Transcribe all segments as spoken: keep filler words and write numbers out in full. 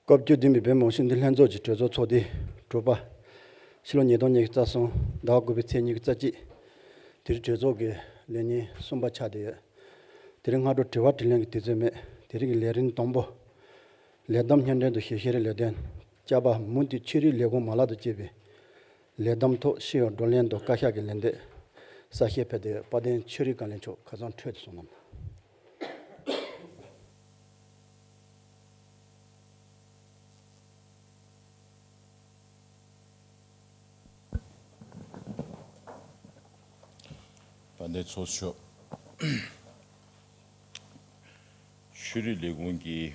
སྐབས་བཅུ་བདུན་པའི་བོད་མི་ཡོངས་བསྡུས་ལྷན་ཚོགས་ཀྱི་གྲོས་ཚོགས་ཚོགས་དུས་དྲུག་པ། ཕྱི་ལོ་ཉིས་སྟོང་ཉི་ཤུ་རྩ་གསུམ་ཟླ་བ་དགུ་པའི་ཚེས་ཉི་ཤུ་རྩ་གཅིག་དེ་རིང་གྲོས་ཚོགས་ཀྱི་ལས་ཉིན་གསུམ་པ་ཆགས་བསྡད་ཡོད། དེ་རིང་སྔ་དྲོ་དྲི་བ་དྲིས་ལན་གྱི་དུས་ཚོད་མེད། དེ་རིང་གི་ལས་རིམ་དང་པོ། ལས་བསྡོམས་སྙན་སྒྲོན་དང་ཞིབ་བཤེར་ལས་དོན། བཅའ་བ་མུ་མཐུད་ཆོས་རིག་ལས་ཁུངས་མ་ལག་ཏུ་བསྐྱེད་པའི་ལས་བསྡོམས་ཐོག་ཤེས་ཡོན་བགྲོ་གླེང་དང་བཀའ་ཤག་གི་ལན་འདེབས། གསལ་བཤད་ཕེབས་ཏེ་དཔལ་ལྡན་ཆོས་རིག་བཀའ་བློན་མཆོག་ཁ་སང་འཕྲོས་ཏེ་གསུངས་གནང་། དཔལ་ལྡན་ཚོགས་གཙོ། ཆོས་རིག་ལས་ཁུངས་ཀྱིས་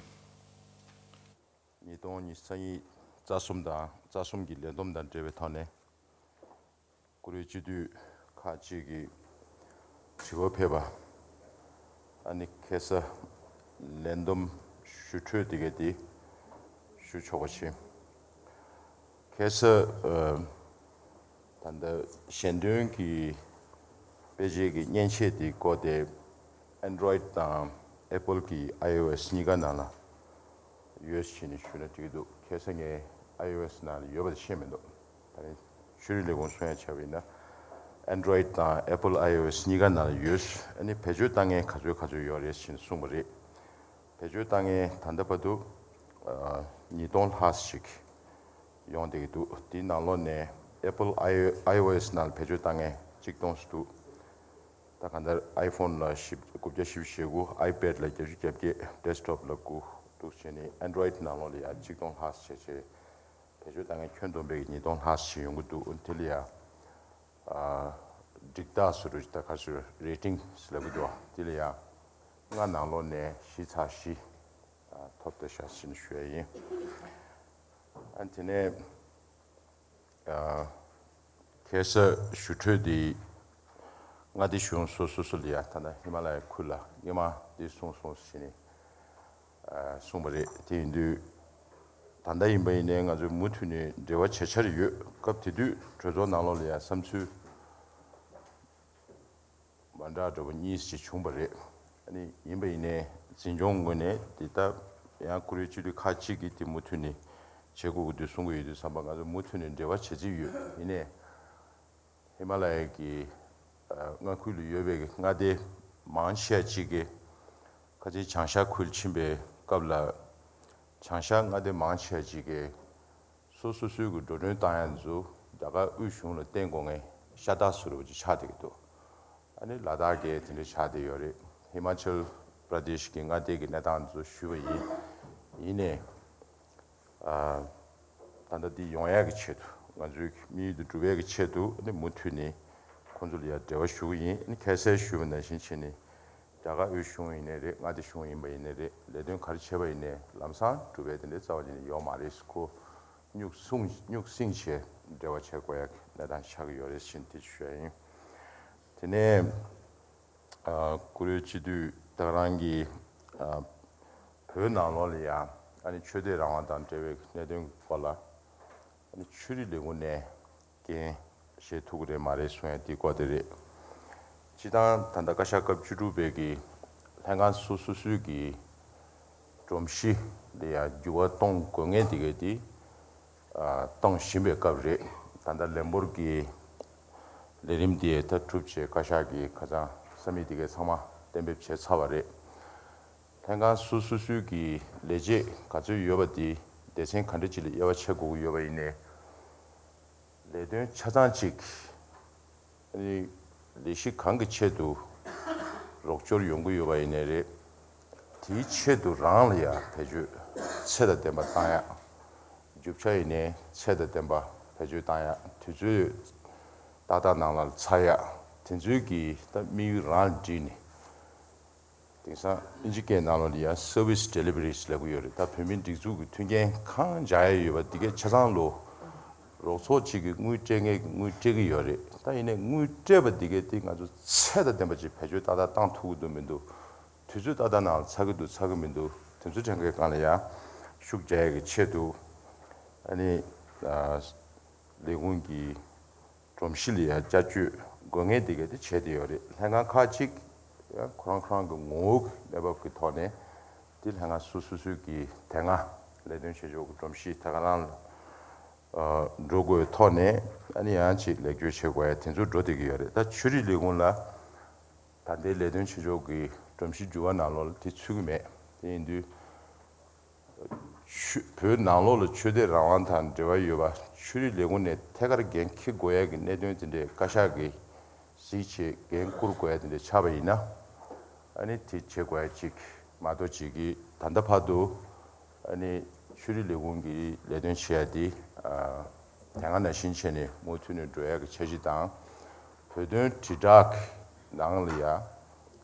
ཉིས་སྟོང་ཉི་ཤུ་རྩ་གཉིས་རྩ་གསུམ་དང་རྩ་གསུམ་གྱི་ལས་བསྡོམས་དང་འབྲེལ་བའི་ཐོག་ནས། བཀུར་འོས་སྤྱི་འཐུས་ཁག་ཅིག་གིས་དྲི་བ་ཕེབས་པ། ཨ་ནི་ཁ་སང་ལས་བསྡོམས་ཞུ་འཕྲོས་དེ་ག་དེ་ཞུ་ཆོག་པ་བྱས། ཁ་སང་ཨ་ད་ལྟ་ཞལ་འདོན་གྱི་དཔེ་ཆའི་གི་མཉེན་ཆས་དེ་བཀོལ་ཏེ་Android་དང་Apple་གི་iOS་གཉིས་ཀ་ནང་ལ་ཡོད་ཟེར་ནས་ཞུས་ན་འགྲིག་གི་འདུག་ཁ་སང་ངས་iOS་ནང་ལ་ཡོད་པ་ཤེས་མི་འདུག་ད་རིང་ཆོས་རིག་ལས་ཁུངས་གསུང་ཡ་བྱས་པ་ཡིན་ན། Android་དང་Apple iOS་གཉིས་ཀ་ནང་ལ་ཡོད། ཨ་ནི་བེད་སྤྱོད་བཏང་མཁན་ག་ཚོད་ག་ཚོད་ཡོད་རེད་ཟེར་ནས་གསུངས་པ་རེད། བེད་སྤྱོད་བཏང་མཁན་ད་ལྟ་བར་དུ་ཨ་ཉིས་སྟོང་ལྷག་ཅིག་ཡོང་བསྡད་ཀྱི་འདུག་དེའི་ནང་ལོགས་ནས་Apple iOS་ནང་ལ་བེད་སྤྱོད་བཏང་མཁན་གཅིག་སྟོང་ཙམ་འདུག་ད་གང་ལྟར་iPhone་ལ་བཞི་དགུ་བརྒྱ་བཞི་བཅུ་ཞེ་དགུ། iPad་ལ་བརྒྱད་ཅུ་གྱ་བརྒྱད། Desktop་ལ་དགུ་འདུག་བྱས་ནས་Android་ནང་ལོགས་ལ་ཡང་གཅིག་སྟོང་ལྷག་བྱས་བྱས། བེད་སྤྱོད་བཏང་མཁན་ཁྱོན་བསྡོམས་པའི་ཉིས་སྟོང་ལྷག་ཞིག་ཡོང་གི་འདུག་དེ་ལ་ཡང་ཨ་འགྲིག་རྟགས་སུ་རུ་ད་ག་ཚོད་rating་ཟེར་ལབ་ཀྱི་འདུག་དེ་ལ་ཡང་ལྔ་ནང་ལོགས་ནས་བཞི་ཚེག་བཞི་ཨ་ཐོབ་བསྡད་ཤག་ཟེར་ནས་ཞུ་ཡ་ཡིན། ཨ་དེ་ནས་ཨ་ཁ་སང་ཞུ་འཕྲོས་དེ་མངའ་སྡེ་གཞུང་སོ་སོ་སོ་ལ་ཡང་ད་ལྟ་ཧི་མ་ལ་ཡའི་ཁུལ་ལ་སྔོན་མ་དེ་གསུངས་སོང་ཟེར་ནས་ཨ་གསུངས་པ་རེད། དེ་ཡིན་དུས་ད་ལྟ་ཡིན་པ་ཡིན་ནའི་ང་ཚོས་མུ་མཐུད་ནས་འབྲེལ་བ་བྱེད་འཆར་ཡོད། སྐབས་དེ་དུས་གྲོས་ཚོགས་ནང་ལོགས་ལ་ཡང་བསམ་ཚུལ་མ་འདྲ་འདྲ་པོ་གཉིས་ཅིག་བྱུང་པ་རེད། ཨ་ནི་ཡིན་པ་ཡིན་ནའི་འཛིན་སྐྱོང་ངོས་ནས་དེ་ལྟ་ཡང་བཀུར་འོས་སྤྱི་འཐུས་ཁག་ཅིག་གིས་དེ་མུ་མཐུད་ནས་བྱེད་དགོས་ཀྱི་འདུག་གསུང་གི་ཡོད་དུས་ཙམ་པ་ང་ཚོ་མུ་མཐུད་ནས་འབྲེལ་བ་བྱེད་རྩིས་ཡོད། ཡིན་ནའི་ཧི་མ་ལ་ཡའི་གི་ཨ་མངའ་ཁུལ་ལ་ཡོད་པའི་མངའ་སྡེ་མང་ཆེ་བ་ཅིག་གིས་ཁ་ཆེའི་བྱང་ཤར་ཁུལ་ཕྱིན་པའི་སྐབས་ལ་བྱང་ཤར་མངའ་སྡེ་མང་ཆེ་བ་ཅིག་གིས་སོ་སོ་སོའི་གི་འགྲོ་གྲོན་བཏང་ཡ་ཚོ་རྒྱ་གར་དབུས་གཞུང་ལ་བརྟེན་དགོས་མཁན་ཤ་སྟག་བཟོ་འདྲ་པོ་ཅིག་ཆགས་བསྡད་ཀྱི་འདུག་ཨ་ནི་ལ་དྭགས་ཀྱི་དེ་འདྲ་ཆགས་བསྡད་ཡོད་རེད། ཧི་མ་ཅལ་པྲ་དེཤ་གི་མངའ་སྡེ་གི་གནས་སྟངས་ཚོ་ཞུས་པ་ཡིན། ཡིན་ནའི་ཨ་ད་ལྟ་འདི་ཡོང་ཡག་གི་ཆེད་དུ་ང་ཚོའི་དམིགས་ཡུལ་དེ་འགྲུབ་ཡག་གི་ཆེད་དུ་ཨ་ནི་མུ་མཐུད་ནས་ཁོང་ཚོ་ལ་ཡང་འབྲེལ་བ་ཞུ་གི་ཡིན། ཨ་ནི་ཁ་སང་ཞུས་པ་ནང་བཞིན་བྱས་ནས་རྒྱ་གར་དབུས་གཞུང་ཡིན་ནའི་རེད། མངའ་སྡེ་གཞུང་ཡིན་པ་ཡིན་ནའི་རེད། ལས་དོན་ག་རེ་བྱས་པ་ཡིན་ནའི་ལམ་སང་འགྲུབ་པའི་དེ་འདྲའི་རྩ་བ་ཉིད་ནས་ཡོད་མ་རེད། ཁོ་སྨྱུག་སྲུང་སྨྱུག་སྲིང་བྱས་འབྲེལ་བ་བྱེད་དགོས་ཡག་གནས་སྟངས་ཆགས་ཀྱི་ཡོད་རེད་ཟེར་ནས་དེ་ཞུ་ཡ་ཡིན། དེ་ནས་ཨ་བཀུར་འོས་སྤྱི་འཐུས་ད་ག་རང་གིས་ཨ་བོད་ནང་ལོགས་ལ་ཡང་ཨ་ནི་ཆོས་དད་རང་དབང་དང་འབྲེལ་བའི་གནད་དོན་སྐོར་ལ་ཨ་ནི་ཆོས་རིག་ལས་ཁུངས་ནས་འགན་བཞེས་ཐུབ་ཀྱི་རེད་མ་རེད་གསུང་ཡ་དེའི་སྐོར་དེ་རེད། སྤྱིར་བཏང་ད་ལྟ་བཀའ་ཤག་སྐབས་བཅུ་དྲུག་པའི་གི་ལྷན་ཁང་སོ་སོ་སོའི་གི་སྒྲོམ་གཞི་ལ་ཡང་འགྱུར་བ་གཏོང་དགོས་ངེས་དེ་གའི་དེ་ཨ་གཏོང་བཞིན་པའི་སྐབས་རེད། ད་ལྟ་ལན་སྦུག་གི་ལས་རིམ་དེ་ད་གྲུབ་བྱས་བཀའ་ཤག་གིས་ཁ་སང་ས་མིག་དེ་གའི་ཚང་མ་གཏན་འབེབས་བྱས་ཚར་བ་རེད། ལྷན་ཁང་སོ་སོ་སོའི་གི་ལས་བྱེད་ག་ཚོད་ཡོད་པ་དེ་སྡེ་ཚན་ག་འདྲ་ཅིག་ལ་དབྱེ་བ་ཕྱེ་དགོས་ཀྱི་ཡོད་པ་ཡིན་ནའི། ལས་དོན་ཆ་ཚང་གཅིག་ཨ་ནི་ལས་གཞི་གང་གི་ཆེད་དུ་རོགས་སྐྱོར་ཡོང་གི་ཡོད་པ་ཡིན་ནའི་རེད། དེའི་ཆེད་དུ་རང་ལ་ཡང་བེད་སྤྱོད་ཚད་དང་ལྡན་པ་བཏང་ཡག་རྒྱུ་ཆ་ཡིན་ནའི་ཚད་དང་ལྡན་པ་བེད་སྤྱོད་བཏང་ཡག་དུས་ཚོད་ཏག་ཏག་ནང་ལ་ཚར་ཡག་དེ་ཚོའི་གི་ད་དམིགས་ཡུལ་རང་ལ་བསྒྲིལ་ནས། དེང་སང་ཨིན་ཇི་སྐད་ནང་ལོགས་ལ་ཡང་Service Delivery་ལབ་ཀྱི་ཡོད་རེད། ད་བོད་མིའི་སྒྲིག་འཛུགས་ཀྱི་མཐུན་རྐྱེན་གང་སྦྱར་ཡ་ཡོད་པ་འདི་གའི་ཆ་ཚང་ལོ། རོགས་ཚོགས་གཅིག་གིས་དངུལ་སྤྲད་མཁན་གྱིས་དངུལ་སྤྲད་ཀྱི་ཡོད་རེད། ད་ཡིན་ནའི་དངུལ་སྤྲད་པ་འདི་གའི་དེ་ང་ཚོ་ཚད་དང་ལྡན་པ་ཅིག་བེད་སྤྱོད་ཏག་ཏག་བཏང་ཐུབ་ཀྱི་འདུག་མི་འདུག་དུས་ཚོད་ཏག་ཏག་ནང་ལ་ཚར་གྱི་འདུག་ཚར་གྱི་མི་འདུག་དེ་ཚོ་གྲངས་ཀའི་སྒང་ལ་ཡང་ཤུགས་རྒྱག་ཡ་གི་ཆེད་དུ་ཨ་ནི་ཨ་ལས་ཁུངས་ཀྱི་སྒྲོམ་གཞི་ལ་ཡང་བསྐྱར་བཅོས་དགོས་ངེས་དེ་ག་དེ་བྱས་ཏེ་ཡོད་རེད། ལྷན་ཁང་ཁག་ཅིག་ཡང་ཁོ་རང་ཁོ་རང་གི་ངོ་བོ་གི་གནས་བབ་ཀྱི་ཐོག་ནས་དེ་ལྷན་ཁང་སོ་སོ་སོའི་གི་དེ་སྔ་ ལས་དོན་བྱེད་ཕྱོགས་ཀྱི་སྒྲོམ་གཞི་དེ་ག་རང་ལ་ཨ་འགྲོ་དགོས་ཐོག་ནས་ཨ་ནི་ཡང་ཅིག་ལེགས་བཅོས་བྱེད་དགོས་ཡ་དེ་ཚོ་འགྲོ་བསྡད་ཀྱི་ཡོད་རེད། ད་ཆོས་རིག་ལས་ཁུངས་ལ་ད་ལྟའི་ལས་དོན་བྱེད་ཕྱོགས་ཀྱི་སྒྲོམ་གཞི་འགྱུར་བ་ནང་ལོགས་ལ་དེ་ཚུད་ཀྱི་མེད། དེ་ཡིན་དུས། ཆོས་བོད་ནང་ལོགས་ལ་ཆོས་དད་རང་དབང་དང་འབྲེལ་བ་ཡོད་པ་ཆོས་རིག་ལས་ཁུངས་ནས་ཐད་ཀར་འགན་འཁྱེར་དགོས་ཡ་གི་གནད་དོན་དེ་འདྲའི་བཀའ་ཤག་གིས་གཟིགས་བྱས་འགན་བསྐུར་དགོས་ཡ་དེ་འདྲ་ཆགས་པ་ཡིན་ན། ཨ་ནི་དེ་བྱེད་དགོས་ཡ་གཅིག་མ་གཏོགས་གཅིག་གིས་ད་ལྟ་བར་དུ་ཨ་ནི་ཆོས་རིག་ལས་ཁུངས་ཀྱི་ལས་དོན་བྱེད་ཡ་དེ་ཨ་དེ་སྔ་ནང་བཞིན་བྱས་ནས་མུ་མཐུད་ནས་འགྲོ་ཡ་གི་འཆར་གཞི་དང་། བོད་དོན་དྲིལ་བསྒྲགས་ནང་ལ་ཡ་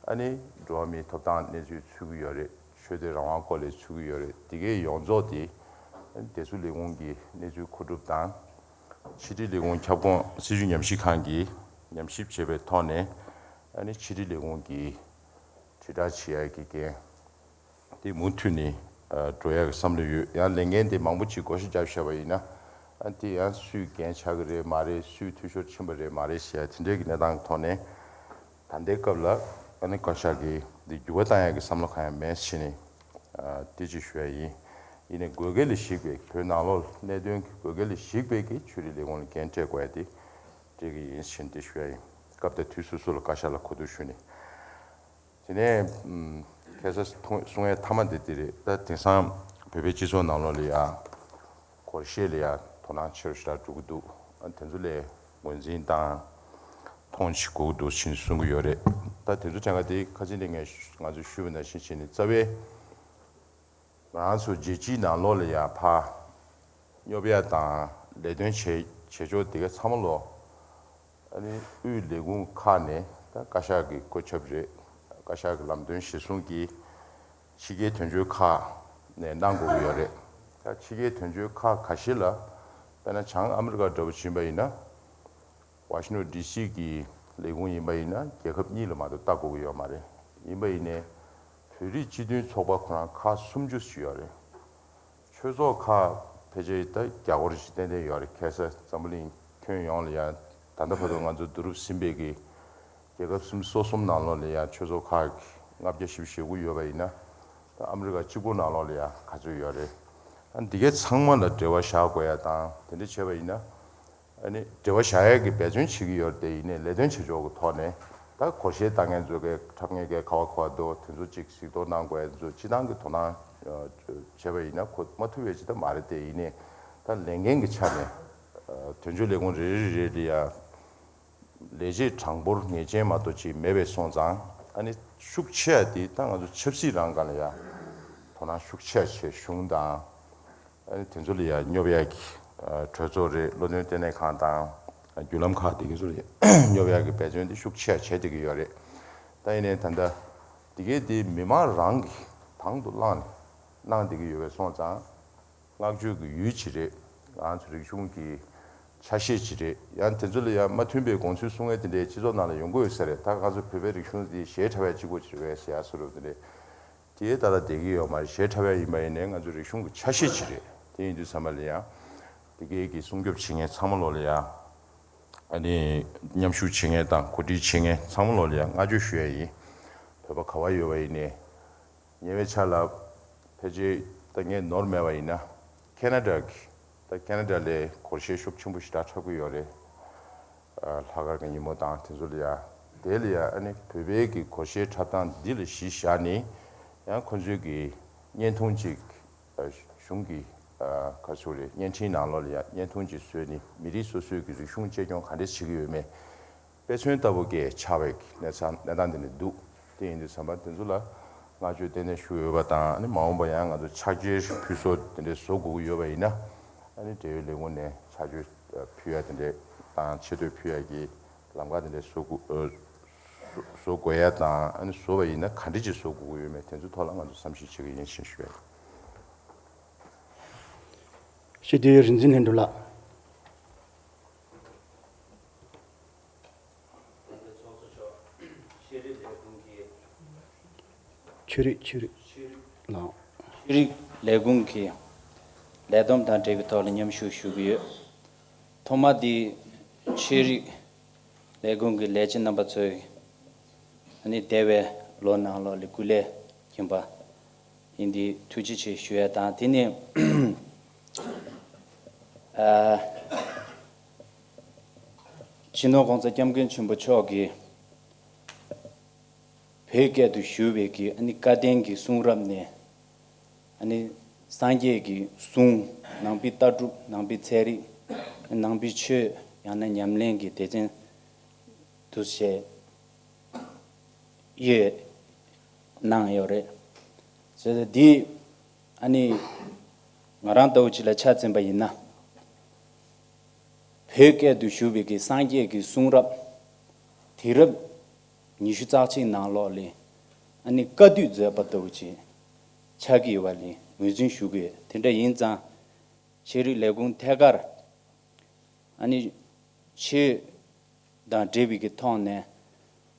ཨ་ནི་འགྲོ་བ་མིའི་ཐོབ་ཐང་གནས་ཚུལ་ཚུད་ཀྱི་ཡོད་རེད། ཆོས་དད་རང་དབང་སྐོར་ལ་ཚུད་ཀྱི་ཡོད་རེད། དེ་གའི་ཡོངས་རྫོགས་དེ་བདེ་སྲུང་ལས་ཁུངས་ཀྱི་གནས་ཚུལ་མཁོ་སྒྲུབ་དང་། ཕྱི་དྲིལ་ལས་ཁུངས་ཁྱབ་ཁོངས་སྲིད་བྱུས་ཉམས་ཞིབ་ཁང་གིས་ཉམས་ཞིབ་བྱས་པའི་ཐོག་ནས་ཨ་ནི་ཕྱི་དྲིལ་ལས་ཁུངས་ཀྱི་དྲིལ་བསྒྲགས་བྱེད་ཡ་གི་འགན་དེ་མུ་མཐུད་ནས་འགྲོ་ཡ་གི་བསམ་བློ་ཡོད། ཡང་ལས་འགན་དེ་མང་པོ་ཅིག་བགོ་བཤའ་བརྒྱབ་བཞག་པ་ཡིན་ན་ཨ་དེ་ཡང་སུས་འགན་ཆགས་ཀྱི་རེད་མ་རེད། སུས་འཐུས་ཤོར་ཕྱིན་པ་རེད་མ་རེད་ཟེར་ཡ་དེ་འདྲའི་གི་གནས་སྟངས་ཐོག་ནས། ད་ལྟའི་སྐབས་ལ་ཨ་ནི་བཀའ་ཤག་གིས་འདི་འགྱུར་བ་བཏང་ཡག་གི་བསམ་བློ་གང་ཡང་མེད་ཟེར་ནས་ཨ་དེ་ཅིག་ཞུ་ཡ་ཡིན། ཡིན་ནའི་དགོས་གལ་ལ་གཞིགས་པའི་བོད་ནང་ལོགས་གནད་དོན་གྱི་དགོས་གལ་ལ་གཞིགས་པའི་གི་ཆོས་རིག་ལས་ཁུངས་ལ་འགན་སྤྲད་དགོས་ཡ་དེ་སྤྲད་གི་ཡིན་ཟེར་ནས་དེ་ཞུ་ཡ་ཡིན། སྐབས་དང་དུས་སོ་སོ་ལ་བཀའ་ཤག་ལ་གོ་བསྡུར་ཞུས་ནས། དེ་ནས་ཁ་སང་ཐུང་གསུང་ཡ་མཐའ་མ་དེ་དེ་རེད། ད་དེང་སང་བོད་པའི་སྤྱི་ཚོགས་ནང་ལོགས་ལ་ཡ། སྒོར་གཞས་ལ་ཡང་དོ་སྣང་ཆེ་རུ་ཞེ་དྲག་འགྲོ་གི་འདུག་ཨ་དེ་ཚོ་ལ་ངོས་འཛིན་དང་མཐོང་ཆེན་དགོས་ཀྱི་འདུག་ཅེས་གསུང་གི་ཡོད་རེད། ད་དེ་ཚོ་གྲངས་ཀ་དེ་ཁ་ཅིག་ནས་ངས་ང་ཚོས་ཞུས་པ་ནང་བཞིན་བྱས་ནས་རྩ་བའི་ང་རང་ཚོ་རྒྱལ་སྤྱིའི་ནང་ལོགས་ལ་ཡང་ཕར་སྙོབ་ཡ་དང་ལས་དོན་བྱེད་བྱེད་ཕྱོགས་དེ་ག་ཚང་མ་ལོ། ཨ་ནི་དབུས་ལས་ཁུངས་ཁག་ནས་ད་བཀའ་ཤག་གི་བཀོད་ཁྱབ་རེད། བཀའ་ཤག་གི་ལམ་སྟོན་གཞིར་བཟུང་གིས་ཕྱི་རྒྱལ་དོན་གཅོད་ཁག་ནས་གནང་དགོས་ཀྱི་ཡོད་རེད། ད་ཕྱི་རྒྱལ་དོན་གཅོད་ཁག་ཁ་ཤས་ལ་དཔེར་ན་བྱང་ཨ་མི་རི་ཀ་འདྲ་པོ་ཕྱིན་པ་ཡིན་ན། ཝ་ཤིང་ཊོན་ཌི་སི་གི་ལས་ཁུངས་ཡིན་པ་ཡིན་ན་རྒྱལ་ཁབ་གཉིས་ལ་མ་གཏོགས་ལྟ་དགོས་ཀྱི་ཡོད་མ་རེད། ཡིན་པ་ཡིན་ནའི་བོད་རིགས་སྤྱི་མཐུན་ཚོགས་པ་ཁོ་རང་ཁག་སུམ་ཅུ་ཞིག་ཡོད་རེད། ཆོས་ཚོགས་ཁག་ཕལ་ཆེར་ད་བརྒྱ་སྐོར་ཞིག་ཏན་ཏན་ཡོད་རེད། ཁ་སང་འཛམ་བུ་གླིང་ཁྱོན་ཡོངས་ལ་ཡང་ད་ལྟ་བར་དུ་ང་ཚོ་བསྡུ་རུབ་ཟིན་པའི་གི་རྒྱལ་ཁབ་སུམ་ཅུ་སོ་གསུམ་ནང་ལོགས་ལ་ཡང་ཆོས་ཚོགས་ཁག་ལྔ་བརྒྱ་བཞི་བཅུ་ཞེ་དགུ་ཡོད་པ་ཡིན་ན། ད་ཨ་མི་རི་ཀ་གཅིག་པོ་ནང་ལོགས་ལ་ཡང་ག་ཚོད་ཡོད་རེད། ཨ་འདི་གའི་ཚང་མ་ལ་འབྲེལ་བ་བཞག་དགོས་ཡ་དང་དེ་འདྲ་བྱས་པ་ཡིན་ན། ཨ་ནི་འབྲེལ་བ་བཞག་ཡས་ཀྱི་འབད་བརྩོན་བྱེད་ཀྱི་ཡོད་རེད་དེ། ཡིན་ནའི་ལས་དོན་བྱེད་ཕྱོགས་ཀྱི་ཐོག་ནས་ད་སྒོར་གཞས་ལྟ་མཁན་ཚོ་གའི་འཁྲབ་མཁན་གའི་ཁ་བ་ཁ་བ་འདུག་དེ་ཚོ་གཅིག་གཟིགས་རྟོག་གནང་དགོས་ཡ་དེ་ཚོ་སྤྱི་བཏང་གི་དོ་སྣང་བྱས་པ་ཡིན་ན་གོ་མ་ཐུབ་པའི་ཅི་ད་མ་རེད་དེ། ཡིན་ནའི་ད་ལས་འགན་གྱི་ཆ་ནས་དོན་གཅོད་ལས་ཁུངས་རེ་རེ་རེ་ལ་ཡ་ལས་བྱེད་གྲངས་འབོར་ངེས་ཅན་མ་གཏོགས་ཅིག་མེད་པའི་སོང་ཙང་། ཨ་ནི་ཤུགས་ཆེ་བ་དེ་ད་ང་ཚོ་ཆབ་སྲིད་རང་སྒང་ལ་ཡ་དོ་སྣང་ཤུགས་ཆེ་བ་བྱས། གཞུང་དང་། ཨ་ནི་དེ་ཚོ་ལ་ཡང་སྙོབ་ཡག་གི་ཨ་གྲོས་ཚོགས་རེད། བློ་འདོན་ལྟེ་གནས་ཁང་དང་བརྒྱུད་ལམ་ཁག་དེ་གའི་ཚོ་ལ་ཡང་སྙོབ་ཡག་གི་འབད་བརྩོན་དེ་ཤུགས་ཆེ་བྱས་བསྡད་ཀྱི་ཡོད་རེད། ད་ཡིན་ནའི་ད་ལྟ་དེ་གའི་དེ་མི་མང་རང་གིས་དང་དུ་བླངས་ནས་གནང་བསྡད་ཀྱི་ཡོད་པའི་སོང་ཙང་། བསྔགས་བརྗོད་ཀྱི་ཡུལ་ཅིག་རེད། ང་ཚོ་རིག་གཞུང་གི་ཆ་ཤས་ཅིག་རེད། ཡང་དེ་ཚོ་ལ་ཡང་མ་མཐུན་པའི་དགོངས་ཚུལ་གསུང་མཁན་དེ་འདྲའི་སྤྱི་ཚོགས་ནང་ལ་ཡོང་གི་ཡོད་ས་རེད། ད་ང་ཚོ་བོད་པའི་རིག་གཞུང་འདི་གཞས་འཁྲབ་ཡག་གཅིག་པོ་ཅིག་རེད་ཟེར་ཡག་བཟོ་འདྲ་པོ་དེ་འདྲའི། དེའི་ཐད་ལ་བསྡད་ཀྱི་ཡོད་མ་རེད། གཞས་འཁྲབ་ཡག་ཡིན་པ་ཡིན་ནའི་ང་ཚོའི་རིག་གཞུང་གི་ཆ་ཤས་ཅིག་རེད། དེ་ཡིན་དུས་ཙམ་པ་ལ་ཡང་། དེ་གའི་གི་སྲུང་སྐྱོབ་བྱེད་མཁན་ཚང་མ་ལོ་ལ་ཡང་། ཨ་ནི་མཉམ་ཞུགས་བྱེད་མཁན་དང་གོ་སྒྲིག་བྱེད་མཁན་ཚང་མ་ལོ་ལ་ཡང་བསྔགས་བརྗོད་ཞུ་ཡག་ཡིན། བོད་པ་ག་བ་ཡོད་པ་ཡིན་ནའི། ཉེ་བའི་ཆར་ལ་ཕལ་ཆེར་ད་ངས་ནོར་མེད་པ་ཡིན་ན། ཁེ་ན་ཌ་གི་ད་ཁེ་ན་ཌ་ལ་སྒོར་གཞས་ཤུགས་ཆེན་པོ་ཞེ་དྲག་འཁྲབ་ཀྱི་ཡོད་རེད། ལྷག་དཀར་གྱི་ཉིན་མོ་དང་དེ་ཚོ་ལ་ཡ། དེ་ལ་ཡ་ཨ་ནི་བོད་པའི་གི་སྒོར་གཞས་འཁྲབ་སྟངས་འདི་ལ་གཞི་བཞག་ནས་ཡང་ཁོ་ཚོའི་གི་བརྙན་ཐུང་ཅིག་གཞུང་གི་ག་ཚོད་རེད། བརྙན་འཕྲིན་ནང་ལོགས་ལ་ཡ་བརྙན་ཐུང་ཅིག་བཟོས་ནས་མི་རིགས་སོ་སོའི་གི་རིག་གཞུང་གཅེས་སྐྱོང་ག་འདྲས་བྱེད་ཀྱི་ཡོད་མེད། དཔེ་མཚོན་ལྟ་བུ་གས་ཆགས་པའི་གནས་ཚང་གནས་སྟངས་འདི་ནས་འདུག་དེ་ཡིན་དུས་ཙམ་པ་དེ་ཚོ་ལ་བསྔགས་བརྗོད་གཏན་ནས་ཞུ་འོས་པ་དང་། ཨ་ནི་མ་འོངས་པ་ཡང་ང་ཚོ་ཕྱག་འཁྱེར་ཕུལ་སྲོལ་དེ་འདྲས་བཟོ་དགོས་ཀྱི་ཡོད་པ་ཡིན་ན། ཨ་ནི་འབྲེལ་ཡོད་ལས་ཁུངས་ནས་ཕྱག་འཁྱེར་ཕུལ་ཡ་དེ་འདྲས་དང་ཆེ་བསྟོད་ཕུལ་ཡ་གི་ལམ་ཁ་དེ་འདྲས་བཟོ་དགོས་བཟོ་དགོས་ཡ་དང་། ཨ་ནི་བཟོ་བ་ཡིན་ན་ག་འདྲས་ཅིག་བཟོ་དགོས་ཀྱི་ཡོད་མེད་དེ་ཚོའི་ཐོག་ལ་ང་ཚོ་བསམ་གཞིག་བྱེད་ཀྱི་ཡིན་ཞེས་ཞུ་ཡ་ཡིན། སྤྱི་འཐུས་རིག་འཛིན་ལྷུན་གྲུབ་ལགས། ཚོགས་གཙོ་མཆོག་ཤེས་རིག་ལས་ཁུངས་ཀྱི། ཆོས་རིག་ཆོས་རིག་ལགས། ཆོས་རིག་ལས་ཁུངས་ཀྱི་ལས་བསྡོམས་དང་འབྲེལ་བའི་ཐོག་ལ་མཉམ་ཞུགས་ཞུ་གི་ཡོད། ཐོག་མ་འདི་ཆོས་རིག་ལས་ཁུངས་ཀྱི་ལས་བྱེད་རྣམ་པ་ཚོས་ཨ་ནི་འདས་པའི་ལོ་ནང་ལོགས་ལ་སྐུ་ལས་ཁྱིམ་པ། ཡིན། འདི་ཐུགས་རྗེ་ཆེ་ཞུ་ཡ་དང་། དེ་ནས་ཨ་སྤྱི་ནོར་༸གོང་ས་༸སྐྱབས་མགོན་ཆེན་པོ་མཆོག་གིས་བོད་སྐད་དུ་ཞུ་བའི་གི་ཨ་ནི་བཀའ་བསྟན་གྱི་གསུང་རབ་ནས། ཨ་ནི་སངས་རྒྱས་ཀྱི་གསུང་། ནང་པའི་ལྟ་གྲུབ། ནང་པའི་ཚན་རིག་ནང་པའི་ཆོས། ཡང་ན་ཉམས་ལེན་གྱི་སྡེ་ཚན་དུ་བྱས་ཡོད་གནང་ཡོད་རེད། བྱས་ཙང་འདི་ཨ་ནི་ང་རང་ལྟ་བུ་ཅིག་ལ་ཆ་མཚོན་པ་ཡིན་ན། བོད་སྐད་དུ་ཞུ་བའི་གི་སངས་རྒྱས་ཀྱི་གསུང་རབ་དུས་རབས་ཉི་ཤུ་རྩ་གཅིག་ནང་ལོགས་ལ་ཨ་ནི་བཀའ་བསྡུས་མཛད་པ་ལྟ་བུ་ཅིག་ཆགས་ཀྱི་ཡོད་པ་ལ་ངོས་འཛིན་ཞུ་གི་ཡོད། དེ་འདྲ་ཡིན་ཙང་། ཆོས་རིག་ལས་ཁུངས་ཐད་ཀར་ཨ་ནི་ཆོས་དང་འབྲེལ་བའི་གི་ཐོག་ནས་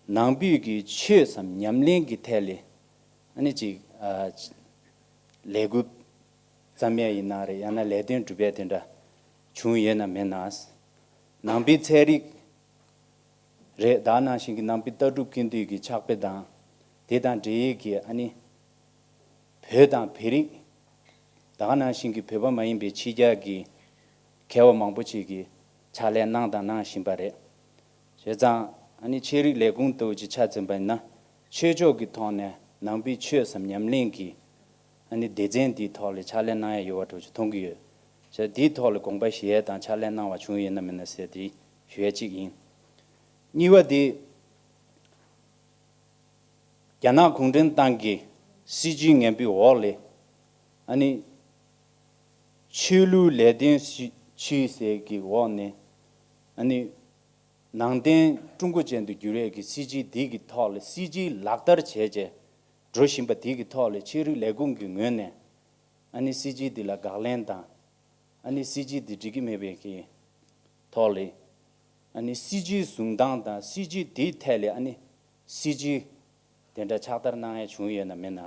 ནང་པའི་གི་ཆོས་སམ་ཉམས་ལེན་གྱི་ཐད་ལ་ཨ་ནི་ཅིག་ཨ་ལས་འགུལ་བརྩམས་ཡས་ཡིན་ན་རེད། ཡང་ན་ལས་དོན་སྒྲུབ་ཡས་དེ་འདྲ་བྱུང་ཡོད་ན་མེད་ན། ནང་པའི་ཚན་རིག་རེད། ད་ནང་བཞིན་གྱི་ནང་པའི་ལྟ་གྲུབ་ཀུན་བཏུས་ཀྱི་ཕྱག་དཔེ་དང་། དེ་དང་འབྲེལ་ཡོད་ཀྱི་ཨ་ནི་བོད་དང་བོད་རིགས། ད་ནང་བཞིན་གྱི་བོད་པ་མ་ཡིན་པའི་ཕྱི་རྒྱལ་གྱི་མཁས་པ་མང་པོ་ཅིག་གིས་ཕྱག་ལས་གནང་དང་གནང་བཞིན་པ་རེད། བྱས་ཙང་ཨ་ནི་ཆོས་རིག་ལས་ཁུངས་ལྟ་བུ་ཅིག་ཆ་མཚོན་པ་ཡིན་ན། ཆོས་ཕྱོགས་ཀྱི་ཐོག་ནས་ནང་པའི་ཆོས་སམ་ཉམས་ལེན་གྱི་ཨ་ནི་སྡེ་ཚན་འདིའི་ཐོག་ལ་ཕྱག་ལས་གནང་ཡ་ཡོད་པ་འདྲ་ཅིག་མཐོང་གི་ཡོད། བྱས་ཙང་འདིའི་ཐོག་ལ་དགོངས་པ་བཞེས་ཡ་དང་ཕྱག་ལས་གནང་བ་བྱུང་ཡོད་ན་མེད་ན་ཟེར་དེ་ཞུ་ཡ་གཅིག་ཡིན། གཉིས་པ་དེ། རྒྱ་ནག་གུང་ཁྲན་ཏང་གི་སྲིད་བྱུས་ངན་པའི་འོག་ལ་ཨ་ནི་ཆོས་ལུགས་ལས་དོན་སྤྱི་སྤྱི་ཟེར་གྱི་འོག་ནས་ཨ་ནི་ནང་བསྟན་ཀྲུང་གོ་ཅན་དུ་བསྒྱུར་ཡས་ཀྱི་སྲིད་བྱུས་འདི་གི་ཐོག་ལ། སྲིད་བྱུས་ལག་བསྟར་བྱས་བྱས་འགྲོ་བཞིན་པ་འདི་གི་ཐོག་ལ་ཆོས་རིག་ལས་ཁུངས་ཀྱི་ངོས་ནས་ཨ་ནི་སྲིད་བྱུས་འདི་ལ་དགག་ལན་དང་། ཨ་ནི་སྲིད་བྱུས་འདི་འགྲིག་གི་མེད་པའི་གི་ཐོག་ལ། ཨ་ནི་སྲིད་བྱུས་བཟུང་སྟངས་དང་སྲིད་བྱུས་དེའི་ཐད་ལ་ཨ་ནི་སྲིད་བྱུས་དེ་འདྲ་ཕྱག་བསྟར་གནང་ཡ་བྱུང་ཡོད་ན་མེད་ན།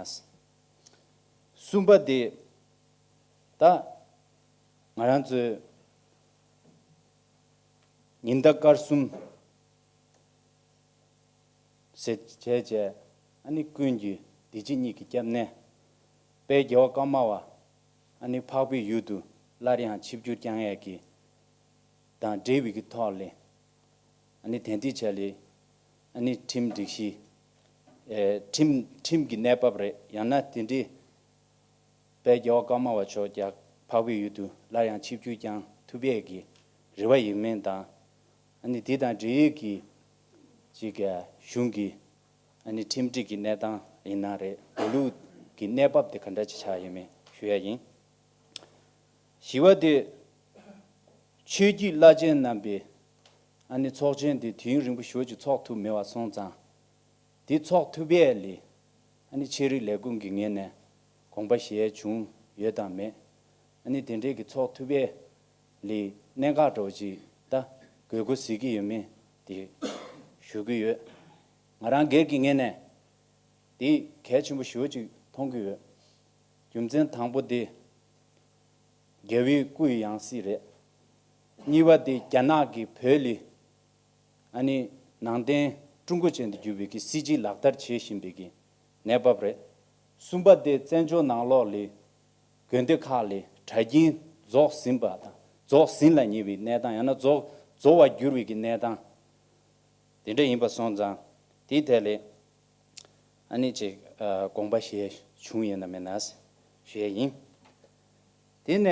གསུམ་པ་དེ། ད་ང་རང་ཚོའི་ཉི་ཟླ་སྐར་གསུམ་ཟེར་བྱས་བྱས་ཨ་ནི་ཀུན་གྱི་བདེ་སྐྱིད་གཉིས་ཀྱི་སྐྱབས་གནས། དཔལ་རྒྱལ་བ་ཀརྨ་པ་ཨ་ནི་འཕགས་པའི་ཡུལ་དུ་སླར་ཡང་ཆིབས་བསྒྱུར་བསྐྱངས་ཡས་ཀྱི་དང་འབྲེལ་བའི་གི་ཐོག་ལས། ཨ་ནི་དེ་འདི་བྱས་ལས་ཨ་ནི་ཁྲིམས་སྒྲིག་གཞི། ཨེ་ཁྲིམས་ཁྲིམས་ཀྱི་གནས་བབ་རེད། ཡང་ན་དེ་འདྲའི་དཔལ་རྒྱལ་བ་ཀརྨ་པ་མཆོག་ཀྱང་འཕགས་པའི་ཡུལ་དུ་སླར་ཡང་ཆིབས་བསྒྱུར་བསྐྱངས་ཐུབ་ཡས་ཀྱི་རེ་བ་ཡོད་མེད་དང་། ཨ་ནི་དེ་དང་འབྲེལ་ཡོད་ཀྱི་ཅིག་གཞུང་གི་ཨ་ནི་ཁྲིམས་སྒྲིག་གི་གནས་སྟངས་ཡིན་ན་རེད། འགྲོ་ལུགས་ཀྱི་གནས་བབ་དེ་ག་འདྲ་ཅིག་ཆགས་ཡོད་མེད་ཞུ་ཡ་ཡིན། བཞི་པ་དེ། ཆོས་བརྒྱུད་བླ་ཆེན་རྣམ་པའི་ཨ་ནི་ཚོགས་ཆེན་དེ་དུས་ཡུན་རིང་པོ་ཞེ་པོ་ཅིག་ཚོགས་ཐུབ་མེད་པ་སོང་ཙང་། དེ་ཚོགས་ཐུབ་ཡས་ལས་ཨ་ནི་ཆོས་རིག་ལས་ཁུངས་ཀྱི་ངོས་ནས་དགོངས་པ་བཞེས་བྱུང་ཡོད་དམ་མེད། ཨ་ནི་དེ་འདྲའི་གི་ཚོགས་ཐུབ་ཡས་ལས་གནད་འགག་འདྲ་བོ་ཅིག་ད་དགོས་མཁོ་གཟིགས་ཀྱི་ཡོད་མེད་དེ་ཞུ་གི་ཡོད། ང་རང་སྒེར་གྱི་ངོས་ནས་དེ་གལ་ཆེན་པོ་ཞེ་པོ་ཅིག་མཐོང་གི་ཡོད། རྒྱུ་མཚན་དང་པོ་དེ། རྒྱལ་བའི་སྐུ་ཡི་ཡང་སྲིད་རེད། གཉིས་པ་དེ་རྒྱ་ནག་གིས་བོད་ལ་ཨ་ནི་ནང་བསྟན་ཀྲུང་གོ་ཅན་དུ་བསྒྱུར་བའི་གི་སྲིད་བྱུས་ལག་བསྟར་བྱེད་བཞིན་པའི་གི་གནས་བབ་རེད། གསུམ་པ་དེ་བཙན་བྱོལ་ནང་ལོགས་ལ་དགོན་སྡེ་ཁག་ལ་གྲྭ་རྒྱུན་རྫོགས་ཟིན་པ་དང་རྫོགས་ཟིན་ལ་ཉེ་བའི་གནས་སྟངས། ཡང་ན་རྫོགས་རྫོགས་པར་འགྱུར་བའི་གི་གནས་སྟངས་དེ་འདྲ་ཡིན་པ་སོང་ཙང་། དེའི་ཐད་ལ་ཨ་ནི་ཅིག་ཨ་དགོངས་པ་བཞེས་བྱུང་ཡོད་ན་མེད་ན་ཞུ་ཡས་ཡིན། དེ་ནས་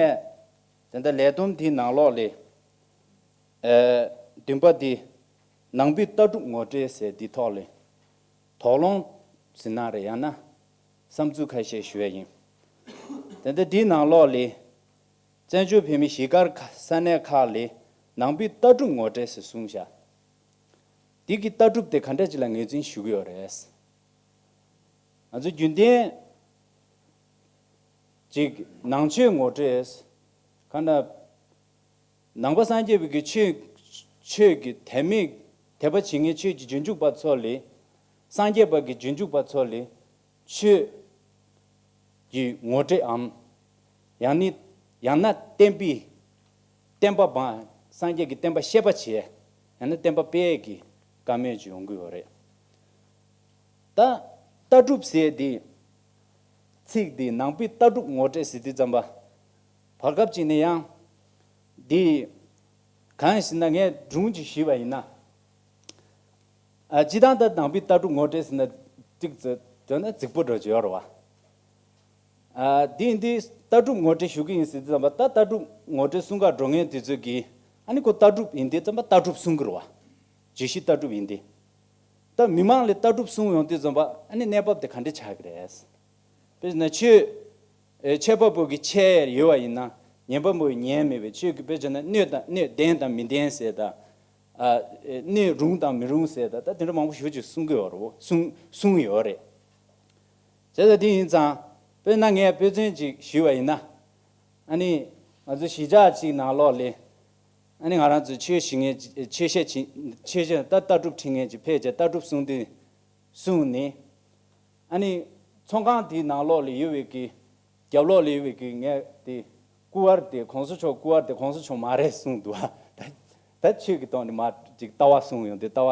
ད་ལྟ་ལས་བསྡོམས་དེའི་ནང་ལོགས་ལ་ཨ་བདུན་པ་དེ། ནང་པའི་ལྟ་གྲུབ་ངོ་སྤྲོད་ཟེར་འདི་ཐོག་ལ་དོགས་སློང་ཟེར་ན་རེད། ཡང་ན་བསམ་ཚུལ་ཁ་ཤས་ཞུ་ཡས་ཡིན། ད་ལྟ་འདིའི་ནང་ལོགས་ལ་བཙན་བྱོལ་བོད་མི་གཞིས་སྒར་ཁ་ས་གནས་ཁག་ལ་ནང་པའི་ལྟ་གྲུབ་ངོ་སྤྲོད་ཟེར་གསུངས་བཞག་འདི་གི་ལྟ་གྲུབ་དེ་ག་འདྲ་ཅིག་ལ་ངོས་འཛིན་ཞུ་གི་ཡོད་རེད། ང་ཚོ་རྒྱུན་ལྡན་ཅིག་ནང་ཆོས་ངོ་སྤྲོད། ག་ན་ནང་པ་སངས་རྒྱས་པའི་གི་ཆོས་ཆོས་ཀྱི་དད་མོས་དད་པ་བྱེད་མཁན་ཆོས་ཀྱི་རྗེས་འཇུག་པ་ཚོ་ལ། སངས་རྒྱས་པ་གི་རྗེས་འཇུག་པ་ཚོ་ལ་ཆོས་ཀྱི་ངོ་སྤྲོད་འམ། ཡང་ནི་ཡང་ན་བསྟན་པའི་བསྟན་པ་བང་སངས་རྒྱས་ཀྱི་བསྟན་པ་བཤད་པ་བྱས། ཡང་ན་བསྟན་པ་སྤེལ་ཡས་ཀྱི་བཀའ་མོལ་ཅིག་ཡོང་གི་ཡོད་རེད། ད་ལྟ་གྲུབ་ཟེར་དེ་ ཚིག་འདི་ནང་པའི་ལྟ་གྲུབ་ངོ་སྤྲོད་ཟེར་དུས་ཙམ་པ། བར་སྐབས་ཅིག་ནས་ཡང་འདི་གང་ཡིན་ཟེར་ན། ངས་སྒྲུང་ཅིག་ཞུས་པ་ཡིན་ན། ཨ། སྤྱིར་བཏང་ད་ནང་པའི་ལྟ་གྲུབ་ངོ་སྤྲོད་ཟེར་ན་ཏིག་ཙི་དོན་ན་རྫིག་པོ་འདྲ་ཅིག་ཡོད་རེད་བ། ཨ། འདི་འདི་ལྟ་གྲུབ་ངོ་སྤྲོད་ཞུ་གི་ཡིན་ཟེར་དུས་ཙམ་པ། ད་ལྟ་གྲུབ་ངོ་སྤྲོད་གསུང་གར་འགྲོ་མཁན་དེ་ཚོས་ཀྱིས་ཨ་ནི་ཁོ་ལྟ་གྲུབ་ཡིན་དུས་ཙམ་པ་ལྟ་གྲུབ་གསུང་གི་རེད་བ། བརྗོད་གཞི་ལྟ་གྲུབ་ཡིན་དུས། ད་མི་མང་ལ་ལྟ་གྲུབ་གསུང་ཡོང་དུས་ཙམ་པ། ཨ་ནི་གནས་བབ་དེ་ག་འདྲ་ཆགས་ཀྱི་རེད། དཔེར་ན་ཆོས། ཨེ། ཆོས་པ་པོ་གི་ཆོས་ཡོད་པ་ཡིན་ན། ཉན་པ་པོ་ཉན་མེད་པའི་ཆོས་ཀྱི། དཔེར་བྱས་ན་སྣོད་དང་། སྣོད་བདེན་དང་མི་བདེན་ཟེར་དང་། ཨ། ཨེ། སྣོད་རུང་དང་མི་རུང་ཟེར་དང་། ད་དེ་འདྲ་མང་པོ་ཞེ་པོ་ཅིག་གསུང་གི་ཡོད་རེད། གསུང་། གསུང་ཡོད་རེད། བྱས་ཙང་དེ་ཡིན་ཙང་། དཔེར་ན་ངས་དཔེ་མཚོན་ཅིག་ཞུས་པ་ཡིན་ན། ཨ་ནི་ང་ཚོ་གཞིས་ཆགས་ཅིག་ནང་ལོགས་ལ། ཨ་ནི་ང་རང་ཚོ་ཆོས་ཞུ་མཁན་ཅིག། ཆོས་བཤད་ཅིག། ཆོས་བཤད། ད་ལྟ་གྲུབ་ཁྲིད་མཁན་ཅིག་ཕེབས་བྱས་ལྟ་གྲུབ་གསུང་དུས། གསུངས་ནས། ཨ་ནི་ཚོང་ཁང་དེའི་ནང་ལོགས་ལ་ཡོད་པའི་གི། རྒྱབ་ལོགས་ལ་ཡོད་པའི་གི་ངས་དེ། སྐུ་དབར་དེ་གོང་ས་མཆོག་སྐུ་དབར་དེ་གོང་ས་མཆོག་མ་རེད་གསུངས་འདུག་ཨ། ད་ད་ཆོས་ཀྱི་ཐོག་ནས་མར་ཅིག་ལྟ་བ་གསུངས་ཡོང་དུས། ལྟ་བ།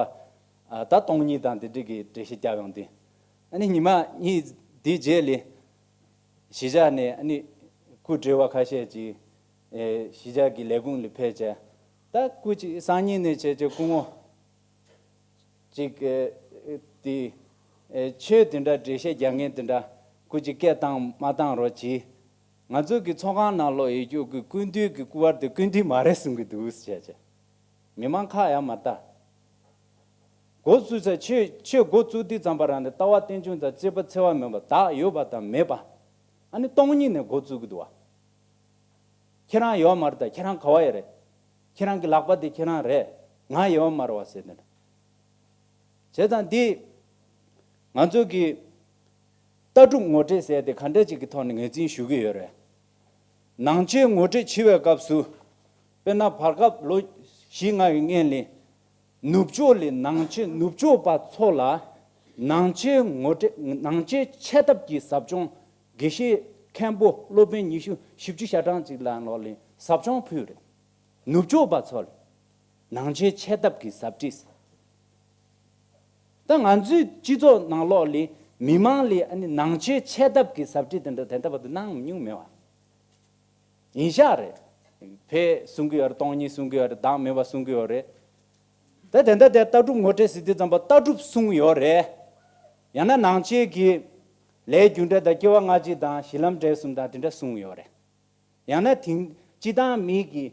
ཨ། ད་སྟོང་ཉིད་དང་དེ་འདྲ་གི་འགྲེལ་བཤད་བརྒྱབ་ཡོང་དུས། ཨ་ནི་ཉི་མ་གཉིས་དེའི་རྗེས་ལ། གཞིས་ཆགས་ནས་ཨ་ནི་སྐུ་བགྲེས་པ་ཁ་ཤས་ཅིག། ཨེ། གཞིས་ཆགས་ཀྱི་ལས་ཁུངས་ལ་ཕེབས་བྱས། ད་སྐུ་ཅིག་སང་ཉིན་ནས་བྱས་བྱས་སྐུ་ངོ་ཅིག། ཨེ། དེ། ཨེ། ཆོས་དེ་འདྲ་འགྲེལ་བཤད་རྒྱག་མཁན་དེ་འདྲ་སྐུ་ཅིག་སྐད་བཏང་མ་བཏང་རོགས་གྱིས། ང་ཚོ་གི་ཚོགས་ཁང་ནང་ལོགས་ཡོད་རྒྱུ་གི་སྐུ་མདུན་གྱི་སྐུ་དབར་དེ་སྐུ་མདུན་མ་རེད་གསུང་གི་འདུག་ཟེར་བྱས། མི་མང་ཁ་ཡང་མ་བལྟ། འགོ་བཙུགས་ཚེ། ཆོས། ཆོས་འགོ་བཙུགས་དུས་ཙམ་པ་རང་ནས་ལྟ་བ་རྟེན་འབྱུང་དང་བརྩེ་བ་འཚེ་བ་མེད་པ། བདག་ཡོད་པ་དང་མེད་པ། ཨ་ནི་སྟོང་ཉིད་ནས་འགོ་བཙུགས་ཀྱི་འདུག་བ། ཁྱེད་རང་ཡོད་མ་རེད་ད། ཁྱེད་རང་ག་བ་ཡོད་རེད། ཁྱེད་རང་གི་ལག་པ་དེ་ཁྱེད་རང་རེད། ང་ཡོད་མ་རེད་བ་ཟེར་ནས། བྱས་ཙང་འདི་ང་ཚོ་གི་ལྟ་གྲུབ་ངོ་སྤྲོད་ཟེར་དེ་ག་འདྲ་ཅིག་གི་ཐོག་ནས་ངོས་འཛིན་ཞུ་གི་ཡོད་རེད། ནང་ཆོས་ངོ་སྤྲོད་བྱེད་པའི་སྐབས་སུ། དཔེར་ན་བར་སྐབས་ལོ་བཞི་ལྔ་ཡི་སྔོན་ལ། ནུབ་ཕྱོགས་ལས་ནང་ཆོས། ནུབ་ཕྱོགས་པ་ཚོ་ལ་ནང་ཆོས་ངོ་སྤྲོད། ནང་ཆོས་འཆད་ཐབས་ཀྱི་ཟབ་སྦྱོང་། དགེ་བཤེས་མཁན་པོ་སློབ་དཔོན་ཉི་ཤུ་བཞི་བཅུ་ཞེ་གྲངས་ཅིག་ལ་ལོག་ལ་ཟབ་སྦྱོང་ཕུལ་རེད། ནུབ་ཕྱོགས་པ་ཚོ་ལ་ནང་ཆོས་འཆད་ཐབས་ཀྱི་ཟབ་ཁྲིད། ད་ང་ཚོའི་སྤྱི་ཚོགས་ནང་ལོགས་ལ་མི་མང་ལ་ཨ་ནི་ནང་ཆོས་འཆད་ཐབས་ཀྱི་ཟབ་ཁྲིད་དེ་འདྲ་ད་ལྟ་བར་དུ་གནང་མྱོང་མེད་བ། ཡིན་ཤག་རེད། ཕར་གསུང་གི་ཡོད་རེད། སྟོང་ཉིད་གསུང་གི་ཡོད་རེད། བདག་མེད་པ་གསུང་གི་ཡོད་རེད། ད་དེ་འདྲ་དེ་ལྟ་གྲུབ་ངོ་སྤྲོད་ཟེར་དུས་ཙམ་པ་ལྟ་གྲུབ་གསུངས་ཡོད་རེད། ཡང་ན་ནང་ཆོས་ཀྱི་ལས་རྒྱུ་འབྲས་དང་སྐྱེ་བ་སྔ་ཕྱི་དང་གཞི་ལམ་འབྲས་གསུམ་དང་དེ་འདྲ་གསུངས་ཡོད་རེད། ཡང་ན་དེང་སྤྱིར་བཏང་མི་གི་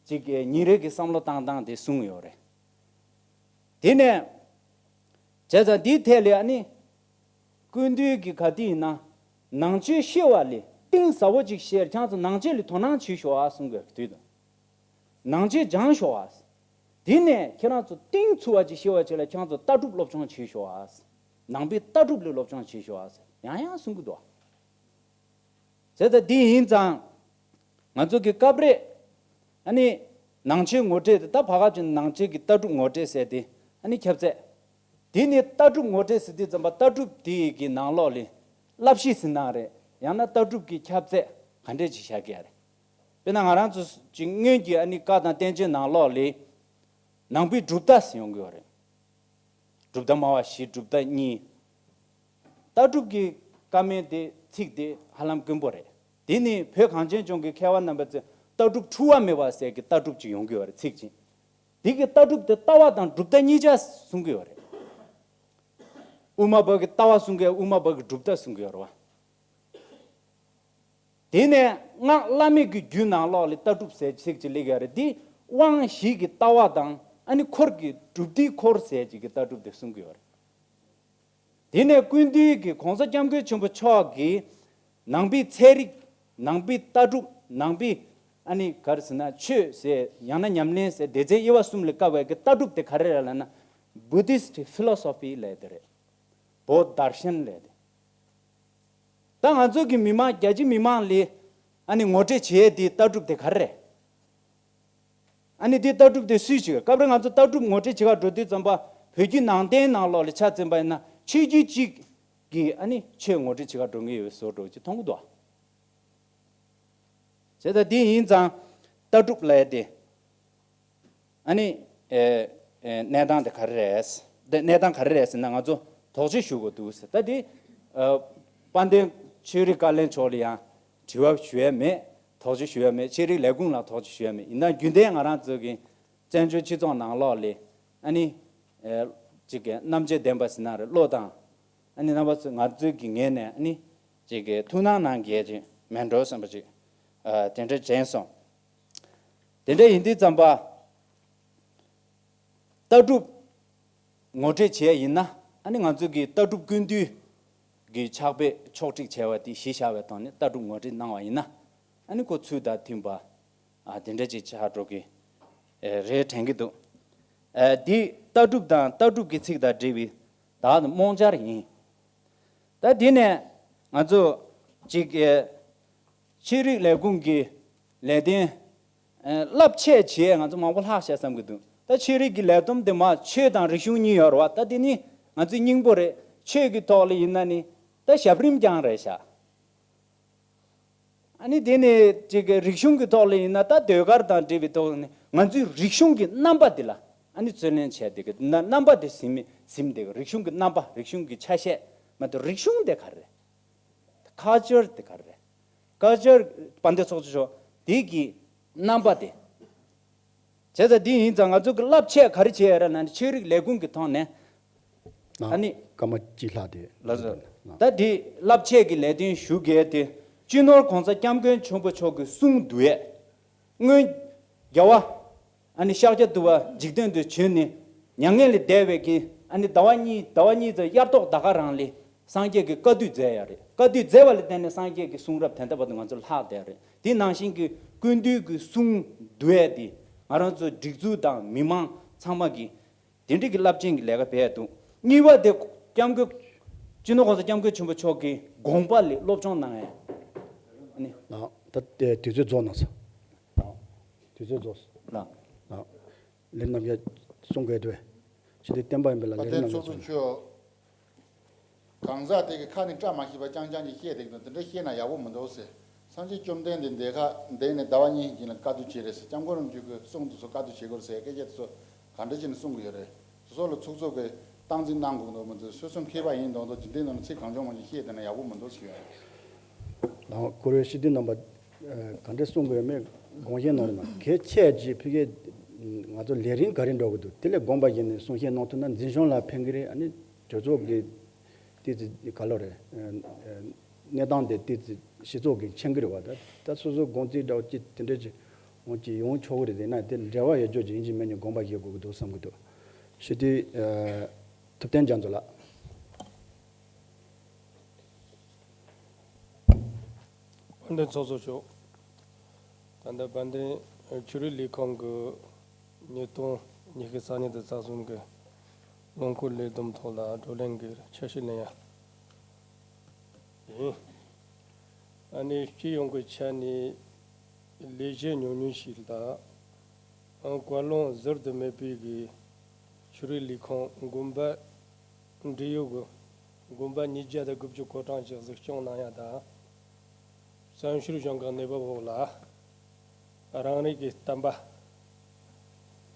ཅིག་གི་ཉིན་རེ་གི་བསམ་བློ་བཏང་སྟངས་དེ་གསུངས་ཡོད་རེད། དེ་ནས་བྱས་ཙང་འདིའི་ཐད་ལ་ཨ་ནི་སྐུ་མདུན་གྱི་ག་དུས་ཡིན་ན་ནང་ཆོས་བཤད་པ་ལས་གཏིང་ཟབ་པོ་ཅིག་བཤད། ཁྱེད་ཚོ་ནང་ཆོས་ལ་དོ་སྣང་བྱེད་ཤོག་ཨ་གསུང་གི་དུས་དང་། ནང་ཆོས་སྦྱང་ཤོག་ཨ། དེ་ནས་ཁྱེད་རང་ཚོ་གཏིང་ཚུད་པ་ཅིག་ཤེས་པ་ཅིག་ལ་ཁྱེད་རང་ཚོ་ལྟ་གྲུབ་སློབ་སྦྱོང་བྱེད་ཤོག་ཨ། ནང་པའི་ལྟ་གྲུབ་ལ་སློབ་སྦྱོང་བྱེད་ཤོག་ཨ་ཟེར་ཡང་ཡང་གསུང་གི་འདུག། བྱས་ཙང་འདི་ཡིན་ཙང་། ང་ཚོ་གི་སྐབས་རེ་ཨ་ནི་ནང་ཆོས་ངོ་སྤྲོད་དེ། ད་བར་སྐབས་ཀྱི་ནང་ཆོས་ཀྱི་ལྟ་གྲུབ་ངོ་སྤྲོད་ཟེར་དེ་ཨ་ནི་ཁྱབ་ཚད། དེ་ནི་ལྟ་གྲུབ་ངོ་སྤྲོད་ཟེར་དུས་ཙམ་པ་ལྟ་གྲུབ་དེ་གི་ནང་ལོགས་ལ་བསླབ་གཞི་ཟེར་ན་རེད། ཡང་ན་ལྟ་གྲུབ་ཀྱི་ཁྱབ་ཚད་ག་འདྲས་ཅིག་བཞག་གི་ཡ་རེད། དཔེར་ན་ང་རང་ཚོ་ཅིག་སྔོན་གྱི་ཨ་ནི་བཀའ་དང་བསྟན་བཅོས་ནང་ལོགས་ལ་ནང་པའི་གྲུབ་མཐའ་ཟེར་ཡོང་གི་ཡོད་རེད། གྲུབ་མཐའ་སྨྲ་བ་བཞི། གྲུབ་མཐའ་གཉིས། ལྟ་གྲུབ་ཀྱི་བཀའ་མོལ་དེ་ཚིག་དེ་ཧ་ལམ་དཀོན་པོ་རེད། དེ་ནི་བོད་གངས་ཅན་ལྗོངས་ཀྱི་མཁས་པ་རྣམ་པ་ཚོས་ལྟ་གྲུབ་འཁྲུལ་བ་མེད་པ་ཟེར་གྱི་ལྟ་གྲུབ་ཅིག་ཡོང་གི་ཡོད་རེད། ཚིག་ཅིག། དེ་གི་ལྟ་གྲུབ་དེ་ལྟ་བ་དང་གྲུབ་མཐའ་གཉིས་ཆ་གསུང་གི་ཡོད་རེད། དབུ་མ་པ་གི་ལྟ་བ་གསུང་གི། དབུ་མ་པ་གི་གྲུབ་མཐའ་གསུང་གི་ཡོད་རེད་བ། དེ་ནས་སྔགས་བླ་མེད་ཀྱི་རྒྱུད་ནང་ལོགས་ལ་ལྟ་གྲུབ་ཟེར་ཚིག་ཅིག་སླེབས་ཡོད་རེད། འདི་དབང་བཞི་གི་ལྟ་བ་དང་ཨ་ནི་འཁོར་གྱི་གྲུབ་མཐའི་འཁོར་ཟེར་ཅིག་གི་ལྟ་གྲུབ་དེ་གསུང་གི་ཡོད་རེད། དེ་ནས་སྐུ་མདུན་གྱིས་གོང་ས་སྐྱབས་མགོན་ཆེན་པོ་མཆོག་གིས་ནང་པའི་ཚན་རིག། ནང་པའི་ལྟ་གྲུབ། ནང་པའི་ཨ་ནི་ག་རེ་ཟེར་ན་ཆོས་ཟེར་ཡང་ན་ཉམས་ལེན་ཟེར་སྡེ་ཚན་དབྱེ་བ་གསུམ་ལ་བཀར་བའི་གི་ལྟ་གྲུབ་དེ་ག་རེ་རེད་ལབ་ན། Buddhist philosophy ལབ་དེ་རེད། བོད་དར་ཤན་ལབ་དེ། ད་ང་ཚོ་གི་མི་མང་། རྒྱ་ཆེ་མི་མང་ལ་ཨ་ནི་ངོ་སྤྲོད་བྱེད་ཡས་དེ་ལྟ་གྲུབ་དེ་ག་རེ་རེད། ཨ་ནི་དེ་ལྟ་གྲུབ་དེ་སུས་བྱེད། སྐབས་རེ་ང་ཚོ་ལྟ་གྲུབ་ངོ་སྤྲོད་བྱེད་ག་འགྲོ་དུས་ཙམ་པ་བོད་བརྒྱུད་ནང་བསྟན་ནང་ལོགས་ལ་ཆ་འཛིན་པ་ཡིན་ན་ཆོས་བརྒྱུད་གཅིག་གིས་ཨ་ནི་ཆོས་ངོ་སྤྲོད་བྱེད་ག་འགྲོ་མཁན་ཡོད་པའི་བཟོ་འདྲ་ཅིག་མཐོང་གི་འདུག། བྱས་ཙང་དེ་ཡིན་ཙང་ལྟ་གྲུབ་ལབ་ཡས་དེ། ཨ་ནི་ཨེ་ཨེ་གནས་སྟངས་དེ་ག་རེ་རེད། དེ་གནས་སྟངས་ག་རེ་རེད་ཟེར་ན་ང་ཚོ་དོགས་གཅོད་ཞུ་དགོས་འདུག་ཟེར། ད་དེ་ཨ་དཔལ་ལྡན་ ཆོས་རིག་བཀའ་བློན་མཆོག་ལ་ཡང་དྲི་བ་ཞུ་ཡ་མེད། དོགས་གཅོད་ཞུ་ཡ་མེད། ཆོས་རིག་ལས་ཁུངས་ལ་དོགས་གཅོད་ཞུ་ཡ་མེད། ཡིན་ན་རྒྱུན་ལྡན་ང་རང་ཚོ་གི་བཙན་བྱོལ་སྤྱི་ཚོགས་ནང་ལོགས་ལ་ཨ་ནི་ཨེ་ཅིག་གི་རྣམ་དཔྱོད་ལྡན་པ་ཟེར་ན་རེད། བློ་དང་ཨ་ནི་རྣམ་པ་ཚོ་ང་ཚོའི་གི་ངོས་ནས་ཨ་ནི་ཅིག་གི་ཐུགས་སྣང་གནང་གལ་ཅིག་མེད་འགྲོ་བསམ་པ་ཅིག་ཨ་དེ་འདྲ་དྲན་སོང་། དེ་འདྲ་ཡིན་དུས་ཙམ་པ། ལྟ་གྲུབ་ངོ་སྤྲོད་བྱས་ཡིན་ན། ཨ་ནི་ང་ཚོ་གི་ལྟ་གྲུབ་ཀུན་བཏུས་ཀྱི་ཕྱག་དཔེ་ཕྱོགས་སྒྲིག་བྱས་པ་དེ་གཞི་བཞག་པའི་ཐོག་ནས་ལྟ་གྲུབ་ངོ་སྤྲོད་གནང་བ་ཡིན་ན། ཨ་ནི་ཁོ་ཚུལ་དང་མཐུན་པ་ཨ་དེ་འདྲ་ཅིག་ཆགས་འགྲོ་གི་ཨེ་རེད་དྲན་གྱི་འདུག་ཨ་འདི་ལྟ་གྲུབ་དང་ལྟ་གྲུབ་ཀྱི་ཚིག་དང་འབྲེལ་བའི་ད་རྨོངས་འཆར་ཡིན། ད་འདི་ནས་ང་ཚོ་གཅིག་ཨེ་ཆོས་རིག་ལས་ཁུངས་ཀྱི་ལས་དོན་ཨེ་རླབས་ཆེ་བྱས་ང་ཚོ་མང་པོ་ལྷག་བཞག་བསམ་གྱི་འདུག་ད་ཆོས་རིག་གི་ལས་བསྡོམས་དེ་མ་ཆོས་དང་རིག་གཞུང་གཉིས་ཡོད་རེད་བ། ད་འདི་ནི་ང་ཚོའི་སྙིང་པོ་རེད། ཆོས་ཀྱི་ཐོག་ལ་ཡིན་ན་ནི་ད་ཞབས་རིམ་རྐྱང་རེད་ཤག་ཨ་ནི་དེ་ནི་ཅིག་གི་རིག་གཞུང་གི་ཐོག་ལ་ཡིན་ན་ད་ཟློས་གར་དང་འབྲེལ་བའི་ཐོག་ནས་ང་ཚོའི་རིག་གཞུང་གི་རྣམ་པ་དེ་ལ་ཨ་ནི་བརྩོན་ལེན་བྱས་ཏེ་གི་ན་རྣམ་པ་དེ་ཟིན་མི་ཟིན་ཏེ་གི་རིག་གཞུང་གི་རྣམ་པ། རིག་གཞུང་གི་ཆ་ཤས་མ་གཏོགས་རིག་གཞུང་དེ་ག་རེ་རེད། ཁལ་ཅར་དེ་ག་རེ་རེད། ཁལ་ཅར་དཔལ་ལྡན་ཚོགས་གཙོ་མཆོག་དེ་གི་རྣམ་པ་དེ། བྱས་ཙང་འདི་ཡིན་ཙང་ང་ཚོ་གི་རླབས་ཆེ་ག་རེ་བྱས་ཡོད་རེད་ན་ནི་ཆོས་རིག་ལས་ཁུངས་ཀྱི་ཐོག་ནས། ཨ་ནི་སྐར་མ་གཅིག་ལྷག་དེ། ལགས་སོ། ད་འདི་རླབས་ཆེ་གི་ལས་དོན་ཞུ་གལ་ཏེ། སྤྱི་ནོར་གོང་ས་སྐྱབས་མགོན་ཆེན་པོ་མཆོག་གི་གསུང་བསྡུ་ཡས། སྔོན་རྒྱལ་བ་ཨ་ནི་ཤཱཀྱ་ཐུབ་པ་འཇིག་རྟེན་དུ་བྱོན་ནས་མྱ་ངན་ལས་འདས་པའི་གི་ཨ་ནི་ཟླ་བ་གཉིས་ཟླ་བ་གཉིས་ཙམ་དབྱར་ཐོག་ཟླ་སྐར་རང་ལས་སངས་རྒྱས་ཀྱི་བཀའ་བསྡུ་མཛད་ཡ་རེད། བཀའ་བསྡུ་མཛད་པ་ལ་བརྟེན་ནས་སངས་རྒྱས་ཀྱི་གསུང་རབ་དེ་འདྲ་བར་དུ་ང་ཚོ་ལྷག་བསྡད་ཡ་རེད། དེ་ནང་བཞིན་གྱི་ཀུན་འདུས་ཀྱི་གསུང་བསྡུ་ཡས་དེ་ང་རང་ཚོ་སྒྲིག་འཛུགས་དང་མི་མང་ཚང་མ་གི་དེ་འདྲ་གི་རླབས་ཆེན་གྱི་ལས་ཀ་བྱས་འདུག་གཉིས་པ་དེ་སྐྱབས་མགོན། སྤྱི་ནོར་གོང་ས་སྐྱབས་མགོན་ཆེན་པོ་མཆོག་གི་དགོངས་པ་ལ་སློབ་སྦྱོང་གནང་ཡས། ཨ་ནི། ལགས། ད་ལྟའི་དུས་ཚོད་རྫོགས་གནང་སོང་། དུས་ཚོད་རྫོགས་སོང་། ལགས། ལགས། ལས་རྣམ་རྒྱལ་གསུང་དགོས་འདུག་ཞི་བདེ་བསྟན་པ་ཡིན་པ་ལ་ལས་རྣམ་རྒྱལ་གསུང་། གང་ཟག་དེ་གི་ཁ་ནས་བཀྲ་མ་ཤིས་པ་རྐྱང་རྐྱང་ཅིག་བཤད་བསྡད་ཀྱི་འདུག་དེ་འདྲ་བཤད་ན་ཡག་པོ་མི་འདུག་ཟེར། སངས་རྒྱས་བཅོམ་ལྡན་འདས་འདས་ཁ་འདས་ནས་ཟླ་བ་གཉིས་ཀྱི་རིང་ལ་བཀའ་བསྡུ་བྱས་རེད་ཟེར། སྐྱབས་མགོན་རིན་པོ་ཆེ་གི་གསུང་དེ་ཚོ་བཀའ་བསྡུ་བྱེད་དགོས་རེད་ཟེར་སྐད་ཆ་དེ་ཚོ་ག་འདྲ་བྱས་ནས་གསུང་གི་ཡོད་རེད། དེ་ཚོ་ལ་ཚུགས་ཚུགས་ཀྱི་སྟངས་འཛིན་གནང་དགོས་འདུག་མི་འདུག་སོ་སོའི་མཁས་པ་ཡིན་མདོག་མདོག་འཇིག་རྟེན་ནང་ལ་ཚིག་གང་བྱུང་མང་བྱུང་བཤད་བསྡད་ན་ཡག་པོ་མི་འདུག་ཟེར་ཡོད། ལགས། སྐུ་ངོ་ཞི་བདེ་རྣམ་པ་ག་འདྲ་གསུང་དགོས་མེད་དགོངས་བཞེས་གནང་རོགས་གནང་། གལ་ཆེ་ཅིག་ཕ་གི་ང་ཚོ་ལས་རིམ་ག་རེ་འགྲོ་གི་འདུག་དེ་ལས་དགོངས་པ་བཞེས་ནས་གསུང་བཤད་གནང་ཐུབ་ན་འཛིན་སྐྱོང་ལ་ཕན་གི་རེད། ཨ་ནི་གྲོས་ཚོགས་ཀྱི་ཏི་ཙི་ག་ལོ་རེད། གནས་སྟངས་དེ་ཏི་ཙི་སྤྱི་ཚོགས་ཀྱི་མཁྱེན་གི་རེད་བ། ད་ད་སོ་སོ་དགོངས་ཚུལ་འདྲ་བོ་ཅིག་དེ་འདྲ་ཅིག་འོང་ཅིག་ཡོང་ཆོག་གི་རེད། དེ་ན་དེ་འབྲེལ་བ་ཡོད་རྒྱུ་ཅིག་ཡིན་གཅིག་མིན་གཉིས་དགོངས་པ་བཞེས་དགོས་ཀྱི་འདུག་བསམ་གི་འདུག་ཞི་བདེ་ཐུབ་བསྟན་རྒྱ་མཚོ་ལགས། དཔལ་ལྡན་ཚོགས་གཙོ་མཆོག་ད་ལྟ་དཔལ་ལྡན་ཆོས་རིག་ལས་ཁུངས་ཀྱི་ཉིས་སྟོང་ཉི་ཤུ་རྩ་གཉིས་དང་རྩ་གསུམ་གྱི་ལོ་འཁོར་ལས་བསྡོམས་ཐོག་ལ་བགྲོ་གླེང་གི་འཆར་གཞི་ལེན་ཡ་ཡིན། ཨ་ནི་སྤྱི་ཡོངས་ཀྱི་ཆ་ནས་ལས་གཞི་ཉུང་ཉུང་ཞིག་དང་། བཀའ་བློན་ཟུར་དུ་མེད་པའི་གི་ཆོས་རིག་ལས་ཁུངས་དགོན་པ་འབྲེལ་ཡོད་ཀྱི་དགོན་པ་ཉིས་བརྒྱ་དང་དགུ་བཅུ་གོ་གྲངས་ཀྱི་གཟིགས་སྐྱོང་གནང་ཡ་དང་། བཙན་བྱོལ་གཞུང་གི་གནས་བབ་འོག་ལ་རང་རེ་གི་བསྟན་པ་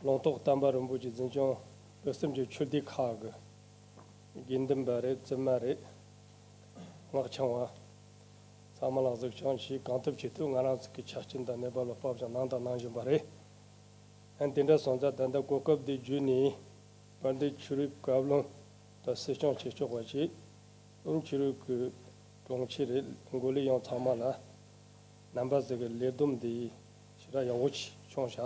ལུང་རྟོགས་བསྟན་པ་རིན་པོ་ཆེ་འཛིན་སྐྱོང་སྤེལ་གསུམ་གྱི་ཆོས་སྡེ་ཁག་གི་དགེ་འདུན་པ་རེད། བཙུན་མ་རེད། སྔགས་འཆང་བ་ཚང་མ་ལ་གཟིགས་སྐྱོང་བྱེད་གང་ཐུབ་ཇི་ཐུབ་ང་རང་ཚོ་གི་ཆ་རྐྱེན་དང་གནས་བབ་ལ་དཔག་ཅིང་གནང་དང་གནང་བཞིན་པ་རེད། ཨ་དེ་འདྲ་སོང་ཙང་ད་ལྟ་གོ་སྐབས་འདི་བརྒྱུད་ནས་དཔལ་ལྡན་ཆོས་རིག་བཀའ་བློན་དང་སྲིད་སྐྱོང་བྱེད་ཆོག་པ་བྱས། ཨ་ཆོས་རིག་གི་དྲུང་ཆེ་རེད། འགོ་ལས་ཡོངས་ཚང་མ་ལ་རྣམ་པ་ཚོ་གི་ལས་བསྡོམས་འདི་ཞེ་དྲག་ཡག་པོ་ཅིག་བྱུང་ཤག་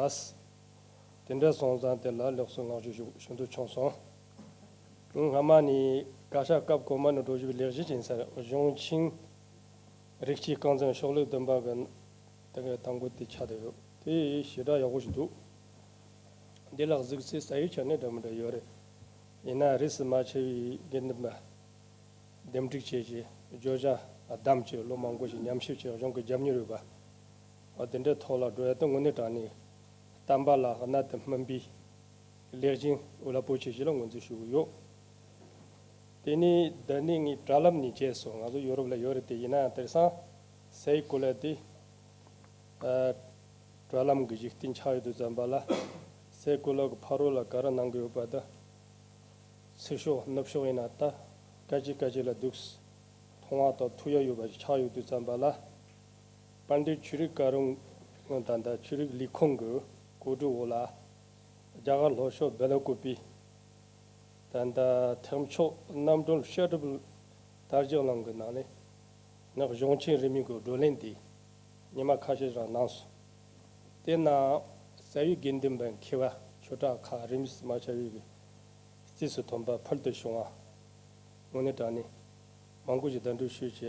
དེ་འདྲ་སོང་ཙང་དེ་ལ་ལེགས་སོ་བསྔགས་བརྗོད་ཞུ་ཞུ་འདོད་བྱུང་སོང་། སྔ་མ་ནས་བཀའ་ཤག་སྐབས་གོང་མ་ནས་འགྲོ་བཞིན་པའི་ལས་གཞི་ཅིག་ཡིན་ས་རེད། གཞུང་ཆེན་རིགས་གཅིག་རྐང་འཛིན་ཤོག་ལྷེ་བདུན་པ་གི་དེ་གའི་དང་པོ་དེ་ཆགས་བསྡད་ཡོད། དེ་ཞེ་དྲག་ཡག་པོ་ཞིག་འདུག་འདི་ལ་གཟིགས་ཚུལ་ས་ཡི་ཆ་ནས་འདྲ་མི་འདྲ་ཡོད་རེད། ཡིན་ན་རིས་སུ་མ་ཆད་པའི་དགེ་འདུན་པ་འདེམས་སྒྲུག་བྱས་རྗེས་བརྗོད་བྱ་བདམས་བྱས་ལོ་མང་པོ་ཞིག་ཉམས་ཞིབ་བྱས་གཞུང་གི་རྒྱབ་གཉེར་ཡོད་པ། འོ་དེ་འདྲའི་ཐོག་ལ་འགྲོ་ཡ་དེ་དངོས་གནས་དྲང་གནས་བསྟན་པ་ལ་གནད་དུ་སྨིན་པའི་ལེགས་ཤིང་རླབས་པོ་ཆེ་ཞིག་ལ་ངོས་འཛིན་ཞུ་གི་ཡོད། དེ་ནས་འདི་ནས་ངས་དྲ་ལམ་ནས་མཇལ་སོང་། ང་ཚོ་ཡོ་རོབ་ལ་ཡོད་རེད་དེ། ཡིན་ན་ཡང་དེང་སང་སའི་གོ་ལ་དེ་ཨ་དྲ་ལམ་གི་འཇིག་རྟེན་ཆགས་ཡོད་དུས་ཙམ་པ་ལ་སའི་གོ་ལ་གི་ཕ་རོལ་ལ་ག་རེ་གནང་གི་ཡོད་པ་དང་། ཚུར་ཤོག་ནུབ་ཤོག་ཡིན་ན་ད་སྐད་ཅིག་སྐད་ཅིག་ལ་འདུག་སེ་ བསྟོད་བསྔགས་དང་ཐུགས་ཡ་ཡོད་པ་ཞིག་ཆགས་ཡོད་དུས་ཙམ་པ་ལ། དཔལ་ལྡན་ཆོས་རིག་བཀའ་དྲུང་དང་ད་ཆོས་རིག་ལས་ཁུངས་ཀྱི་གོ་སྒྲིག་འོག་ལ། རྒྱ་གར་ལྷོ་ཕྱོགས་སྦེ་ལ་ཀོ་པི་ད་ད་ཐེག་མཆོག་རྣམ་གྲོལ་བཤད་སྒྲུབ་དར་རྒྱས་གླིང་གི་ནང་ནས་ནག་གཞུང་ཆེན་རིས་མེད་ཀྱི་བགྲོ་གླེང་དེ་ཉི་མ་ཁ་ཤས་རང་གནང་སོང་། དེ་ན་རྩ་བའི་དགེ་འདུན་པ་མཁས་པ་ཆོས་གྲགས་ཁག་རིས་མེད་མ་ཆགས་པའི་གི་རྩིས་སུ་ཐོན་པ་ཕུལ་དུ་བྱུང་བ་དངོས་གནས་དྲང་གནས་མང་པོ་ཞིག་གདན་འདྲེན་ཞུས་བྱས་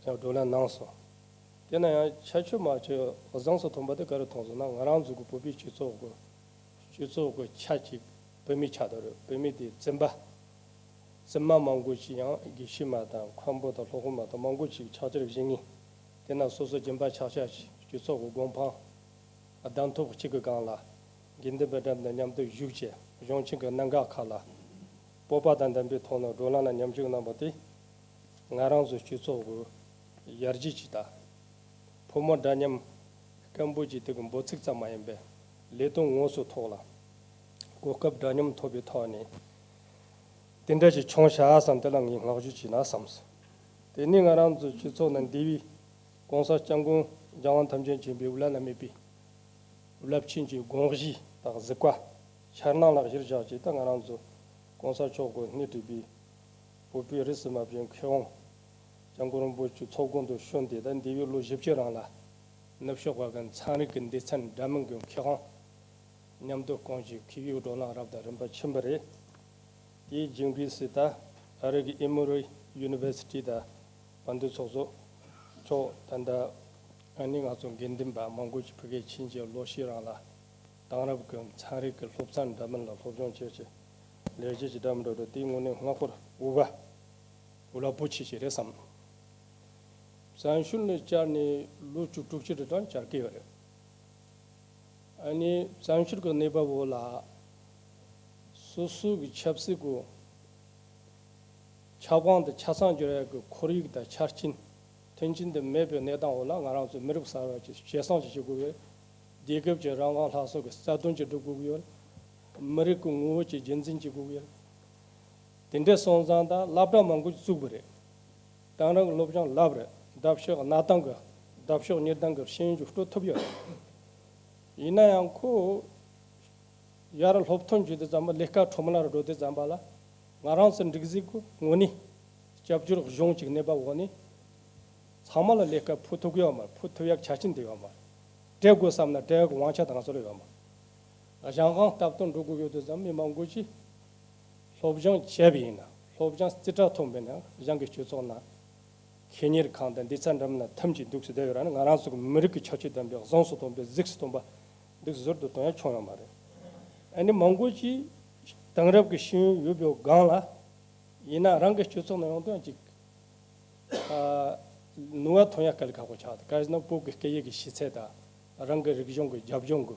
ཡང་བགྲོ་གླེང་གནང་སོང་། དེ་ན་ཡང་ཁྱད་ཆོས་མ་ཆོས་གཟེངས་སུ་ཐོན་པ་དེ་ག་རེ་མཐོང་སོང་ན། ང་རང་ཚོ་གི་བོད་པའི་སྤྱི་ཚོགས་ཀྱི་སྤྱི་ཚོགས་ཀྱི་ཆ་གཅིག་བུད་མེད་ཆགས་བསྡད་རེད། བུད་མེད་དེ་བཙུན་པ། བཙུན་མ་མང་པོ་ཞིག་ཡང་དགེ་བཤེས་མ་དང་མཁན་པོ་དང་སློབ་དཔོན་མ་དང་མང་པོ་ཞིག་ཕྱག་ཕྱིར་བཞེངས་ངེས། དེ་ན་སོ་སོ་སྦྱིན་པ་ཆག་ཆག་ཞིག་སྤྱི་ཚོགས་ཀྱི་དགོན་པ་གདན་ཐོབ་གཅིག་གི་སྒང་ལ་དགེ་འདུན་པའི་འགྲམ་དུ་མཉམ་དུ་བཞུགས་བྱས་གཞུང་ཆེན་གྱི་གནད་འགག་ཁག་ལ་སྤོབས་པ་དང་ལྡན་པའི་ཐོག་ནས་བགྲོ་གླེང་ལ་མཉམ་ཞུགས་གནང་བ་དེ། ང་རང་ཚོའི་སྤྱི་ཚོགས་ཀྱི་ཡར་རྒྱས་ཀྱི་ད་ཕོ་མོ་འདྲ་མཉམ་སྐད་འབོད་ཀྱི་དེ་གི་འབོད་ཚིག་ཙམ་མ་ཡིན་པའི་ལས་དོན་དངོས་སུ་ཐོག་ལ་གོ་སྐབས་འདྲ་མཉམ་ཐོབ་པའི་ཐོག་ནས་དེ་འདྲ་ཞིག་བྱུང་བཞག་བསམ། དེ་ལ་ངས་བསྔགས་བརྗོད་བྱས་ན་བསམ། དེ་ནས་ང་རང་ཚོའི་སྤྱི་ཚོགས་ནང་འདས་པའི་གོང་ས་སྐྱབས་མགོན་རྒྱལ་དབང་ཐམས་ཅད་མཁྱེན་པའི་བླ་ན་མེད་པའི་རླབས་ཆེན་གྱི་དགོངས་གཞི་དང་གཟིགས་པ་འཆར་སྣང་ལ་གཞིར་བཞག་ཅིག་ད་ང་རང་ཚོ་གོང་ས་མཆོག་གི་སྣེ་ཁྲིད་པའི་བོད་པའི་རིས་སུ་མ་ཆད་མཁས་དབང་སྐྱབས་མགོན་རིན་པོ་ཆེ་ཚོགས་དགོངས་དུ་བྱོན་ཏེ། ད་འདས་པའི་ལོ་བཞི་བཅུ་རིང་ལ་ནུབ་ཕྱོགས་པ་གི་ཚན་རིག་གི་སྡེ་ཚན་འདྲ་མིན་གྱི་མཁས་དབང་མཉམ་དུ་དཀོན་ཅིག་མཁས་པའི་བགྲོ་གླེང་རབ་དང་རིམ་པ་ཕྱིན་པ་རེད། དེའི་རྒྱུན་རིང་སྲིད་ད་ཨ་རི་གི་ཨེ་མོ་རི་ཡུ་ནི་ཝར་སི་ཊི་ད་དཔལ་ལྡན་ཚོགས་གཙོ་མཆོག་ད་ལྟ་ཨ་ནི་ང་ཚོ་དགེ་འདུན་པ་མང་པོ་ཅིག་ཕ་གིར་ཕྱིན་བྱས་ལོ་ཤས་རིང་ལ་དེང་རབས་ཀྱི་ཚན་རིག་གི་སློབ་ཚན་འདྲ་མིན་ལ་སློབ་སྦྱོང་བྱས་བྱས་ལས་གཞི་ཅིག་འདྲ་མི་འདྲ་འགྲོ་དེའི་ངོས་ནས་སྔ་ཤོར་འུ་བ་འུ་ལ་པོ་ཆེ་ཞིག་རེད་བསམ། བཙན་བྱོལ་ནས་བཅར་ནས་ལོ་བཅུ་དྲུག་ཅུ་རེ་གྲངས་བཅར་གི་ཡོད་རེད། ཨ་ནི་བཙན་བྱོལ་གྱི་གནས་བབ་འོག་ལ་སོ་སོ་གི་ཆབ་སྲིད་ཀྱི་ཁྱབ་ཁོངས་དང་ཆ་ཚང་སྦྱོར་ཡག་གི་ཁོར་ཡུག་དང་ཆ་རྐྱེན་མཐུན་རྐྱེན་དུ་མེད་པའི་གནས་སྟངས་འོག་ལ་ང་རང་ཚོ་མི་རིགས་གསར་བ་ཅིག་སྐྱེད་སྲིང་ཅིག་བྱེད་དགོས་ཀྱི་ཡོད། རྒྱལ་ཁབ་ཀྱི་རང་དབང་སླར་གསོ་གི་རྩ་དོན་ཅིག་སྒྲུབ་དགོས་ཀྱི་ཡོད། མི་རིགས་ཀྱི་ངོ་བོ་ཅིག་རྒྱུན་འཛིན་བྱེད་དགོས་ཀྱི་ཡོད། དེ་འདྲ་སོང་ཙང་ད་སློབ་གྲྭ་མང་པོ་ཅིག་བཙུགས་པ་རེད། དེང་རབས་ཀྱི་སློབ་སྦྱོང་བསླབ་རེད། ལྡབ་ཤོག་སྣ་ཐང་གི་ལྡབ་ཤོག་གཉིས་ལྡན་གྱི་ཤེས་ཡོན་ཅིག་སྤྲོད་ཐུབ་ཡོད་རེད། ཡིན་ན་ཡང་ཁོ་ཡར་སློབ་ཐོན་བྱེད་དུས་ཙམ་པ་ལས་ཀ་ཁྲོམ་ལ་འགྲོ་དུས་ཙམ་པ་ལ་ང་རང་ཚོ་འགྲིག་གཟིགས་ཀྱི་ངོས་ནས་སྐྱབས་བཅོལ་གཞུང་གཅིག་གནས་བབ་འོག་ནས་ཚང་མ་ལ་ལས་ཀ་ཕུལ་ཐུབ་ཀྱི་ཡོད་མ་རེད། ཕུལ་ཐུབ་ཡག་ཆ་རྐྱེན་དེ་ཡོད་མ་རེད། སྤྲད་དགོས་བསམ་ན་སྤྲད་ཡག་གི་དབང་ཆ་དེ་ང་ཚོ་ལ་ཡོད་མ་རེད། གཞན་དབང་སྟབས་བསྟུན་འགྲོ་དགོས་ཡོད་དུས་ཙམ་མི་མང་པོ་ཅིག་སློབ་སྦྱོང་བྱས་པ་ཡིན་ན་སློབ་སྦྱོང་རྩིས་ཁྲ་ཐོན་པ་ཡིན་ན་གཞན་གྱི་སྤྱི་ཚོགས་ནང་ཁེ་གཉེར་ཁང་དང་སྡེ་ཚན་འདྲ་མིན་ན་ཐིམ་གྱིས་འདུག་སེ་བསྡད་ཡོད་ར་ནི་ང་རང་ཚོ་གི་མི་རིགས་ཀྱི་ཁྱད་ཆོས་ལྡན་པའི་གཟེངས་སུ་ཐོན་པའི་གཟིགས་སུ་ཐོན་པ་འདུག་ཟུར་དུ་གཏོང་ཡ་བྱུང་ཡོད་མ་རེད། ཨ་ནི་མང་པོ་ཅིག་དེང་རབས་ཀྱི་ཤེས་ཡོན་ཡོད་པའི་སྒང་ལ་ཡིན་ན་རང་གི་སྤྱི་ཚོགས་ནང་ཡོང་དོན་ཅིག་ནུས་པ་ཐོན་ཡ་དཀའ་ལས་ཁག་པོ་ཆགས་འདུག་ག་རེ་ཟེར་ན་བོད་ཀྱི་སྐད་ཡིག་གི་ཤེས་ཚད་དང་རང་གི་རིག་གཞུང་གི་རྒྱབ་ལྗོངས་གི་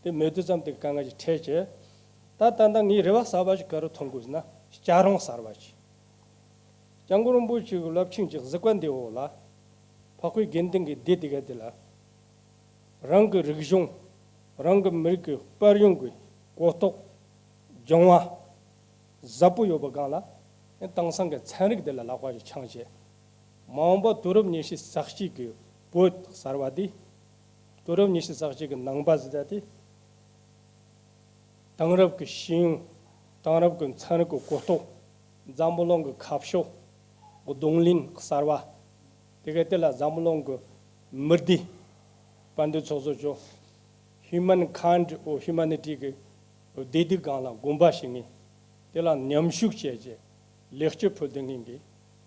དེ་མེད་དུས་ཙམ་དེ་དཀའ་ངལ་ཞིག་འཕྲད་བྱས། ད་ད་ལྟ་ངའི་རེ་བ་གསར་པ་ཞིག་ག་རེ་ཐོན་དགོས་ཟེར་ན་སྐྱག་རོང་གསར་པ་ཞིག་སྐྱབས་མགོན་རིན་པོ་ཆེ་གི་རླབས་ཆེན་གྱི་གཟིགས་པ་འདིའི་འོག་ལ་འཕགས་པའི་དགེ་འདུན་གྱི་སྡེ་དེ་ག་དེ་ལ་རང་གི་རིག་གཞུང་རང་གི་མི་རིགས་ཀྱི་དཔལ་ཡོན་གྱི་གོ་རྟོགས་སྦྱང་བ་ཟབ་པོ་ཡོད་པའི་སྒང་ལ་དེང་སང་གི་ཚན་རིག་དེ་ལ་ལག་པ་ཞིག་འཆང་བྱས། མ་འོངས་པ་དུས་རབས་ཉི་ཤུ་རྩ་གཅིག་གི་བོད་གསར་བ་འདི་དུས་རབས་ཉི་ཤུ་རྩ་གཅིག་གི་ནང་པ་ཟེར་ད་དེ་དེང་རབས་ཀྱི་ཤེས་ཡོན་དེང་རབས་ཀྱི་ཚན་རིག་གི་གོ་རྟོགས་འཛམ་བུ་གླིང་གི་ཁ་ཕྱོགས་གདོང་ལེན་གསར་བ་དེ་ག་དེ་ལ་འཛམ་བུ་གླིང་གི་མི་སྡེ་དཔལ་ལྡན་ཚོགས་གཙོ་མཆོག Humankind or Humanity གི་བདེ་སྡུག་སྒང་ལ་དགོངས་པ་བཞེས་མཁན། དེ་ལ་མཉམ་ཞུགས་བྱས་རྗེས་ལེགས་སྐྱེས་ཕུལ་བསྡད་མཁན་གྱི་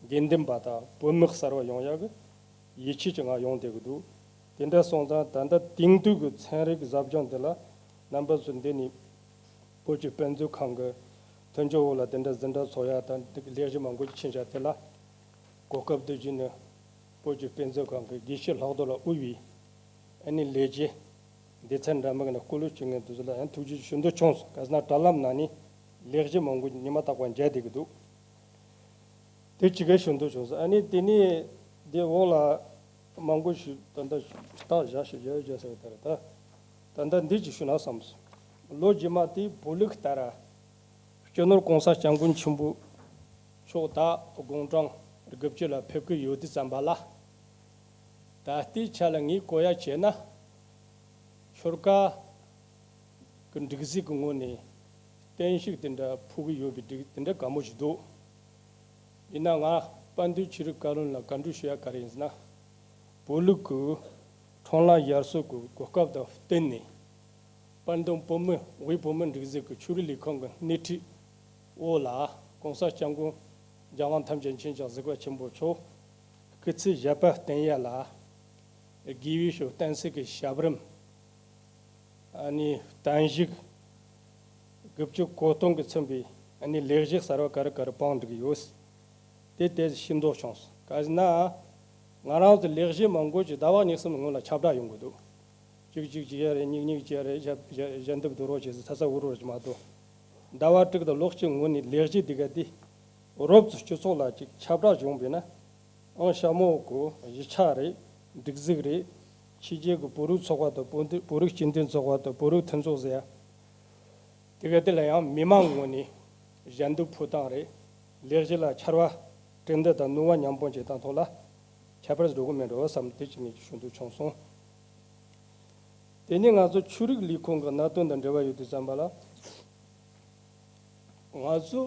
དགེ་འདུན་པ་དང་བོད་མི་གསར་བ་ཡོང་ཡག་གི་ཡིད་ཆེས་ཀྱི་ངང་ཡོང་བསྡད་ཀྱི་འདུག་དེ་འདྲ་སོང་ཙང་ད་ལྟ་དེང་དུས་ཀྱི་ཚན་རིག་ཟབ་སྦྱོང་འདི་ལ་རྣམ་པ་ཚོ་འདི་ནས་བོད་ཀྱི་དཔེ་མཛོད་ཁང་གི་མཐུན་སྦྱོར་འོག་ལ་དེ་འདྲ་འཛིན་གྲྭ་ཚོགས་ཡག་དང་ལས་གཞི་མང་པོ་ཅིག་ཕྱིན་བཞག་དེ་ལ་གོ་སྐབས་འདི་བརྒྱུད་ནས་བོད་ཀྱི་དཔེ་མཛོད་ཁང་གི་དགེ་བཤེས་ལྷག་རྡོར་ལགས་དབུས་པའི་ཨ་ནི་ལས་བྱེད་སྡེ་ཚན་འདྲ་མིན་ནས་སྐུ་ལུས་བྱེད་མཁན་དེ་ཚོ་ལ་ཡང་ཐུགས་རྗེ་ཆེ་ཞུ་འདོད་བྱུང་སོང་། ག་ཟེར་ན་དྲ་ལམ་ནང་ནས་ལས་གཞི་མང་པོ་ཉི་མ་རྟག་པར་མཇལ་བསྡད་ཀྱི་འདུག་དེ་གཅིག་ག་ཞུ་འདོད་བྱུང་སོང་། ཨ་ནི་དེ་ནས་དེ་འོག་ལ་མང་པོ་ཞིག་ད་ལྟ་ཞུ་དག་བཞག་ཞིག་བཞག་བཞག་ཟེར་བ་ལྟར་ད་ད་ལྟ་འདི་གཅིག་ཞུ་ན་བསམ་སོང་། ལོ་རྗེས་མ་དེ་བོད་ལུགས་ལྟར་སྤྱི་ནོར་༸གོང་ས་༸སྐྱབས་མགོན་ཆེན་པོ་མཆོག་དང་དགུང་གྲངས་ དགུ་བཅུ་ལ་ཕེབས་ཀྱི་ཡོད་དུས་ཙམ་པ་ལ། ད་ལྟའི་ཆ་ལ་ངས་གོ་ཡ་བྱས་ན། ཆོལ་ཁ་གི་འགྲིག་འཛུགས་ཀྱི་ངོས་ནས་བརྟན་བཞུགས་དེ་འདྲ་ཕུལ་གྱི་ཡོད་པའི་འགྲིག་དེ་འདྲ་དགའ་མོ་ཞིག་འདུག་ཡིན་ན་ང་དཔལ་ལྡན་ཆོས་རིག་བཀའ་བློན་ལ་བཀའ་འདྲི་ཞུ་ཡ་ག་རེ་ཡིན་ཟེར་ན། བོད་ལུགས་ཀྱི་འཁྲུངས་ལྷ་ཡར་སོ་གི་གོ་སྐབས་དང་བསྟུན་ནས། དཔལ་ལྡན་བོད་མི་དབུས་བོད་མིའི་སྒྲིག་འཛུགས་ཀྱི་ཆོས་རིག་ལས་ཁུངས་ཀྱི་སྣེ་ཁྲིད་འོག་ལ། གོང་ས་སྐྱབས་མགོན་རྒྱལ་དབང་ཐམས་ཅད་མཁྱེན་ཅིང་གཟིགས་པ་ཆེན་པོ་མཆོག་སྐུ་ཚེ་ཞབས་པད་བརྟན་ཡས་ལ། དགེ་བའི་བཤེས་བསྟན་སྲིད་ཀྱི་ཞབས་རིམ། ཨ་ནི་བརྟན་བཞུགས་དགུ་བཅུ་གོ་སྟོང་གིས་མཚོན་པའི་ཨ་ནི་ལས་གཞི་གསར་བ་ག་རེ་ག་རེ་སྤང་འགྲིག་ཡོད། དེ་དེ་ཤེས་འདོད་བྱུང་སོང་། ག་ཟེར་ན། ང་རང་ཚོ་ལས་གཞི་མང་པོ་ཅིག་ཟླ་བ་གཉིས་གསུམ་སྔོན་ལ་ཁྱབ་བསྒྲགས་ཡོང་གི་འདུག་གཅིག་གཅིག་བྱེད་ཡ་རེད། གཉིས་གཉིས་བྱེད་ཡ་རེད། ཞལ་ཞལ་ཞལ་འདེབས་བསྡུ་རོགས་བྱེད་ཟེར་ཚ་ཚ་འུར་འུར་ཅིག་མ་གཏོགས། ཟླ་བ་དྲུག་དང་ལོ་གཅིག་སྔོན་ནས་ལས་གཞི་འདི་ག་དེ་རོབ་ཙམ་སྤྱི་ཚོགས་ལ་ཅིག་ཁྱབ་བསྒྲགས་བྱུང་བས་ན། ཨང་ཤ་མོ་གི་གཞིས་ཆགས་རེད། སྒྲིག་འཛུགས་རེད། ཕྱི་རྒྱལ་གྱི་བོད་རིགས་ཚོགས་པ་དང་བོད་འདི་བོད་རིགས་སྤྱི་མཐུན་ཚོགས་པ་དང་བོད་རིགས་མཐུན་ཚོགས་ཟེར་ཡ། དེ་ག་དེ་ལ་ཡང་མི་མང་ངོས་ནས་ཞལ་འདེབས་ཕུལ་སྟངས་རེད། ལས་གཞི་ལ་ཕྱར་བ་གྲུ་འདེགས་དང་ནུས་པ་མཉམ་སྤུངས་བྱེད་སྟངས་ཐོག་ལ་ཁྱད་པར་འགྲོ་གི་མེད་འགྲོ་བསམ་དེ་ཅིག་ངས་ཞུ་འདོད་བྱུང་སོང་། དེ་ནས་ང་ཚོ་ཆོས་རིག་ལས་ཁུངས་ཀྱི་གནད་དོན་དང་འབྲེལ་བ་ཡོད་དུས་ཙམ་པ་ལ། ང་ཚོ་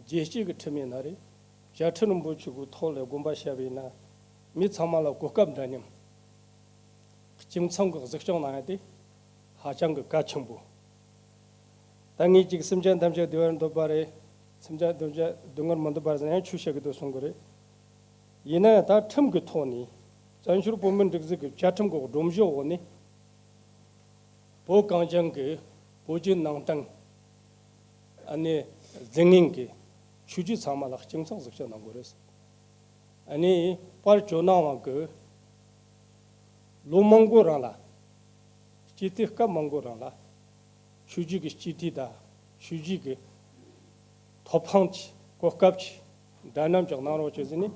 རྒྱལ་སྤྱི་གི་ཁྲིམས་ཡིན་ན་རེད། བཅའ་ཁྲིམས་རིན་པོ་ཆེ་གི་ཐོག་ལ་དགོངས་པ་བཞག་པ་ཡིན་ན། མི་ཚང་མ་ལ་གོ་སྐབས་འདྲ་མཉམ། གཅིག་མཚུངས་ཀྱི་གཟིགས་སྐྱོང་གནང་ཡ་དེ་ཧ་ཅང་གི་གལ་ཆེན་པོ། ད་ངས་ཅིག་སེམས་ཅན་ཐམས་ཅད་བདེ་བར་འདོད་པ་རེད། སེམས་ཅན་ཐམས་ཅད་སྡུག་བསྔལ་མི་འདོད་པ་རེད་ཟེར་ན་ཡང་ཆོས་བཤད་གི་འདུག་གསུང་གི་རེད། ཡིན་ན་ཡང་ད་ཁྲིམས་ཀྱི་ཐོག་ནས་བཙན་བྱོལ་བོད་མིའི་སྒྲིག་འཛུགས་ཀྱི་བཅའ་ཁྲིམས་ཀྱི་སྒྲོམ་གཞི་འོག་ནས། བོད་གངས་ཅན་གྱི་བོད་བརྒྱུད་ནང་བསྟན་ཨ་ནི་རྫོང་ངན་གྱི་ཆོས་བརྒྱུད་ཚང་མ་ལ་གཅིག་མཚུངས་གཟིགས་སྐྱོང་གནང་དགོས་རེད། ཨ་ནི་དཔལ་ཇོ་ནང་བ་གི་ལོ་མང་པོ་རིང་ལ། སྤྱི་འཐུས་སྐབས་མང་པོ་རིང་ལ། ཆོས་བརྒྱུད་ཀྱི་སྤྱི་འཐུས་དང་ཆོས་བརྒྱུད་ཀྱི་ཐོབ་ཐང་གི་གོ་སྐབས་ཀྱི་འདྲ་མཉམ་ཅིག་གནང་རོགས་བྱོས་ཟེར་ནས་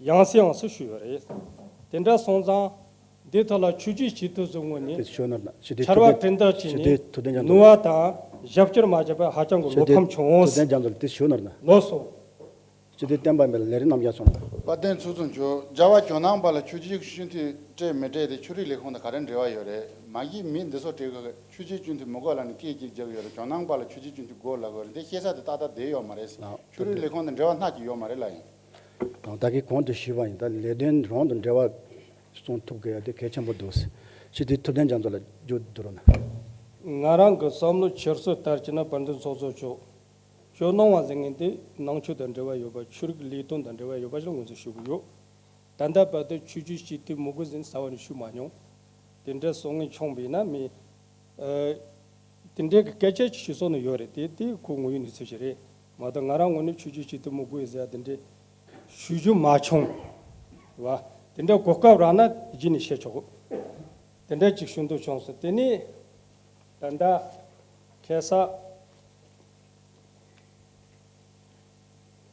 ཡང་སེ་ཡང་སེ་ཞུས་ཡོད་རེད། དེ་འདྲ་སོང་ཙང་འདི་ཐོག་ལ་ཆོས་བརྒྱུད་སྤྱི་འཐུས་ཚོའི་ངོས་ནས་ཕྱར་བ་གྲུ་འདེགས་བྱས་ནས་ནུས་པ་དང་ཞབས་སྐྱོར་མ་བྱས་པར་ཧ་ཅང་གི་བློ་ཕམ་བྱུང་ངོ་། ལགས་སོ། སྤྱི་འཐུས་བསྟན་པ་མེད་ལ་ལས་རིགས་རྣམ་རྒྱལ་སོང་། དཔལ་ལྡན་ཚོགས་གཙོ་མཆོག་རྒྱལ་བ་ཇོ་ནང་པ་ལ་ཆོས་བརྒྱུད་ཀྱི་སྤྱི་འཐུས་སྤྲད་མི་སྤྲད་དེ་ཆོས་རིག་ལས་ཁུངས་དང་ག་རེ་འབྲེལ་བ་ཡོད་རེད། མ་གཞི་མི་འདི་ཚོ་སྤྲད་དགོས་ཀྱི་ཆོས་བརྒྱུད་སྤྱི་འཐུས་མི་དགོས་ལབ་ནས་སྐད་ཅིག་རྒྱག་གི་ཡོད་རེད། ཇོ་ནང་པ་ལ་ཆོས་བརྒྱུད་སྤྱི་འཐུས་དགོས་ལབ་དགོས་རེད། འདི་བཤད་ས་དེ་ཏག་ཏག་བསྡད་ཡོད་མ་རེད། ལགས། ཆོས་རིག་ལས་ཁུངས་དང་འབྲེལ་བ་སྣ་གཅིག་ཡོད་མ་རེད་ལབ་ཡིན། དང་ད་གིན་གོང་དུ་ཞུས་པ་ཡིན། ད་ལས་དོན་རང་དང་འབྲེལ་བ་སྲུང་ཐུབ་དགོས་ཡ་དེ་གལ་ཆེན་པོ་འདུག་སྤྱི་འཐུས་ཐུབ་བསྟན་རྒྱ་མཚོ་ལ་བརྗོད་བསྡུ་རོགས་གནང་། ང་རང་གི་བསམ་བློ་འཁྱེར་སོ་ལྟར་གྱི་ན་དཔལ་ལྡན་ཚོགས་གཙོ་མཆོག་ཇོ་ནང་བ་ཟེར་མཁན་དེ་ནང་ཆོས་དང་འབྲེལ་བ་ཡོད་པ། ཆོས་རིག་ལས་དོན་དང་འབྲེལ་བ་ཡོད་པ་ཞིག་ལ་ངོས་འཛིན་ཞུ་གི་ཡོད། ད་ལྟ་བར་དུ་ཆོས་བརྒྱུད་སྤྱི་འཐུས་མི་དགོས་ཟེར་རྩ་བ་ནས་ཞུས་མ་མྱོང་། དེ་འདྲ་གསུང་མཁན་བྱུང་བས་ན་མི། ཨ། དེ་འདྲའི་གི་སྐད་ཆ་ཅིག་ཞུ་སོང་ནི་ཡོད་རེད། དེ་དེ་ཁོ་ངོ་ཡོད་གནས་ཚུལ་ཞིག་རེད་མ་གཏོགས། ང་རང་ངོས་ནས་ཆོས་བརྒྱུད་སྤྱི་འཐུས་མི་དགོས་ཟེར་ཡ་དེ་འདྲའི་ཞུ་རྒྱུ་མ་བྱུང་། རེད་བ། དེ་འདྲ་གོ་སྐབས་རག་ན་རྗེས་ནས་བཤད་ཆོག་དེ་འདྲ་ཅིག་ཞུ་འདོད་བྱུང་སོང་། དེ་ནས་ད་ལྟ་ཁ་སང་།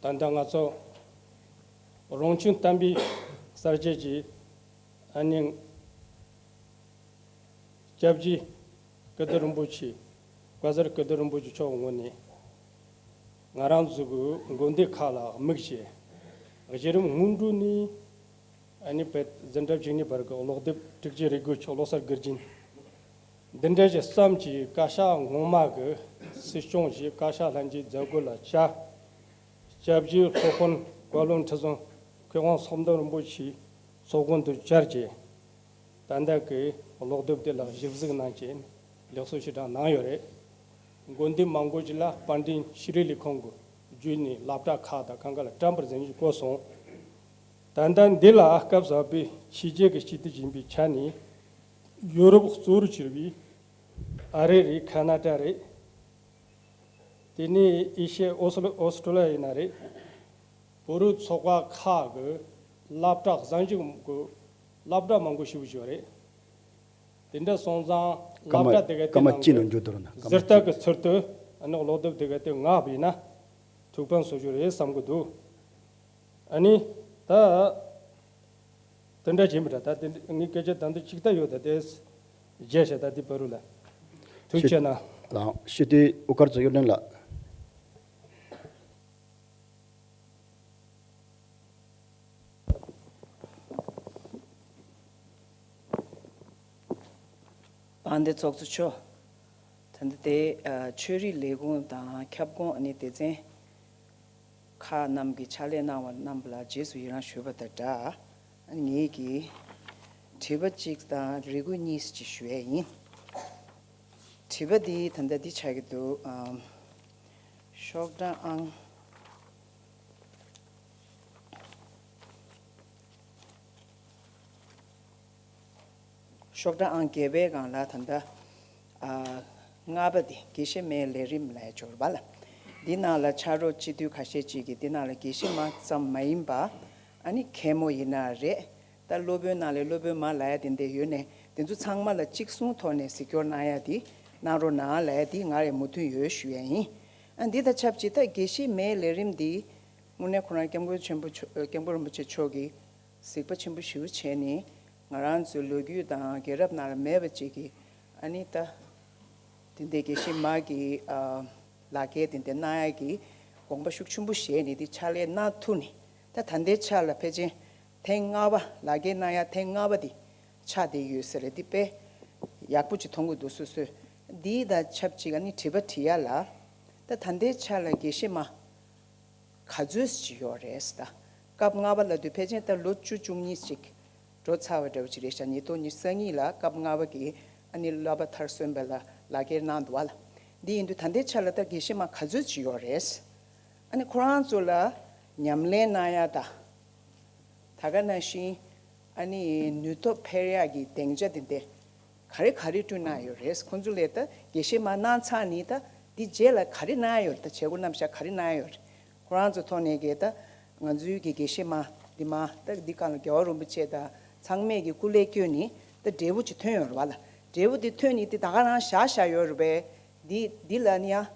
ད་ལྟ་ང་ཚོ་རོང་ཆུ་བསྟན་པའི་གསར་བརྗེ་གི་ཨ་ནི་སྐྱབས་རྗེ་ཀིརྟི་རིན་པོ་ཆེ། བཀའ་ཟུར་ཀིརྟི་རིན་པོ་ཆེ་མཆོག་ངོས་ནས་ང་རང་ཚོ་གི་དགོན་སྡེ་ཁག་ལ་དམིགས་བྱས། གཞི་རིམ་སྔོན་འགྲོ་ནས་ཨ་ནི་བོད་འཛིན་གྲྭ་བཅུ་གཉིས་བར་གྱི་ཀློག་དེབ་དྲུག་ཅུ་རེ་དགུ་ཆོག་ཀློག་གསར་དགེ་རྒན། འདི་འདྲ་ཞིག་བརྩམས་ཀྱིས་བཀའ་ཤག་སྔོན་མ་གི་སྲིད་སྐྱོང་གིས་བཀའ་ཤག་ལྷན་རྒྱས་མཛད་སྒོ་ལ་བཅར། སྐྱབས་རྗེ་སློབ་དཔོན་བཀའ་བློན་ཁྲི་ཟུར་མཁས་དབང་ཟམ་གདོང་རིན་པོ་ཆེའི་ཚོགས་མགོན་དུ་བཅར་གྱིས། ད་ལྟ་གི་ཀློག་དེབ་དེ་ལ་ཞིབ་གཟིགས་གནང་བྱས་ལེགས་གསོལ་ཞེ་དྲག་གནང་ཡོད་རེད། དགོན་སྡེ་མང་པོ་ཞིག་ལ་དཔལ་ལྡན་ཤེས་རིག་ལས་ཁུངས་ཀྱི་བརྒྱུད་ནས་སློབ་གྲྭ་ཁག་དང་གང་ག་ལ་བཀྲམ་པར་མཛད་ནས་བཀོད་སོང་། ད་ལྟ་འདི་ལ་སྐབས་སུ་བབས་པའི་ཕྱི་རྒྱལ་གྱི་སྤྱི་འཐུས་ཡིན་པའི་ཆ་ནས་ཡུ་རོབ་གཙོ་བོར་གྱུར་པའི་ཨ་རི་རེད། ཁ་ན་ཌ་རེད། དེ་ནས་ཨེ་ཤི་ཡ་ཨོ་སི་ལོ་ཨོ་སི་ཀྲོ་ལི་ཡ་ཡིན་ན་རེད། བོད་རིགས་ཚོགས་པ་ཁག་གི་སློབ་གྲྭ་གཟིམ་ཞིག་གི་སློབ་གྲྭ་མང་པོ་ཞེ་པོ་ཞིག་ཡོད་རེད། དེ་འདྲ་སོང་ཙང་སློབ་གྲྭ་དེ་ག་དེ་ནང་གི་ཟུར་ལྟ་གི་ཚུལ་དུ་ཨ་ནི་ཀློག་དེབ་དེ་ག་དེ་མངགས་པ་ཡིན་ན་ཐུགས་ཕན་གསོས་རྒྱུ་རེད་བསམ་གི་འདུག་ཨ་ནི་ད་དེ་འདྲ་བྱེད་མི་འདྲ། ད་དེ་འདྲ་ངའི་སྐད་ཆ་ད་འདི་གཅིག་ལྟ་ཡོད། ད་དེ་རྗེས་བྱས་ད་དེ་བར་དུ་ལ་ཐུགས་རྗེ་ཆེ་གནང་། ལགས། སྤྱི་འཐུས་དབུ་དཀར་ཚོ་གཡུ་སྒྲོན་ལགས། ད་ལྟའི་ཚོགས་གཙོ་མཆོག་ད་ལྟ་དེ་ཨ་ཆོས་རིག་ལས་ཁུངས་དང་ཁྱབ་ཁོངས་ཨ་ནི་སྡེ་ཚན་ཁག་རྣམས་ཀྱིས་ཕྱག་ལས་གནང་བ་རྣམས་ལ་རྗེས་སུ་ཡི་རང་ཞུས་པ་དང་སྦྲགས། ཨ་ནི་ངེད་ཀྱིས་དྲི་བ་གཅིག་དང་རེ་སྐུལ་གཉིས་ཅིག་ཞུ་ཡས་ཡིན། དྲི་བ་འདི་ད་ལྟ་འདི་ཆགས་ཀྱི་འདུག་ཨམ། ཤོག་གྲངས་ཨང་། ཤོག་གྲངས་ཨང་བརྒྱད་པའི་སྒང་ལ་ད་ལྟ་ཨ་ལྔ་པ་འདི་དགེ་བཤེས་མའི་ལས་རིམ་ལབ་ཡ་ཅིག་ཡོད་རེད་པ་ལགས། འདི་ནང་ལ་ཕྱག་རོགས་སྤྱི་འཐུས་ཁ་ཤས་ཅིག་གིས་འདི་ནང་ལ་དགེ་བཤེས་མ་ཙམ་མ་ཡིན་པ་ཨ་ནི་མཁན་མོ་ཡིན་ན་རེད། ད་སློབ་དཔོན་ནང་ལས་སློབ་དཔོན་མ་ལབ་ཡ་དེ་འདྲ་ཡོད་ནས་དེ་ཚོ་ཚང་མ་ལ་གཅིག་མཚུངས་ཐོག་ནས་གཟིགས་སྐྱོར་གནང་ཡ་དེ་གནང་རོགས་གནང་ལབ་ཡ་དེ་ང་ཡི་མོས་མཐུན་ཡོད་ཞུ་ཡ་ཡིན། ཨ་འདི་དང་ཆབས་ཅིག་ད་དགེ་བཤེས་མའི་ལས་རིམ་འདི་དངོས་གནས་ཁོ་རང་སྐྱབས་མགོན་ཆེན་པོ་མཆོག་སྐྱབས་མགོན་རིན་པོ་ཆེ་མཆོག་གིས་གཟིགས་པ་ཆེན་པོ་ཞེ་པོ་བྱས་ནས་ང་རང་ཚོའི་ལོ་རྒྱུས་དང་རྒྱལ་རབས་ནང་ལ་མེད་པ་ཅིག་གི་ཨ་ནི་ད་དེ་འདྲའི་དགེ་བཤེས་མ་གི་ཨ་ལག་འཁྱེར་དེ་འདྲ་གནང་ཡ་གི་དགོངས་པ་ཤུགས་ཆེན་པོ་བཞེས་ནས་དེ་ཕྱག་ལས་གནང་ཐུབ་ནས་ད་ད་ལྟའི་ཆ་ལ་ཕལ་ཆེར་ཐེངས་ལྔ་པ་ལག་འཁྱེར་གནང་ཡ་ཐེངས་ལྔ་པ་དེ་ཆགས་བསྡད་ཡོད་ས་རེད། དེ་དཔེ་ཡག་པོ་ཅིག་མཐོང་གི་འདུག་སོ་སོས། འདི་དང་ཆབས་ཅིག་ཨ་ནི་དྲི་བ་དྲི་ཡ་ལ་ད་ད་ལྟའི་ཆ་ལ་དགེ་བཤེས་མ་ག་ཚོད་ཅིག་ཡོད་རེད་ད། སྐབས་ལྔ་པ་ལབ་དུས་ཕལ་ཆེར་ད་ལོ་བཅུ་བཅུ་གཉིས་ཅིག་འགྲོ་ཚར་བ་འདྲ་བོ་ཅིག་རེད་ཤག་ཉིས་སྟོང་ཉི་ཤུ་རྩ་གཉིས་ལ་སྐབས་ལྔ་པ་གི་ཨ་ནི་བསླབ་པ་མཐར་སོན་པ་ལ་ལག་འཁྱེར་གནང་འདུག་བ་ལ། འདི་ཡིན་དུས་ད་ལྟའི་ཆ་ལ་ད་དགེ་བཤེས་མ་ག་ཚོད་ཅིག་ཡོད་རེད། ཨ་ནི་ཁོ་རང་ཚོ་ལ་ཉམས་ལེན་གནང་ཡ་ད། ད་ག་ནང་བཞིན་ཨ་ནི་ནུས་སྟོབས་འཕེལ་ཡག་གི་སྡིངས་ཆ་དེ་འདྲ་ག་རེ་ག་རེ་བསྐྲུན་གནང་ཡོད་རེད། ཁོང་ཚོ་ལས་ད་དགེ་བཤེས་མ་གནང་ཚར་ནི་ད་འདི་རྗེས་ལ་ག་རེ་གནང་ཡ་ཡོད་རེད། ད་བྱེད་སྒོ་རྣམ་གཞག་ག་རེ་གནང་ཡ་ཡོད་རེད། ཁོ་རང་ཚོ་ཐོག་ནས་གི་ད་ང་ཚོའི་གི་དགེ་བཤེས་མ་འདི་མ་ད་འདི་སྒང་ལ་རྒྱལ་བ་རིན་པོ་ཆེ་དང་ཚང་མས་གི་སྐུ་ལས་བསྐྱོན་ནི་ད་འབྲས་བུ་ཅིག་ཐོན་ཡོད་རེད་བ་ལ། འབྲས་བུ་འདི་ཐོན་ནི་འདི་ད་ག་རང་བཞག་བཞག་ཡོད་རེད་པས། འདི་འདི་ལ་ནི་ཡང་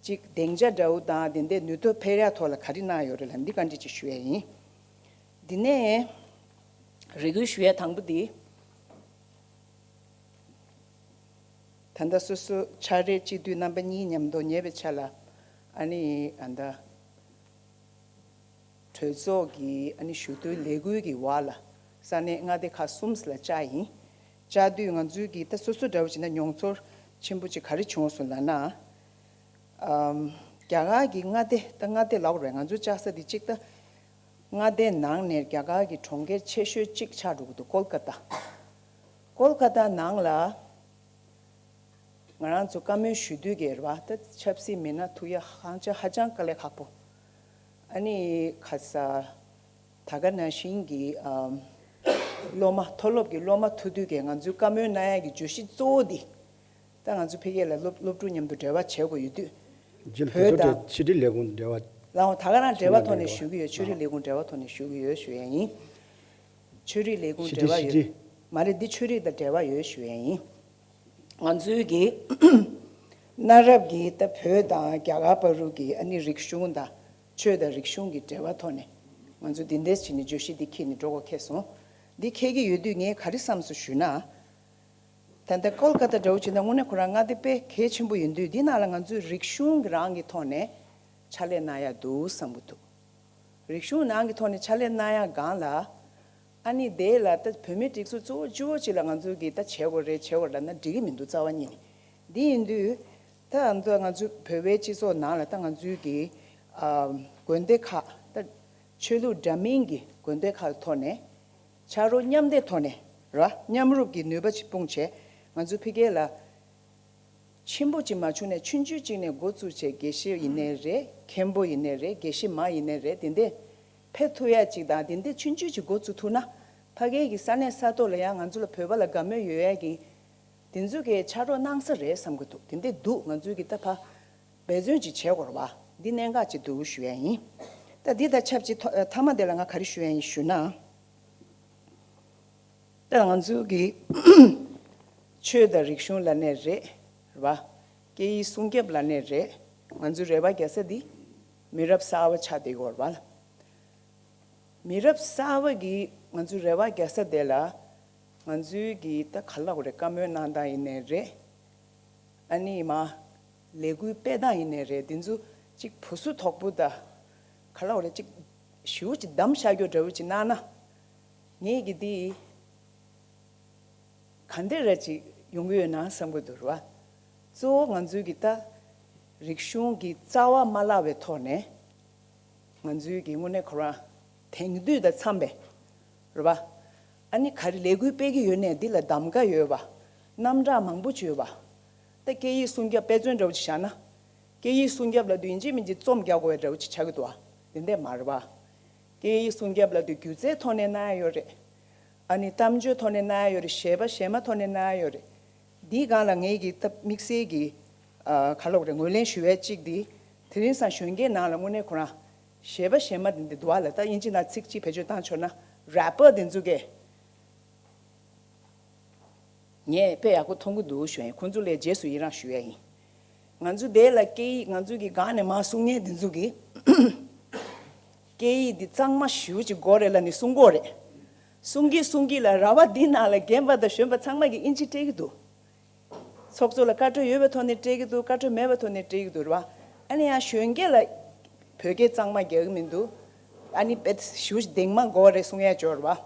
ཅིག་སྡིངས་ཆ་འདྲ་བོ་དང་དེ་འདྲའི་ནུས་སྟོབས་འཕེལ་ཡག་ཐོག་ལ་ག་རེ་གནང་ཡོད་རེད་ལ་འདི་བཀའ་འདྲི་ཅིག་ཞུ་ཡ་ཡིན། འདི་ནས་རེ་སྐུལ་ཞུ་ཡ་དང་པོ་འདི། ད་ལྟ་སོ་སོ་ཕྱག་རེས་སྤྱི་འཐུས་རྣམ་པ་གཉིས་མཉམ་དུ་ཉེ་བའི་ཆ་ལ་ཨ་ནི་ཨ་ད་གྲོས་ཚོགས་ཀྱི་ཨ་ནི་ཞུ་གཏུག་ལས་འགུལ་གྱི་འོག་ལ་ས་གནས་མངའ་སྡེ་ཁག་གསུམ་ལ་བཅར་ཡིན། བཅར་དུས་ང་ཚོའི་གི་ད་སོ་སོ་འདྲ་བོ་བྱས་ན་མྱོང་ཚོར་ཆེན་པོ་ཅིག་ག་རེ་བྱུང་སོང་ལབ་ན། ཨམ། རྒྱ་གར་གྱི་མངའ་སྡེ་ད་མངའ་སྡེ་ལབ་དགོས་རེད། ང་ཚོ་བཅར་ས་དེ་གཅིག་ད་མངའ་སྡེའི་ནང་ནས་རྒྱ་གར་གྱི་གྲོང་ཁྱེར་ཆེ་ཤོས་གཅིག་ཆགས་འགྲོ་གི་འདུག་ཀོལ་ཀ་ཏ། ཀོལ་ཀ་ཏ་ནང་ལ་ང་རང་ཚོ་བཀའ་མོལ་ཞུ་དུས་ཀྱི་རེད་བ། ད་ཆབ་སྲིད་མི་སྣ་ཐུག་ཡ་ཧང་ཅང་ཧ་ཅང་དཀའ་ལས་ཁག་པོ། ཨ་ནི་ཁ་ས་ད་ག་ནང་བཞིན་གྱི་ཨམ། སློབ་མ་མཐོ་སློབ་ཀྱི་སློབ་མ་ཐུག་དུས་ཀྱི་ང་ཚོའི་བཀའ་མོལ་གནང་ཡ་གི་བརྗོད་གཞི་གཙོ་བོ་འདི། ད་ང་ཚོ་ཕ་གི་ལ་སློབ་སློབ་ཕྲུག་མཉམ་དུ་འབྲེལ་བ་བྱེད་དགོས་ཡོད་དུས། རྗེས་ལ་བོད་དེ་ཚོ་དང་། ཕྱི་དྲིལ་ལས་ཁུངས་འབྲེལ་བ། ལའང་ད་ག་རང་འབྲེལ་བ་ཐོག་ནས་ཞུ་གི་ཡོད། ཆོས་རིག་ལས་ཁུངས་འབྲེལ་བ་ཐོག་ནས་ཞུ་གི་ཡོད་ཞུ་ཡ་ཡིན། ཆོས་རིག་ལས་ཁུངས་འབྲེལ་བ་ཡོད། མ་རེད་འདི་ཆོས་རིག་དང་འབྲེལ་བ་ཡོད་ཞུ་ཡ་ཡིན། ང་ཚོའི་གི་གནའ་རབས་ཀྱི་ད་བོད་དང་རྒྱ་གར་བར་དུ་གི་ཨ་ནི་རིག་གཞུང་དང་ཆོས་དང་རིག་གཞུང་གི་འབྲེལ་བ་ཐོག་ནས་ང་ཚོ་འདི་འདྲས་བྱས་ནས་བརྗོད་གཞི་འདི་འཁྱེར་ནས་འགྲོ་དགོས་ཁེལ་སོང་། འདི་འཁྱེར་གི་ཡོད་དུས་ངས་ག་རེ་བསམ་སོང་ཞུས་ན། ད་ལྟ་ཀོལ་ཀ་ཏ་འདྲ་བོ་བྱས་ན་དངོས་གནས་ཁོ་རང་མངའ་སྡེ་དཔེ་གལ་ཆེན་པོ་ཡིན་དུས་འདི་ནང་ལ་ང་ཚོས་རིག་གཞུང་གི་རང་གི་ཐོག་ནས་ཕྱག་ལས་གནང་ཡ་འདུག་བསམ་གི་འདུག་རིག་གཞུང་ནང་གི་ཐོག་ནས་ཕྱག་ལས་གནང་ཡ་སྒང་ལ་ཨ་ནི་དེ་ལ་ད་བོད་མིའི་སྒྲིག་འཛུགས་གཙོ་བོ་གཙོ་བོ་ཅིག་ལ་ང་ཚོ་གིས་ད་བྱེད་དགོས་རེད་བྱེད་དགོས་རེད་ལབ་ན་འགྲིག་གི་མི་འདུག་རྩ་བ་ཉིད་ནས། འདི་ཡིན་དུས་ད་ང་ཚོ་ང་ཚོ་བོད་པའི་སྤྱི་ཚོགས་ནང་ལ་ད་ང་ཚོའི་གི་ཨ་དགོན་སྡེ་ཁག་ད་ཆོས་ལུགས་འདྲ་མིན་གྱི་དགོན་སྡེ་ཁག་ཐོག་ནས། ཕྱག་རོགས་མཉམ་འདེགས་ཐོག་ནས་ར་མཉམ་རུབ་ཀྱི་ནུས་པ་ཅིག་སྤུངས་བྱས་ང་ཚོ་ཕ་གི་ལ་ཆེན་པོ་ཅིག་མ་བྱུང་ནས་ཆུང་ཆུང་ཅིག་ནས་འགོ་བཙུགས་བྱས་དགེ་བཤེས་ཡིན་ནའི་རེད། མཁན་པོ་ཡིན་ནའི་རེད། དགེ་བཤེས་མ་ཡིན་ནའི་རེད། དེ་འདྲས་ཕེབས་ཐུབ་ཡ་ཅིག་དང་དེ་འདྲས་ཆུང་ཆུང་ཅིག་འགོ་བཙུགས་ཐུབ་ན་ཕ་གི་གི་ས་གནས་ས་ཐོག་ལ་ཡང་ང་ཚོ་ལ་བོད་པ་ལ་དགའ་མོས་ཡོད་ཡ་གི་དེ་ཚོ་གིས་ཕྱག་རོགས་གནང་ས་རེད་བསམ་གི་འདུག་དེ་འདྲས་འདུག་ང་ཚོས་གི་ད་ཕ་འབད་བརྩོན་ཅིག་བྱེད་དགོས་རེད་བ། འདི་གནད་འགག་ཅིག་འདུག་ཞུ་ཡ་ཡིན། ད་འདི་དང་ཆབས་ཅིག་ཐོ་མཐའ་མ་དེ་ལ་ང་ག་རེ་ཞུ་ཡ་ཡིན་ཞུ་ན། ད་ང་ཚོ་གི་ཆོས་དང་རིག་གཞུང་ལབ་ནའི་རེད། རེད་བ། སྐད་ཡིག་སྲུང་སྐྱོབ་ལབ་ནའི་རེད། ང་ཚོའི་རེ་བ་རྒྱག་ས་འདི་མི་རབས་གསར་བ་ཆགས་བསྡད་ཡོད་རེད་བ། མི་རབས་གསར་བ་གི་ང་ཚོའི་རེ་བ་རྒྱག་ས་དེ་ལ་ང་ཚོའི་གི་ད་ག་ལབ་དགོས་རེད། བཀའ་མོལ་གནང་སྟངས་ཡིན་ནའི་རེད། ཨ་ནི་མ་ལས་འགུལ་སྤེལ་སྟངས་ཡིན་ནའི་རེད། འདི་ཚོ་གཅིག་བུ་སུ་དོག་པོ་དང་ག་ལབ་དགོས་རེད། གཅིག་ཞེ་པོ་ཅིག་བསྡམས་བཞག་རྒྱུ་འདྲ་བོ་ཅིག་གནང་ན། ངས་གི་འདི་ག་འདྲ་ར་ཅིག་ ཡོང་གི་ཡོད་ན་བསམ་གྱི་འདུག་ར། གཙོ་བོ་ང་ཚོའི་གི་ད་རིག་གཞུང་གི་རྩ་བ་མ་བརླག་པའི་ཐོག་ནས། ང་ཚོའི་གི་དངོས་གནས་ཁོ་རང་དེང་དུས་དང་འཚམས་པའི་རེད་པ། ཨ་ནི་ག་རེ་ལས་འགུལ་སྤེལ་གྱི་ཡོད་ནའི་འདི་ལ་གདམ་ག་ཡོད་པ། རྣམ་གྲངས་མང་པོ་ཅིག་ཡོད་པ། ད་སྐད་ཡིག་སྲུང་སྐྱོབ་དཔེ་མཚོན་འདྲ་བོ་ཅིག་བཞག་ན། སྐད་ཡིག་སྲུང་སྐྱོབ་ལབ་དུས་ཡིན་གཅིག་མིན་གཅིག་རྩོམ་རྒྱག་དགོས་པའི་འདྲ་བོ་ཅིག་ཆགས་ཀྱི་འདུག་ཨ། དེ་འདྲས་མ་རེད་པ། སྐད་ཡིག་སྲུང་སྐྱོབ་ལབ་དུས་སྒྱུ་རྩལ་ཐོག་ནས་གནང་ཡ་ཡོད་རེད། ཨ་ནི་གཏམ་བརྗོད་ཐོག་ནས་གནང་ཡ་ཡོད་རེད། གཞས་པ་གཞས་མ་ཐོག་ནས་གནང་ཡ་ཡོད་རེད། འདིའི་སྒང་ལ་ངེད་ཀྱི་ད་དམིགས་བསལ་གྱི་ཨ་ག་ལབ་རེད། ངོས་ལེན་ཞུ་ཡ་གཅིག་འདི། དེ་རིང་སང་གཞོན་སྐྱེས་ནང་ལ་དངོས་གནས་ཁོ་རང་གཞས་པ་གཞས་མ་འདི་འདི་འདུག་ཨ་ལ། ད་དབྱིན་ཇི་ནང་ཚིག་གཅིག་བེད་སྤྱོད་བཏང་ཆོག་ན། རེ་པར་འདི་ཚོ་གས། ངས་དཔེ་ཡག་པོ་མཐོང་གི་འདུག་ཞུ་ཡ་ཡིན། ཁོང་ཚོ་ལ་རྗེས་སུ་ཡི་རངས་ཞུ་ཡ་ཡིན། ང་ཚོ་དེ་ལ་སྐད་ཡིག་ང་ཚོའི་གི་སྒང་ནས་མར་གསུང་མཁན་དེ་ཚོ་གིས། སྐད་ཡིག་འདི་གཙང་མ་ཞེ་པོ་ཅིག་དགོས་རེད་ལབ་ནས་གསུང་གི་ཡོད་རེད། གསུང་གིན་གསུང་གིན་ལ་ར་བ་འདི་ནང་ལ་རྒན་པ་དང་གཞོན་པ་ཚང་མ་གིས་དབྱིན་ཇི་སྤྲད་ཀྱི་འདུག་ཚོགས་གཙོ་ལ་བཀའ་འཁྲོལ་ཡོད་པའི་ཐོག་ནས་སྤྲད་ཀྱི་འདུག་བཀའ་འཁྲོལ་མེད་པའི་ཐོག་ནས་སྤྲད་ཀྱི་འདུག་རེད་པ། ཨ་ནི་ཡང་གཞོན་སྐྱེས་ལ་བོད་སྐད་གཙང་མ་རྒྱག་གི་མི་འདུག་ཨ་ནི་དཔེ་ཞེ་པོ་ཅིག་གདེང་མ་དགོས་རེད་གསུང་ཡ་ཅིག་ཡོད་རེད་པ།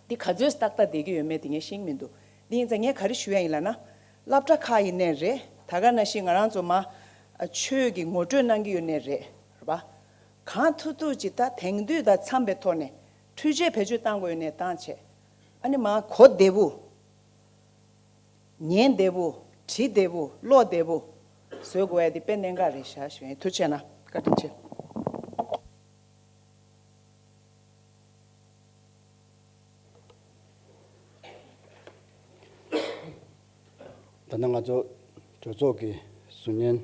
འདི་ག་ཚོད་ཏག་ཏག་བསྡད་ཀྱི་ཡོད་མེད་དེ་ངས་ཤེས་ཀྱི་མི་འདུག་འདི་ཡིན་ཙང་ངས་ག་རེ་ཞུ་ཡ་ཡིན་ལབ་ན། སློབ་གྲྭ་ཁག་ཡིན་ནའི་རེད། ད་ག་ནང་བཞིན་ང་རང་ཚོ་མ་ཆོས་ཀྱི་ངོ་སྤྲོད་གནང་གི་ཡོད་ནའི་རེད། རེད་པ། གང་ཐུབ་ཐུབ་ཅིག་ད་དེང་དུས་དང་འཚམས་པའི་ཐོག་ནས་འཕྲུལ་ཆས་བེད་སྤྱོད་བཏང་དགོས་ཡོད་ནའི་བཏང་བྱས། ཨ་ནི་མ་གོ་བདེ་པོ། ཉན་བདེ་པོ། བྲིས་བདེ་པོ། ཀློག་བདེ་པོ་བཟོ་དགོས་ཡ་དེ་དཔེ་གནད་འགག་རེད་ཤག་ཞུ་ཡིན། ཐུགས་རྗེ་གནང་། བཀའ་དྲིན་ཆེ། ད་ནང་ང་ཚོ་གྲོས་ཚོགས་ཀྱི་ཟུར་ཉན་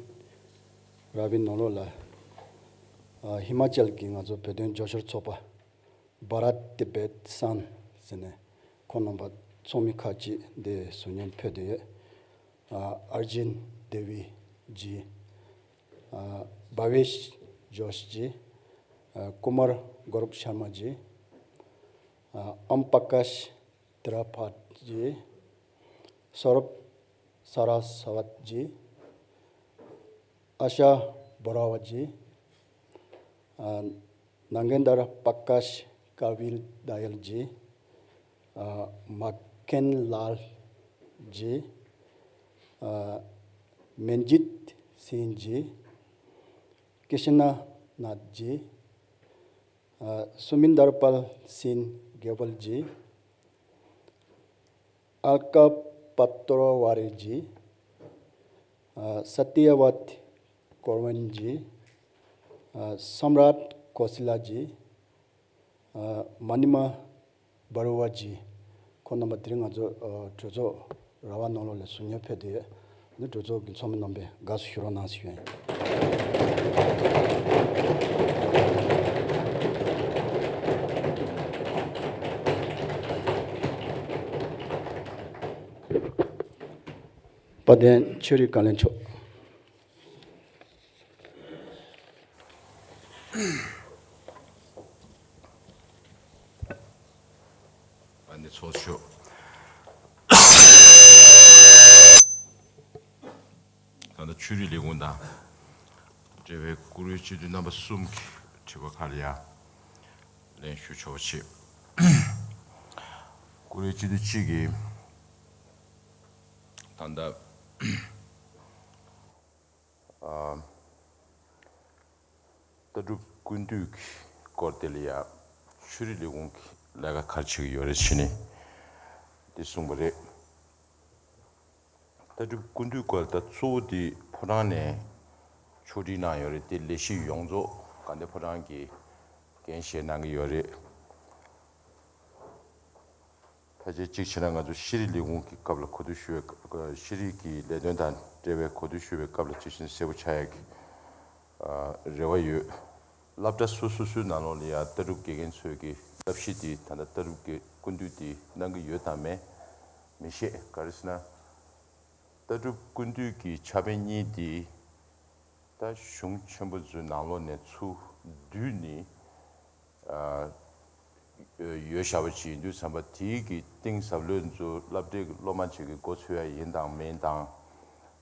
ར་བའི་ནང་ལོགས་ལ། ཨ། ཧི་མ་ཅལ་གྱི་ང་ཚོ་བོད་དོན་རྒྱབ་སྐྱོར་ཚོགས་པ། Bharat Tibet Sun ཟེར་ནས་ཁོང་རྣམ་པ་ཚོགས་མི་ཁག་ཅིག་འདིར་ཟུར་ཉན་ཕེབས་བསྡད་ཡོད། ཨ། Arjun Devi ji, ཨ། Bhavesh Joshi ji, ཨ། Kumar Gaurav Sharma ji, ཨ། Om Prakash Tripathi ji, Saurabh Saraswat ji, Asha Baruah ji, ཨ། Nagendra Prakash Kavi Dayal ji, ཨ། Maken Lal ji, ཨ། Manjit Singh ji, Krishna Nath ji, ཨ། Suminder Pal Singh Gabal ji, Alka Patwari ji, ཨ། Satyawat Kaurvin ji, ཨ། Samrat Kosila ji, ཨ། Manima Baruah ji། ཁོང་རྣམ་པ་དེ་རིང་ང་ཚོ། ཨ། གྲོས་ཚོགས་ར་བ་ནང་ལོགས་ལ་ཟུར་ཉན་ཕེབས་བསྡད་ཡོད། འདི་གྲོས་ཚོགས་ཀྱི་ཚོགས་མི་རྣམ་པས་དགའ་བསུ་ཞུ་རོགས་གནང་ཞུ་ཡ་ཡིན། དཔལ་ལྡན་ཆོས་རིག་བཀའ་བློན་མཆོག་ཨ་ནི་ཚོགས་ཞུ། ད་ལྟ་ཆོས་རིག་ལས་ཁུངས་དང་འབྲེལ་བའི་བཀུར་འོས་སྤྱི་འཐུས་རྣམ་པ་གསུམ་གྱི་དྲི་བ་ཁག་ལ་ཡང་ལན་ཞུ་ཆོག་པ་བྱེད། བཀུར་འོས་སྤྱི་འཐུས་གཅིག་གིས་ད་ལྟ། ཨ། ལྟ་གྲུབ་ཀུན་བཏུས་ཀྱི་སྐོར་དེ་ལ་ཡང་ཆོས་རིག་ལས་ཁུངས་ཀྱི་ལས་ཀ་ག་རེ་བྱེད་ཀྱི་ཡོད་རེད་ཟེར་ནས་འདི་གསུངས་པ་རེད། ལྟ་གྲུབ་ཀུན་བཏུས་སྐོར་ད་གཙོ་བོ་དེ་ཕོ་བྲང་ནས་ཕྱོགས་སྒྲིག་གནང་ཡོད་རེད། དེ་ལས་གཞི་ཡོངས་རྫོགས་དགའ་ལྡན་ཕོ་བྲང་གིས་འགན་བཞེས་གནང་གི་ཡོད་རེད། ཕལ་ཆེར་གཅིག་བྱས་ན་ང་ཚོ་ཤེས་རིག་ལས་ཁུངས་ཀྱི་སྐབས་ལ་གོ་བསྡུར་ཞུ་བའི་སྐབས། ཤེས་རིག་གི་ལས་དོན་དང་འབྲེལ་བའི་གོ་བསྡུར་ཞུ་བའི་སྐབས་ལ་གཅིག་བྱས་ན་གསལ་པོ་ཆགས་ཡག་གི་ཨ་རེ་བ་ཡོད། སློབ་གྲྭ་སོ་སོ་སོའི་ནང་ལོགས་ལ་ཡང་ལྟ་གྲུབ་དགེ་རྒན་ཚོས་ཀྱི་བསླབ་གཞི་འདི་ད་ལྟ་ལྟ་གྲུབ་ཀྱི་ཀུན་བཏུས་འདི་གནང་གི་ཡོད་དམ་མེད་མི་ཤེས། ག་རེ་ཟེར་ན་ལྟ་གྲུབ་ཀུན་བཏུས་ཀྱི་ཕྱག་དཔེ་གཉིས་འདི་ད་གཞུང་ཆེན་པོ་ཚོའི་ནང་ལོགས་ནས་ཚུར་བསྡུས་ནས། ཨ། ཡོད་བཞག་པ་ཅིག་ཡིན་དུས་ཙམ་པ་དེའི་གི་གཏིང་ཟབ་ལོས་ཚོ་སློབ་གྲྭའི་གི་སློབ་མ་ཅིག་གི་མགོ་ཚོས་ཡ་ཡིན་དང་མིན་དང་།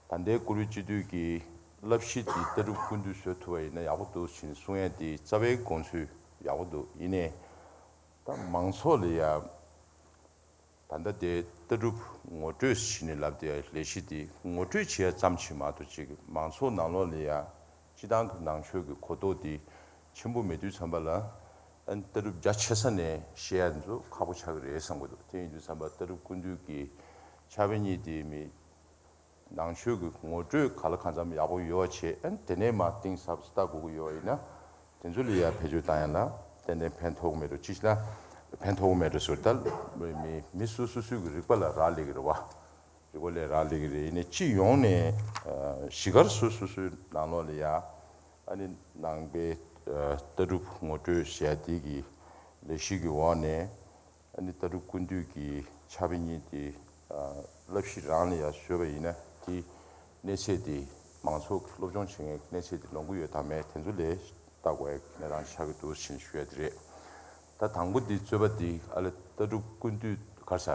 ད་ལྟའི་བཀུར་འོས་སྤྱི་འཐུས་ཀྱི་བསླབ་གཞི་དེ་ལྟ་གྲུབ་ཀུན་བཏུས་བཟོ་ཐུབ་པ་ཡིན་ན་ཡག་པོ་འདུག་ཅེས་གསུང་ཡ་དེ་རྩ་བའི་དགོངས་ཚུལ་ཡག་པོ་འདུག་ཡིན་ནའི་ད་མང་ཚོགས་ལ་ཡ། ད་ལྟ་དེ་ལྟ་གྲུབ་ངོ་སྤྲོད་ཟེར་ནས་ལབ་དེ་ལས་གཞི་དེ་ངོ་སྤྲོད་བྱེད་ཡ་ཙམ་ཞིག་མ་གཏོགས་ཅིག་མང་ཚོགས་ནང་ལོགས་ལ་ཡ་སྤྱི་བཏང་གི་ནང་ཆོས་ཀྱི་གོ་རྟོགས་དེ་ཆེན་པོ་མེད་དུས་ཙམ་པ་ལ། ཨ་ནི་ལྟ་གྲུབ་རྒྱ་ཆེ་ས་ནས་བཤད་ཡ་འདི་ཚོ་ཁག་པོ་ཆགས་ཀྱི་རེད་བསམ་གྱི་འདུག་དེ་ཡིན་དུས་ཙམ་པ་ལྟ་གྲུབ་ཀུན་བཏུས་ཀྱི་ཕྱག་དཔེ་གཉིས་དེ་མི་ནང་ཆོས་ཀྱི་ངོ་སྤྲོད་ག་ལ་གང་འཚམ་ཡག་པོ་ཡོད་བྱས། ཨ་ནི་དེ་ནས་མར་གཏིང་ཟབ་ཟབ་ལྟ་དགོས་ཀྱི་ཡོད་ཡིན་ན། དེ་ཚོ་ལ་ཡ་བེད་སྤྱོད་བཏང་ཡ་ལ་ཏན་ཏན་ཕན་ཐོགས་མེད་འགྲོ་ཅི་ཞིག་ན་ཕན་ཐོགས་མེད་འགྲོ་ཟེར། ད་མི་མི་སོ་སོ་སོའི་གི་རིག་པ་ལ་རག་ལས་ཀྱི་རེད་བ། རིག་པ་ལ་རག་ལས་ཀྱི་རེད། ཡིན་ནའི་སྤྱི་ཡོངས་ནས་ཨ་གཞིས་སྒར་སོ་སོ་སོའི་ནང་ལོགས་ལ་ཡ་ཨ་ནི་ནང་པའི་ཨ་ལྟ་གྲུབ་ངོ་སྤྲོད་ཟེར་ཡ་དེ་གི་ལས་གཞི་གི་འོག་ནས། ཨ་ནི་ལྟ་གྲུབ་ཀུན་བཏུས་ཀྱི་ཕྱག་དཔེ་གཉིས་དེ་ཨ་བསླབ་གཞི་རང་ལ་ཡ་བཟོས་པ་ཡིན་ན། དེ་གནས་ཚད་དེ་མང་ཚོགས་ཀྱི་སློབ་སྦྱོང་བྱེད་མཁན་གནས་ཚད་དེ་ལོངས་ཀྱི་ཡོད་དམ་མེད་དེ་ཚོ་ལ་ལྟ་དགོས་ཡ་གནས་སྟངས་ཆགས་ཀྱི་འདུག་ཟེར་ནས་ཞུ་ཡ་དེ་རེད། ད་དང་པོ་དེ་རྩོད་པ་དེ་ཨ་ལ་ལྟ་གྲུབ་ཀུན་བཏུས་ག་རེ་ཟ།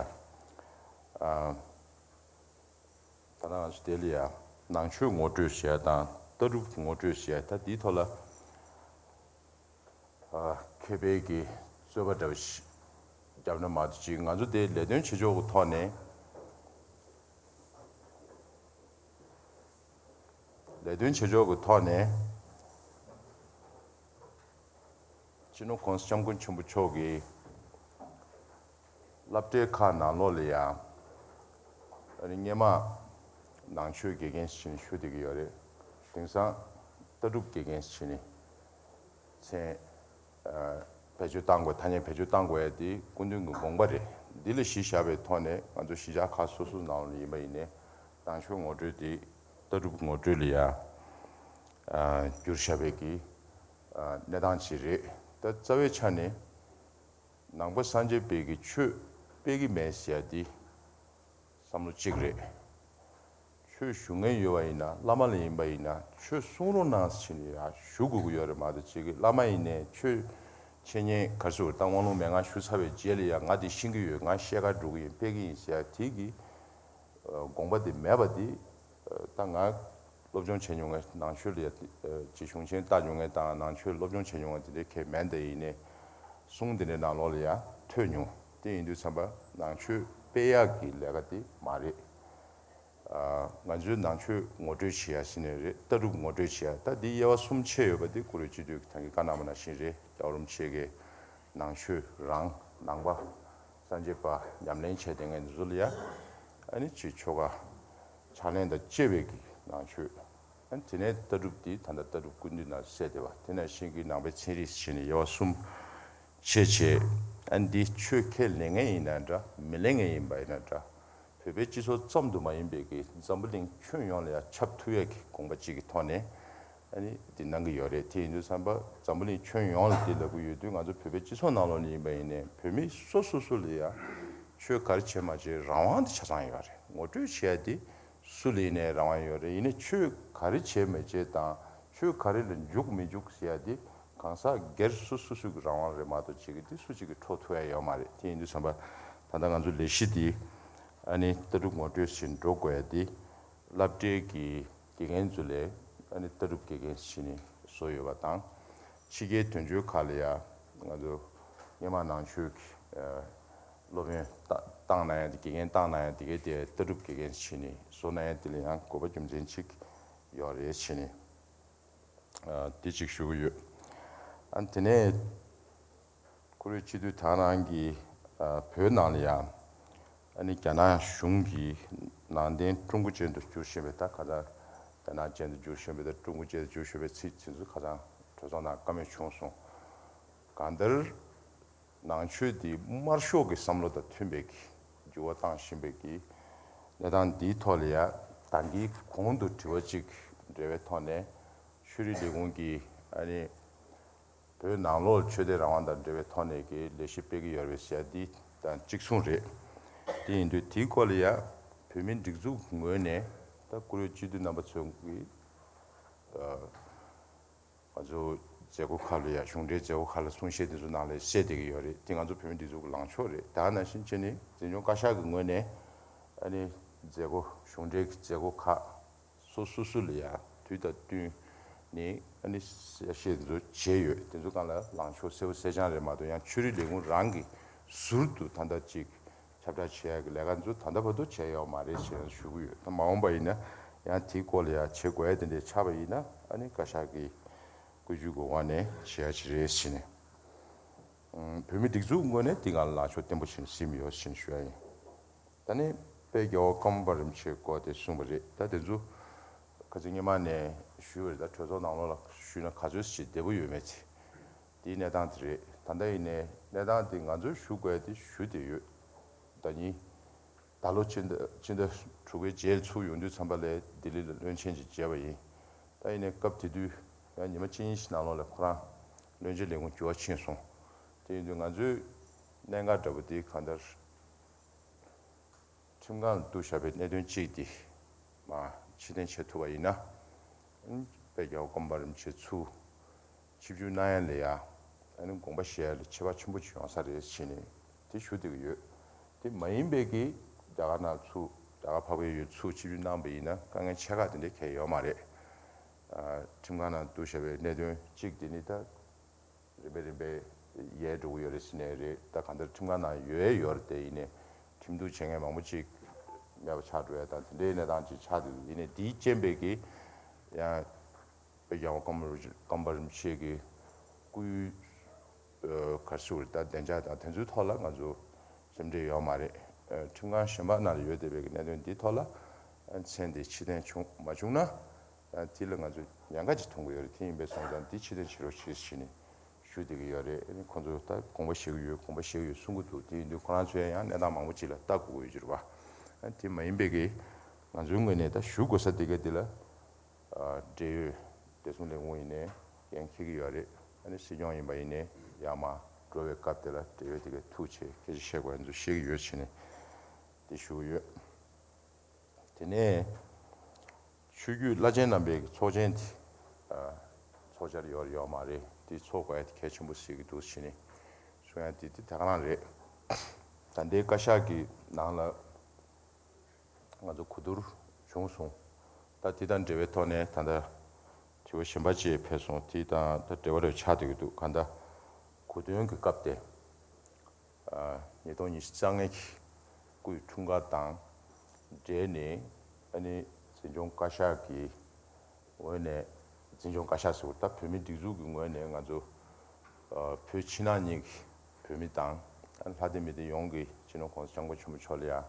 ཨ་ད་ནང་ང་ཚོ་དེ་ལ་ཡ་ནང་ཆོས་ངོ་སྤྲོད་ཟེར་ཡ་དང་ལྟ་གྲུབ་ངོ་སྤྲོད་ཟེར་ཡ། ད་དེའི་ཐོག་ལ་ཨ་མཁས་པའི་གི་རྩོད་པ་འདྲ་བ་ཞིག་བརྒྱབ་ན་མ་གཏོགས་ཅིག་ང་ཚོ་དེ་ལས་དོན་བྱེད་ཕྱོགས་ཀྱི་ཐོག་ནས། ལས་དོན་བྱེད་ཕྱོགས་ཀྱི་ཐོག་ནས་སྤྱི་ནོར་༸གོང་ས་༸སྐྱབས་མགོན་ཆེན་པོ་མཆོག་གི་སློབ་གྲྭའི་ཁག་ནང་ལོགས་ལ་ཡང་ཨ་ནི་སྔོན་མ་ནང་ཆོས་དགེ་རྒན་ཞིག་བྱས་ནས་བཞུགས་བསྡད་ཀྱི་ཡོད་རེད། དེང་སང་ལྟ་གྲུབ་དགེ་རྒན་ཞིག་བྱས་ནས་མཚན་ཨ་བེད་སྤྱོད་བཏང་དགོས། ཐ་སྙད་བེད་སྤྱོད་བཏང་དགོས་ཡ་དེ་སྐུ་མདུན་གྱི་དགོངས་པ་རེད། འདི་ལ་གཞི་བཞག་པའི་ཐོག་ནས་ང་ཚོ་གཞིས་ཆགས་ཁག་སོ་སོའི་ནང་ལ་ཡིན་པ་ཡིན་ནའི་ནང་ཆོས་ངོ་སྤྲོད་དེ་ལྟ་གྲུབ་ངོ་སྤྲོད་ལ་ཡ་ཨ་བསྒྱུར་བཞག་པའི་གི་ཨ་གནས་སྟངས་ཅིག་རེད། ད་རྩ་བའི་ཆ་ནས་ནང་པ་སངས་རྒྱས་པའི་གི་ཆོས་སྤེལ་གི་མེད་ཟེར་ཡ་དེ་བསམ་བློ་གཅིག་རེད། ཆོས་ཞུ་མཁན་ཡོད་པ་ཡིན་ན་བླ་མ་ལ་ཡིན་པ་ཡིན་ན་ཆོས་གསུང་རོགས་གནང་ཟེར་ནས་ཡ་ཞུ་དགོས་ཀྱི་ཡོད་རེད་མ་གཏོགས་ཅིག་གི་བླ་མ་ཡིན་ནའི་ཆོས་འཆད་ཉན་ག་རེ་ཟེར་དགོས་རེད། ད་དབང་ལུང་མན་ངག་ཞུ་ཚར་བའི་རྗེས་ལ་ཡ་ང་དེ་ཤེས་ཀྱི་ཡོད། ང་བཤད་ག་འགྲོ་གི་ཡིན། སྤེལ་གི་ཡིན་ཟེར་ཡ་དེ་གི་དགོངས་པ་དེ་མེད་པ་དེ། ད་ང་སློབ་སྦྱོང་བྱས་མྱོང་མཁན་ནང་ཆོས་ལ་ཡ་ཅིག་གཞུང་ཆེན་བལྟ་མྱོང་མཁན་དང་ནང་ཆོས་སློབ་སྦྱོང་བྱས་མྱོང་མཁན་དེ་འདྲའི་གང་མེད། དེ་ཡིན་ནའི་གསུང་དེ་འདྲའི་ནང་ལོགས་ལ་ཡ་ཐོས་མྱོང་། དེ་ཡིན་དུས་ཙམ་པ་ནང་ཆོས་སྤེལ་ཡག་གི་ལས་ཀ་དེ་མ་རེད། ང་ཚོའི་ནང་ཆོས་ངོ་སྤྲོད་བྱེད་ཡ་ཟེར་ནའི་རེད། ལྟ་གྲུབ་ངོ་སྤྲོད་བྱེད་ཡ། ད་འདི་དབྱེ་བ་གསུམ་ཕྱེ་ཡོད་པ་འདི་བཀུར་འོས་སྤྱི་འཐུས་ཀྱིས་ད་གིན་བཀའ་གནང་བ་ནང་བཞིན་རེད། རྒྱལ་བ་རིན་པོ་ཆེ་གིས་ནང་ཆོས་རང་ནང་པ་སངས་རྒྱས་པ་ཉམས་ལེན་བྱས་བསྡད་མཁན་འདི་ཚོ་ལ་ཡ་ཨ་ནི་ཅིག་ཆོ་ག་ཕྱག་ལེན་དང་བཅས་པའི་གི་ནང་ཆོས། ཨ་ནི་དེ་ནས་ལྟ་གྲུབ་འདི་ད་ལྟ་ལྟ་གྲུབ་ཀུན་བཏུས་ནང་གསལ་བསྡད་པ། དེ་ནང་བཞིན་གྱི་ནང་པའི་ཚན་རིག་ཟེར་ནས་དབྱེ་བ་གསུམ་ཕྱེ་བྱས། ཨ་ནི་འདི་ཆོས་ཁས་ལེན་མཁན་ཡིན་ན་འདྲ་མི་ལེན་མཁན་ཡིན་པ་ཡིན་ན་འདྲ། བོད་པའི་སྤྱི་ཚོགས་ཙམ་དུ་མ་ཡིན་པའི་གི་འཛམ་བུ་གླིང་ཁྱོན་ཡོངས་ལ་ཡང་ཁྱབ་ཐུབ་ཡས་ཀྱི་དགོངས་པ་གཅིག་གི་ཐོག་ནས་ཨ་ནི་འདི་གནང་གི་ཡོད་རེད། དེ་ཡིན་དུས་ཙམ་པ་འཛམ་བུ་གླིང་ཁྱོན་ཡོངས་ལ་འདི་ལབ་ཀྱི་ཡོད་དུས་ང་ཚོ་བོད་པའི་སྤྱི་ཚོགས་ནང་ལོགས་ནས་ཡིན་པ་ཡིན་ནའི་བོད་མི་སོ་སོ་སོ་ལ་ཡང་ཆོས་ག་རེ་བྱེད་མ་བྱེད་རང་དབང་དེ་ཆ་ཚང་ཡོད་རེད། ངོ་སྤྲོད་བྱེད་ཡ་དེ་སུ་ལ་ཡིན་ནའི་རང་དབང་ཡོད་རེད། ཡིན་ནའི་ཆོས་ག་རེ་བྱེད་མི་བྱེད་དང་ཆོས་ག་རེ་ལ་འཇུག་མི་འཇུག་ཟེར་ཡ་དེ་གང་ཟག་སྒེར་སུ་སོ་སོ་གི་རང་དབང་རེད་མ་གཏོགས་གཅིག་གི་དེ་སུ་གཅིག་གིས་འཕྲོག་ཐུབ་ཡ་ཡོད་མ་རེད། དེ་ཡིན་དུས་ཙམ་པ་ད་ལྟ་ང་ཚོ་ལས་གཞི་འདི་ཨ་ནི་ལྟ་གྲུབ་ངོ་སྤྲོད་བྱེད་འགྲོ་དགོས་ཡ་འདི་སློབ་གྲྭའི་གི་དགེ་རྒན་ཚོ་ལས་ཨ་ནི་ལྟ་གྲུབ་དགེ་རྒན་བྱས་ནས་བཟོས་ཡོད་པ་དང་། ཕྱི་རྒྱལ་དོན་གཅོད་ཁག་ལ་ཡ་ང་ཚོ་སྔོན་མ་ནང་ཆོས་ཀྱི་ཨ་སློབ་ཡོན་བཏང་གནང་ཡ་དེ་དགེ་རྒན་བཏང་གནང་ཡ་དེ་གའི་དེ་ལྟ་གྲུབ་དགེ་རྒན་བྱས་ནས་བཟོ་གནང་ཡ་དེ་ལ་ཡང་དགོས་པ་རྒྱུ་མཚན་གཅིག་ཡོད་རེད་བྱས་ནས། ཨ་དེ་གཅིག་ཞུ་གི་ཡོད། ཨ་དེ་ནས་བཀུར་འོས་སྤྱི་འཐུས་དག་རང་གིས་ཨ་བོད་ནང་ལ་ཡང་ཨ་ནི་རྒྱ་ནག་གཞུང་གིས་ནང་བསྟན་ཀྲུང་གོ་ཅན་དུ་བསྒྱུར་བཞིན་པའི་ད་ཁ་སང་རྒྱ་ནག་ཅན་དུ་བསྒྱུར་བཞིན་པའི་ད་ཀྲུང་གོ་ཅན་དུ་བསྒྱུར་བཞིན་པའི་ཚིག་དེ་ཚོ་ཁ་སང་གྲོས་ཚོགས་ནང་བཀའ་མོལ་བྱུང་སོང་། གང་ལྟར་ནང་ཆོས་འདི་དམར་ཤོག་གི་བསམ་བློ་དང་མཐུན་པའི་གི་འགྱུར་བ་བཏང་བཞིན་པའི་གི་གནས་སྟངས་འདིའི་ཐོག་ལ་ཡ་ད་གིན་གོང་དུ་དྲི་བ་གཅིག་འབྲེལ་བའི་ཐོག་ནས་ཆོས་རིག་ལས་ཁུངས་ཀྱིས་ཨ་ནི་བོད་ནང་ལོགས་ཆོས་དད་རང་དབང་དང་འབྲེལ་བའི་ཐོག་ནས་ཀྱི་ལས་གཞི་སྤེལ་གྱི་ཡོད་རེད་ཟེར་ཡ་འདི་དང་གཅིག་མཚུངས་རེད། དེ་ཡིན་དུས་དེའི་སྐོར་ལ་ཡ་བོད་མིའི་སྒྲིག་འཛུགས་ངོས་ནས་ད་བཀུར་འོས་སྤྱི་འཐུས་རྣམ་པ་ཚོ་གིས་ཨ་ང་ཚོ་མཛད་སྒོ་ཁག་ལ་ཡ་གཞུང་འབྲེལ་མཛད་སྒོ་ཁག་ལ་གསུང་བཤད་དེ་ཚོ་ནང་ལ་གསལ་བསྡད་ཀྱི་ཡོད་རེད། དེ་ང་ཚོ་བོད་མིའི་སྒྲིག་འཛུགས་ཀྱི་ལངས་ཕྱོགས་རེད། ད་ནང་བཞིན་བྱས་ནས་འཛིན་སྐྱོང་བཀའ་ཤག་གི་ངོས་ནས་ཨ་ནི་མཛད་སྒོ་གཞུང་འབྲེལ་གྱི་མཛད་སྒོ་ཁག་སོ་སོ་སོ་ལ་ཡ་དུས་དང་བསྟུན་ནས་ཨ་ནི་གསལ་བཤད་དེ་ཚོ་བྱས་ཡོད། དེ་ཚོ་སྒང་ལ་ལངས་ཕྱོགས་གསལ་པོ་གསལ་རྐྱང་རེད་མ་གཏོགས་ཡང་ཆོས་རིག་ལས་ཁུངས་རང་གི་ཟུར་དུ་ད་ལྟ་ཅིག་ ཁྱབ་བསྒྲགས་བྱེད་ཡག་གི་ལས་ཀ་ཚོ་ད་ལྟ་བར་དུ་བྱས་ཡོད་མ་རེད་ཅེས་ཞུ་གི་ཡོད། ད་མ་འོངས་པ་ཡིན་ན་ཡང་དེའི་སྐོར་ལ་ཡང་བྱེད་དགོས་ཡ་དེ་འདྲས་ཆགས་པ་ཡིན་ན་ཨ་ནི་བཀའ་ཤག་གི་བཀོད་ཇུས་ཀྱི་འོག་ནས་བྱེད་ཡ་ཅིག་རེད་ཟེར་ནས། ཨུམ། བོད་མི་སྒྲིག་འཛུགས་ངོས་ནས་དེ་སྒང་ལ་ལངས་ཕྱོགས་བརྟན་པོ་བྱས་ནས་ཟིན་ཡོད་ཟེར་ནས་ཞུ་ཡ་ཡིན། ད་ནི་དཔལ་རྒྱལ་བ་ཀརྨ་པ་རིན་པོ་ཆེའི་སྐོར་དེ་གསུངས་པ་རེད། ད་དེ་ཚོ་ཁ་སང་སྔོན་མ་ནས་ཞུས་པ་རེད། ད་གྲོས་ཚོགས་ནང་ལོགས་ལ་ཞུས་ན་ག་ཚོད་ཅིག་བདེ་པོ་ཡོད་མེད་ཚེ། དེའི་གནས་སྟངས་དེ་རེད། ད་ལྟ་ཡིན་ནའི་གནས་སྟངས་དེ་ང་ཚོས་ཞུ་དགོས་དེ་ཞུ་བསྡད་ཡོད། ཟླ་ཉིན། ད་ལོ་ཕྱི་ཟླ་ཕྱི་ཟླ་དྲུག་པའི་རྗེས་ཚུར་ཡོང་དུས་ཙམ་པ་ལ་ལྡི་ལི་ལ་བློན་ཆེན་ཅིག་མཇལ་བ་ཡིན། ད་ཡིན་ནའི་སྐབས་དེ་དུས་ཡང་ཉི་མ་གཅིག་གཉིས་ཤིག་ནང་ལོགས་ལ་ཁོ་རང་བློན་ཆེན་ལས་ཁུངས་འགྱུར་བ་ཕྱིན་སོང་། དེ་ཡིན་དུས་ང་ཚོའི་གནད་འགག་འདྲ་པོ་དེ་གང་ལྟར་ཁྲིམས་ཁང་ལ་གཏུགས་བཞག་པའི་གནད་དོན་གཅིག་དེ་མར་ཕྱིར་འཐེན་བྱེད་ཐུབ་པ་ཡིན་ན། དཔལ་རྒྱལ་བ་ཀརྨ་པ་རིན་པོ་ཆེ་ཚུར་ཆིབས་བསྒྱུར་གནང་ཡ་ལ་ཡ། ཨ་ནི་དགོངས་པ་བཞེས་ཡ་ལ་ཁྱད་པར་ཆེན་པོ་ཅིག་ཡོང་ས་རེད་ཟེར་ནས་དེ་ཞུ་བསྡད་ཀྱི་ཡོད། དེ་མ་ཡིན་པའི་གི་རྒྱ་གར་ནང་ཚུར་རྒྱ་གར་འཕགས་པའི་ཡུལ་ཚུར་ཆིབས་བསྒྱུར་གནང་པ་ཡིན་ན་དཀའ་ངལ་ཆེ་ཁག་དེ་འདྲ་གང་ཡང་ཡོད་མ་རེད། ཨ། ཁྲིམས་ཁང་ནང་གཏུགས་བཞག་པའི་གནད་དོན་གཅིག་དེ་ནི་ད་རིམ་པས་རིམ་པས་ཡལ་འགྲོ་གི་ཡོད་རེད་ཟེར་ནས་རེད། ད་གང་ལྟར་ཁྲིམས་ཁང་ནང་ཡོད་ཡོད་རེད། དེ་ཡིན་ནའི་ཁྲིམས་གཏུག་བྱེད་མཁན་མང་པོ་ཅིག་མེད་པ་ཆགས་འགྲོ་ཡ་དང་དེ་འདྲའི་གནས་སྟངས་ཅིག་ཆགས་འདུག་ཡིན་ནའི་དེའི་རྐྱེན་པས་ཀྱི་ཡང་། དཔལ་རྒྱལ་བ་ཀརྨ་རུ་ཀརྨ་པ་རིན་པོ་ཆེ་གི་སྐུའི་ཨ་ག་རེ་ཟེར་དགོས་རེད། ད་བདེ་འཇགས་དང་དེ་ཚོའི་ཐོག་ལ་ང་ཚོ་སེམས་ཁྲལ་ཡོད་མ་རེད། ཨ་ཁྲིམས་ཁང་གཞན་པ་ནང་ལ་ཡོད་བསྡད་པའི་གི་གནད་དོན་འདིའི་ཐོག་ལ་ཨ་མཚན་དེ་ཕྱིར་འཐེན་བྱུང་མ་བྱུང་ན་ཨ་དེ་ལ་ང་ཚོ་ཉེན་ཁ་ཅིག་མཐོང་གི་ཡོད་རེད། དེ་ཡིན་པས་སོང་ཙང་འདི་ཕྱིར་འཐེན་བྱེད་རོགས་བྱེད་ཟེར་ནས་ཞུ་བསྡད་ཀྱི་ཡོད་རེད། ཨ་ནི་ཁོང་ཚོ་ད་དགོངས་པ་བཞེས་ཀྱི་ཡོད་དགོངས་པ་བཞེས་ཀྱི་ཡོད་གསུང་གི་འདུག་དེ་ཡིན་དུས་ཁོ་རང་ཚོས་ཡང་གནས་སྟངས་མང་པོ་ཅིག་ལ་ལྟ་དགོས་ཀྱི་ཡོད་ཀྱི་རེད་པ། ཨ་དེ་མ་ཡིན་པའི་གི་ང་ཚོའི་ངོས་ནས་ད་ཞུ་དགོས་ས་དེ་ག་དེ་ལ། ཨ་འབྲེལ་ཡོད་བདེ་སྲུང་ལས་ཁུངས་ཡིན་ནའི་འགན་འཁྱེར་གྱི་ཡོད་རེད། ཨ་ནི་སྲིད་སྐྱོང་ཡིན་པ་ཡིན་ནའི་ཡར་མར་འགྲོ་བའི་སྐབས་དེ་ལ་འབྲེལ་ཡོད་དེ་གའི་ཐུག་བྱས་སྐད་ཆ་བཤད་དགོས་ཡ་ཚོ་བཤད་ཀྱི་ཡོད་བྱས་ནས་དེ་ཞུ་གི་ཡོད། དེ་ནས་ཆོས་བརྒྱུད་བླ་ཆེན་རྣམ་པའི་ཚོགས་ཆེན་དེ་ཨ་ཚོགས་འཆར་ཡོད་རེད་ཡོད་མ་རེད་དེ་ཚོགས་དགོས་ཡ་དེ་གལ་ཆེན་པོ་བརྩི་གི་འདུག་བྱས་ནས་གསུང་ཡ་དེ་དེ་ད་ག་རང་རེད། ད་ལྟའི་བཀའ་ཤག་གི་ནང་ལ། ང་ཚོ་གོ་བསྡུར་བྱུང་སོང་། ད་དེ་དང་འབྲེལ་བའི་ཐོག་ནས་ད་ལྟ་དྲི་བ་གཞན་པ་ཅིག་ཕེབས་སོང་། དེ་དང་ད་འབྲེལ་བ་རེ་ཆགས་བསྡད་ཀྱི་འདུག་གང་ལྟར་གོ་སྟོན་གྱི་སྐབས་དེ་ཨ་ཉིས་སྟོང་ཉི་ཤུ་རྩ་ལྔ་གི་སྐུའི་འཁྲུངས་སྐར་དང་འབྲེལ་ནས་ཨ་ནི་འཛིན་སྐྱོང་བཀའ་ཤག་གི་ངོས་ནས་འཛིན་སྐྱོང་བཀའ་ཤག་ཟེར་བ་ད་བོད་མིའི་སྒྲིག་འཛུགས་ཀྱི་ངོས་ནས་ང་ཚོ་ཨ་བོད་ཕྱི་ནང་གཉིས་ཀྱི་བོད་མི་དང་ཨ་ནི་ལྷ་སྡེ་མི་སྡེ་ཡོངས་ཀྱི་སྤྱི་ནོར་༸གོང་ས་༸སྐྱབས་མགོན་ཆེན་པོ་མཆོག་ལ་ཡང་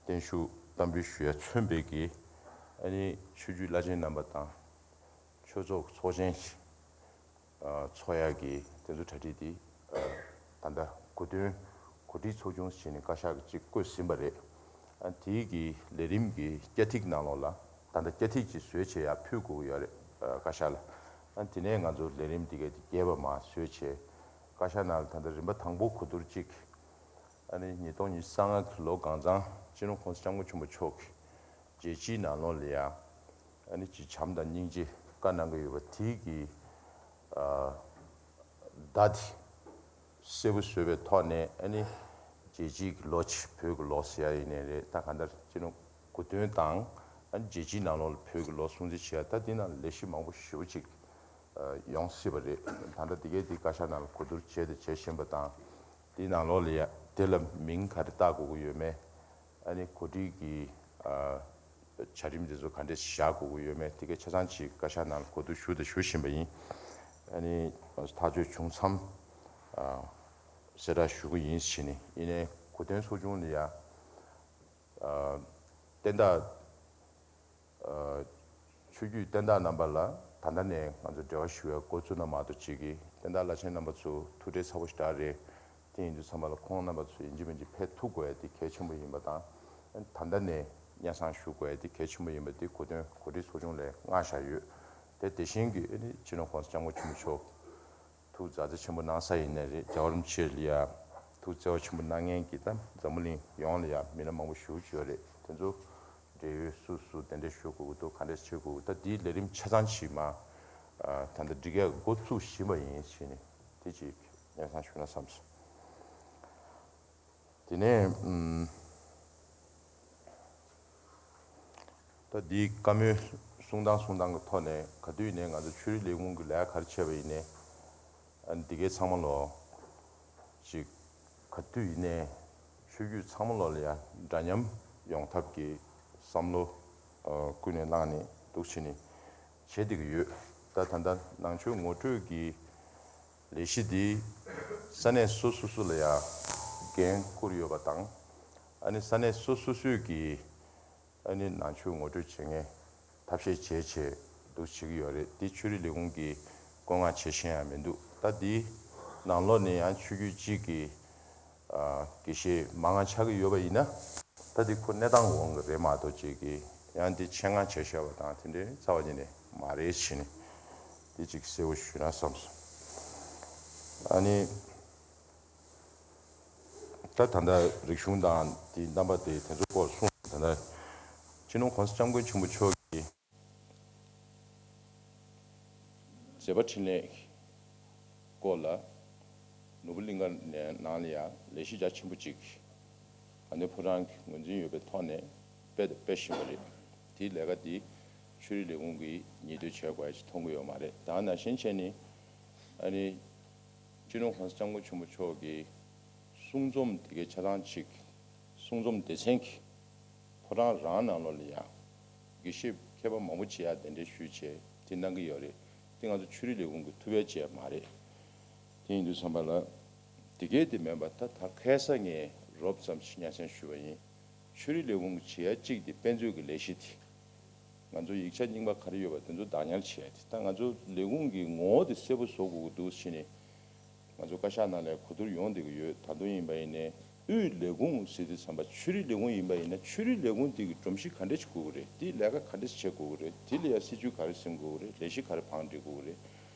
བརྟན་བཞུགས་བསྟར་འབུལ་ཞུ་ཡ་མཚོན་པའི་གི་ཨ་ནི་ཆོས་བརྒྱུད་བླ་ཆེན་རྣམ་པ་དང་ཆོས་ཚོགས་ཀྱི་ཚོགས་ཆེན་ཞིག་ཨ་འཚོགས་ཡག་གི་དེ་ཚོ་གྲ་སྒྲིག་དེ་ཨ་ད་ལྟ་གོ་སྟོན་གོ་སྒྲིག་ཚོགས་ཆུང་ཟེར་ནས་བཀའ་ཤག་གིས་ཅིག་བསྐོས་ཟིན་པ་རེད། ཨ་དེའི་གི་ལས་རིམ་གི་སྐྱ་ཐིག་ནང་ལོགས་ལ་ད་ལྟ་སྐྱ་ཐིག་ཅིག་བཟོས་བྱས་ཡར་ཕུལ་དགོས་ཀྱི་ཡོད་རེད་ཨ་བཀའ་ཤག་ལ། ཨ་དེ་ནས་ང་ཚོ་ལས་རིམ་དེ་གའི་དེ་རྒྱས་པ་མར་བཟོས་བྱས་བཀའ་ཤག་ནང་ལ་ད་ལྟ་རིམ་པ་དང་པོ་གོ་བསྡུར་གཅིག་ཨ་ནི་ཉིས་སྟོང་ཉི་ཤུ་རྩ་ལྔ་གི་ལོ་གང་ཚང་སྤྱི་ནོར་༸གོང་ས་༸སྐྱབས་མགོན་ཆེན་པོ་མཆོག་གི་མཇལ་ཕྱིའི་ནང་ལོགས་ལ་ཡ་ཨ་ནི་ཅིག་བྱམས་དང་སྙིང་རྗེ་བཀའ་གནང་གི་ཡོད་པ་དེའི་གི་ཨ་བརྡ་དེ་གསལ་པོ་བཟོས་པའི་ཐོག་ནས་ཨ་ནི་མཇལ་ཕྱིའི་གི་ལོ་ཅིག་བོད་ཀྱི་ལོ་ཟེར་ཡ་ཡིན་ནའི་རེད། ད་གང་ལྟར་སྤྱི་ནོར་གོ་སྟོན་དང་ཨ་ནི་མཇལ་ཕྱིའི་ནང་ལོགས་ལ་བོད་ཀྱི་ལོ་སྲུང་བརྩི་བྱེད་ཡ་ད་དེ་ནང་ལས་གཞི་མང་པོ་ཞེ་པོ་ཅིག་ཡོང་སྲིད་པ་རེད། ད་ལྟ་དེ་གའི་དེ་བཀའ་ཤག་ནང་ལ་གོ་བསྡུར་བྱས་དང་བྱེད་བཞིན་པ་དང་། དེའི་ནང་ལོགས་ལ་ཡ་དེ་ལ་མིང་ག་རེ་བཏགས་དགོས་ཀྱི་ཡོད་མེད། ཨ་ནི་གོ་སྒྲིག་གི་ཨ་བྱ་རིམ་དེ་ཚོ་ག་འདྲས་བཞག་དགོས་ཀྱི་ཡོད་མེད་དེ་གའི་ཆ་ཚང་ཅིག་བཀའ་ཤག་ནང་ལ་གོ་བསྡུར་ཞུ་དང་ཞུ་བཞིན་པ་ཡིན། ཨ་ནི་ཐག་གཅོད་བྱུང་མཚམས་ཨ་གསལ་བསྒྲགས་ཞུ་གི་ཡིན་ཟེར་ནས་ཡིན་ནའི་གོ་སྟོན་ཚོགས་ཆུང་ལ་ཡ་ཨ་བསྟན་བདག་ཨ་ཆོས་བརྒྱུད་བསྟན་བདག་རྣམ་པ་ལ་ད་ལྟ་ནས་ང་ཚོ་འབྲེལ་བ་ཞུ་བའི་འགོ་བཙུགས་ན་མ་གཏོགས་ཅིག་གིས་བསྟན་བདག་བླ་ཆེན་རྣམ་པ་ཚོ་ཐུགས་ཁྲལ་ཚ་པོ་ཞེ་དྲག་རེད། དེ་ཡིན་དུས་ཚང་མ་ལ་ཁོང་རྣམ་པ་ཚོ་ཡིན་གཅིག་མིན་གཅིག་ཕེབས་ཐུབ་དགོས་ཡ་དེ་གལ་ཆེན་པོ་ཡིན་པ་དང་། ད་ལྟ་ནས་སྙན་སེང་ཞུ་དགོས་ཡ་དེ་གལ་ཆེན་པོ་ཡིན་པ་དེ་གོ་སྟོན་གོ་སྒྲིག་ཚོགས་ཆུང་ལ་མངགས་བཞག་ཡོད། དེ་དེ་བཞིན་གྱི་ཨ་ནི་སྤྱི་ནོར་༸གོང་ས་༸སྐྱབས་མགོན་ཆེན་པོ་མཆོག་ཐུགས་མཛའ་བརྩེ་ཆེན་པོ་གནང་ས་ཡིན་ནའི་རེད། རྒྱལ་བ་རིན་པོ་ཆེ་ལ་ཡ་ཐུགས་བརྩེ་བ་ཆེན་པོ་གནང་མཁན་གྱི་ད་འཛམ་བུ་གླིང་ཡོངས་ལ་ཡ་མི་སྣ་མང་པོ་ཞེ་པོ་ཅིག་ཡོད་རེད། དེ་ཚོ་འབྲེལ་ཡོད་སུ་སུ་གདན་འདྲེན་ཞུ་དགོས་ཀྱི་འདུག་ག་འདྲས་བྱེད་དགོས་ཀྱི་འདུག་ད་འདིའི་ལས་རིམ་ཆ་ཚང་ཞིག་མ་ཨ་ད་ལྟ་སྒྲིག་ཡག་འགོ་བཙུགས་བཞིན་པ་ཡིན་ཞེས་ནས་དེ་ཅིག་སྙན་སེང་ཞུ་ན་བསམས་སོང་། དེ་ནས་ཨུམ། ད་འདིའི་བཀའ་མོལ་གསུང་སྟངས་གསུང་སྟངས་ཀྱི་ཐོག་ནས་ག་དུས་ཡིན་ནའི་ང་ཚོ་ཆོས་རིག་ལས་ཁུངས་ཀྱི་ལས་ཀ་ག་རེ་བྱས་པ་ཡིན་ནའི་ཨ་འདི་གའི་ཚང་མ་ལོ་ཅིག་ག་དུས་ཡིན་ནའི་ ཆོས་བརྒྱུད་ཚང་མ་ལོག་ལ་ཡང་འདྲ་མཉམ་ཡོང་ཐབས་ཀྱི་བསམ་བློ་ཨ་ཀུན་ནས་བླངས་ནས་འདུག་བྱས་ནས་བྱེད་བསྡད་ཀྱི་ཡོད། ད་ད་ལྟ་ནང་ཆོས་ངོ་སྤྲོད་ཀྱི་ལས་གཞི་འདི་ས་གནས་སོ་སོ་སོ་ལ་ཡང་འགན་བསྐུར་ཡོད་པ་དང་། ཨ་ནི་ས་གནས་སོ་སོ་སོས་ཀྱི་ཨ་ནི་ནང་ཆོས་ངོ་སྤྲོད་བྱེད་མཁན་ཐབས་ཤེས་བྱས་བྱས་འདུག་བྱེད་ཀྱི་ཡོད་རེད། འདི་ཆོས་རིག་ལས་ཁུངས་ཀྱིས་བཀོད་མངགས་བྱེད་བཞིན་ཡང་མི་འདུག་ད་འདི་ནང་ལོགས་ནས་ཡང་ཆོས་བརྒྱུད་གཅིག་གི་ཨ་དགེ་བཤེས་མང་ང་ཆགས་ཀྱི་ཡོད་པ་ཡིན་ན། ད་འདི་ཁོ་གནས་སྟངས་དབང་གིས་རེད་མ་གཏོགས་ཅིག་གིས་ཡང་འདི་ཆེད་མངགས་བྱས་བཞག་པ་དང་དེ་འདྲའི་རྩ་བ་ཉིད་ནས་མ་རེད་བྱས་ནས་འདི་ཅིག་གསལ་བོ་ཞུས་ན་བསམ་སོང་། ཨ་ནི། ད་ད་ལྟ་རིག་གཞུང་དང་དེའི་རྣམ་པ་དེ་དེ་ཚོའི་སྐོར་གསུངས། ད་ལྟ་སྤྱི་ནོར་༸གོང་ས་༸སྐྱབས་མགོན་ཆེན་པོ་མཆོག་གིས་མཛད་པ་འཕྲིན་ལས་སྐོར་ལ་ནོར་བུ་གླིང་ག་ནང་ལ་ཡང་ལས་གཞི་རྒྱ་ཆེན་པོ་ཅིག་དགའ་ལྡན་ཕོ་བྲང་གིས་ངོས་འཛིན་ཡོད་པའི་ཐོག་ནས་སྤེལ་དང་སྤེལ་བཞིན་པ་རེད། དེའི་ལས་ཀ་དེ་ཆོས་རིག་ལས་ཁུངས་ཀྱིས་ཉེས་འདོད་བྱེད་དགོས་ཡ་ཅིག་མཐོང་གི་ཡོད་མ་རེད། ད་ནང་བཞིན་བྱས་ནས་ཨ་ནི། སྤྱི་ནོར་༸གོང་ས་༸སྐྱབས་མགོན་ཆེན་པོ་མཆོག་གི་གསུང་རྩོམ་དེ་གའི་ཆ་ཚང་ཅིག་གསུང་རྩོམ་སྡེ་ཚན་གྱིས་ཕོ་བྲང་རང་ནང་ལོགས་ལ་ཡང་དགེ་བཤེས་མཁས་པ་མང་པོ་བྱེད་ཡག་གདན་འདྲེན་ཞུས་བྱས་དེ་གནང་གི་ཡོད་རེད། དེ་ང་ཚོ་ཆོས་རིག་ལས་ཁུངས་ཀྱི་ཐུགས་ཕན་བྱས་མ་རེད། དེ་ཡིན་དུས་ཙམ་པ་ལ་དེ་གའི་དེ་མིན་པ་ད་ད་ཁ་སང་ངས་རོབ་ཙམ་ཞིག་སྙན་སེང་ཞུས་པ་ཡིན། ཆོས་རིག་ལས་ཁུངས་ཀྱིས་བྱེད་ཡག་གཅིག་དེ་དཔེ་མཛོད་ཀྱི་ལས་གཞི་དེ། ང་ཚོ་ཡིག་ཆ་རྙིང་པ་ག་རེ་ཡོད་པ་དེ་ཚོ་བདག་ཉར་བྱས་ཏེ། ད་ང་ཚོ་ལས་ཁུངས་ཀྱི་ངོ་བོ་དེ་གསལ་པོ་བཟོ་དགོས་ཀྱི་འདུག་ཟེར་ནས་ང་ཚོ་བཀའ་ཤག་ནང་ལ་གོ་བསྡུར་ཡོང་བསྡད་ཀྱི་ཡོད། ད་དུང་ཡིན་པ་ཡིན་ནའི་དབུས་ལས་ཁུངས་ཟེར་དུས་ཙམ་པ་ཆོས་རིག་ལས་ཁུངས་ཡིན་པ་ཡིན་ན་ཆོས་རིག་ལས་ཁུངས་དེ་གི་སྒྲོམ་གཞི་ག་འདྲ་ཞིག་དགོས་ཀྱི་རེད། དེའི་ལས་ཀ་ག་འདྲ་ཞིག་བྱེད་དགོས་ཀྱི་རེད། དེ་ལ་ཡང་སྲིད་ཇུས་ག་རེ་འཛིན་དགོས་ཀྱི་རེད། ལས་གཞི་ག་རེ་བང་སྒྲིག་དགོས་ཀྱི་རེད།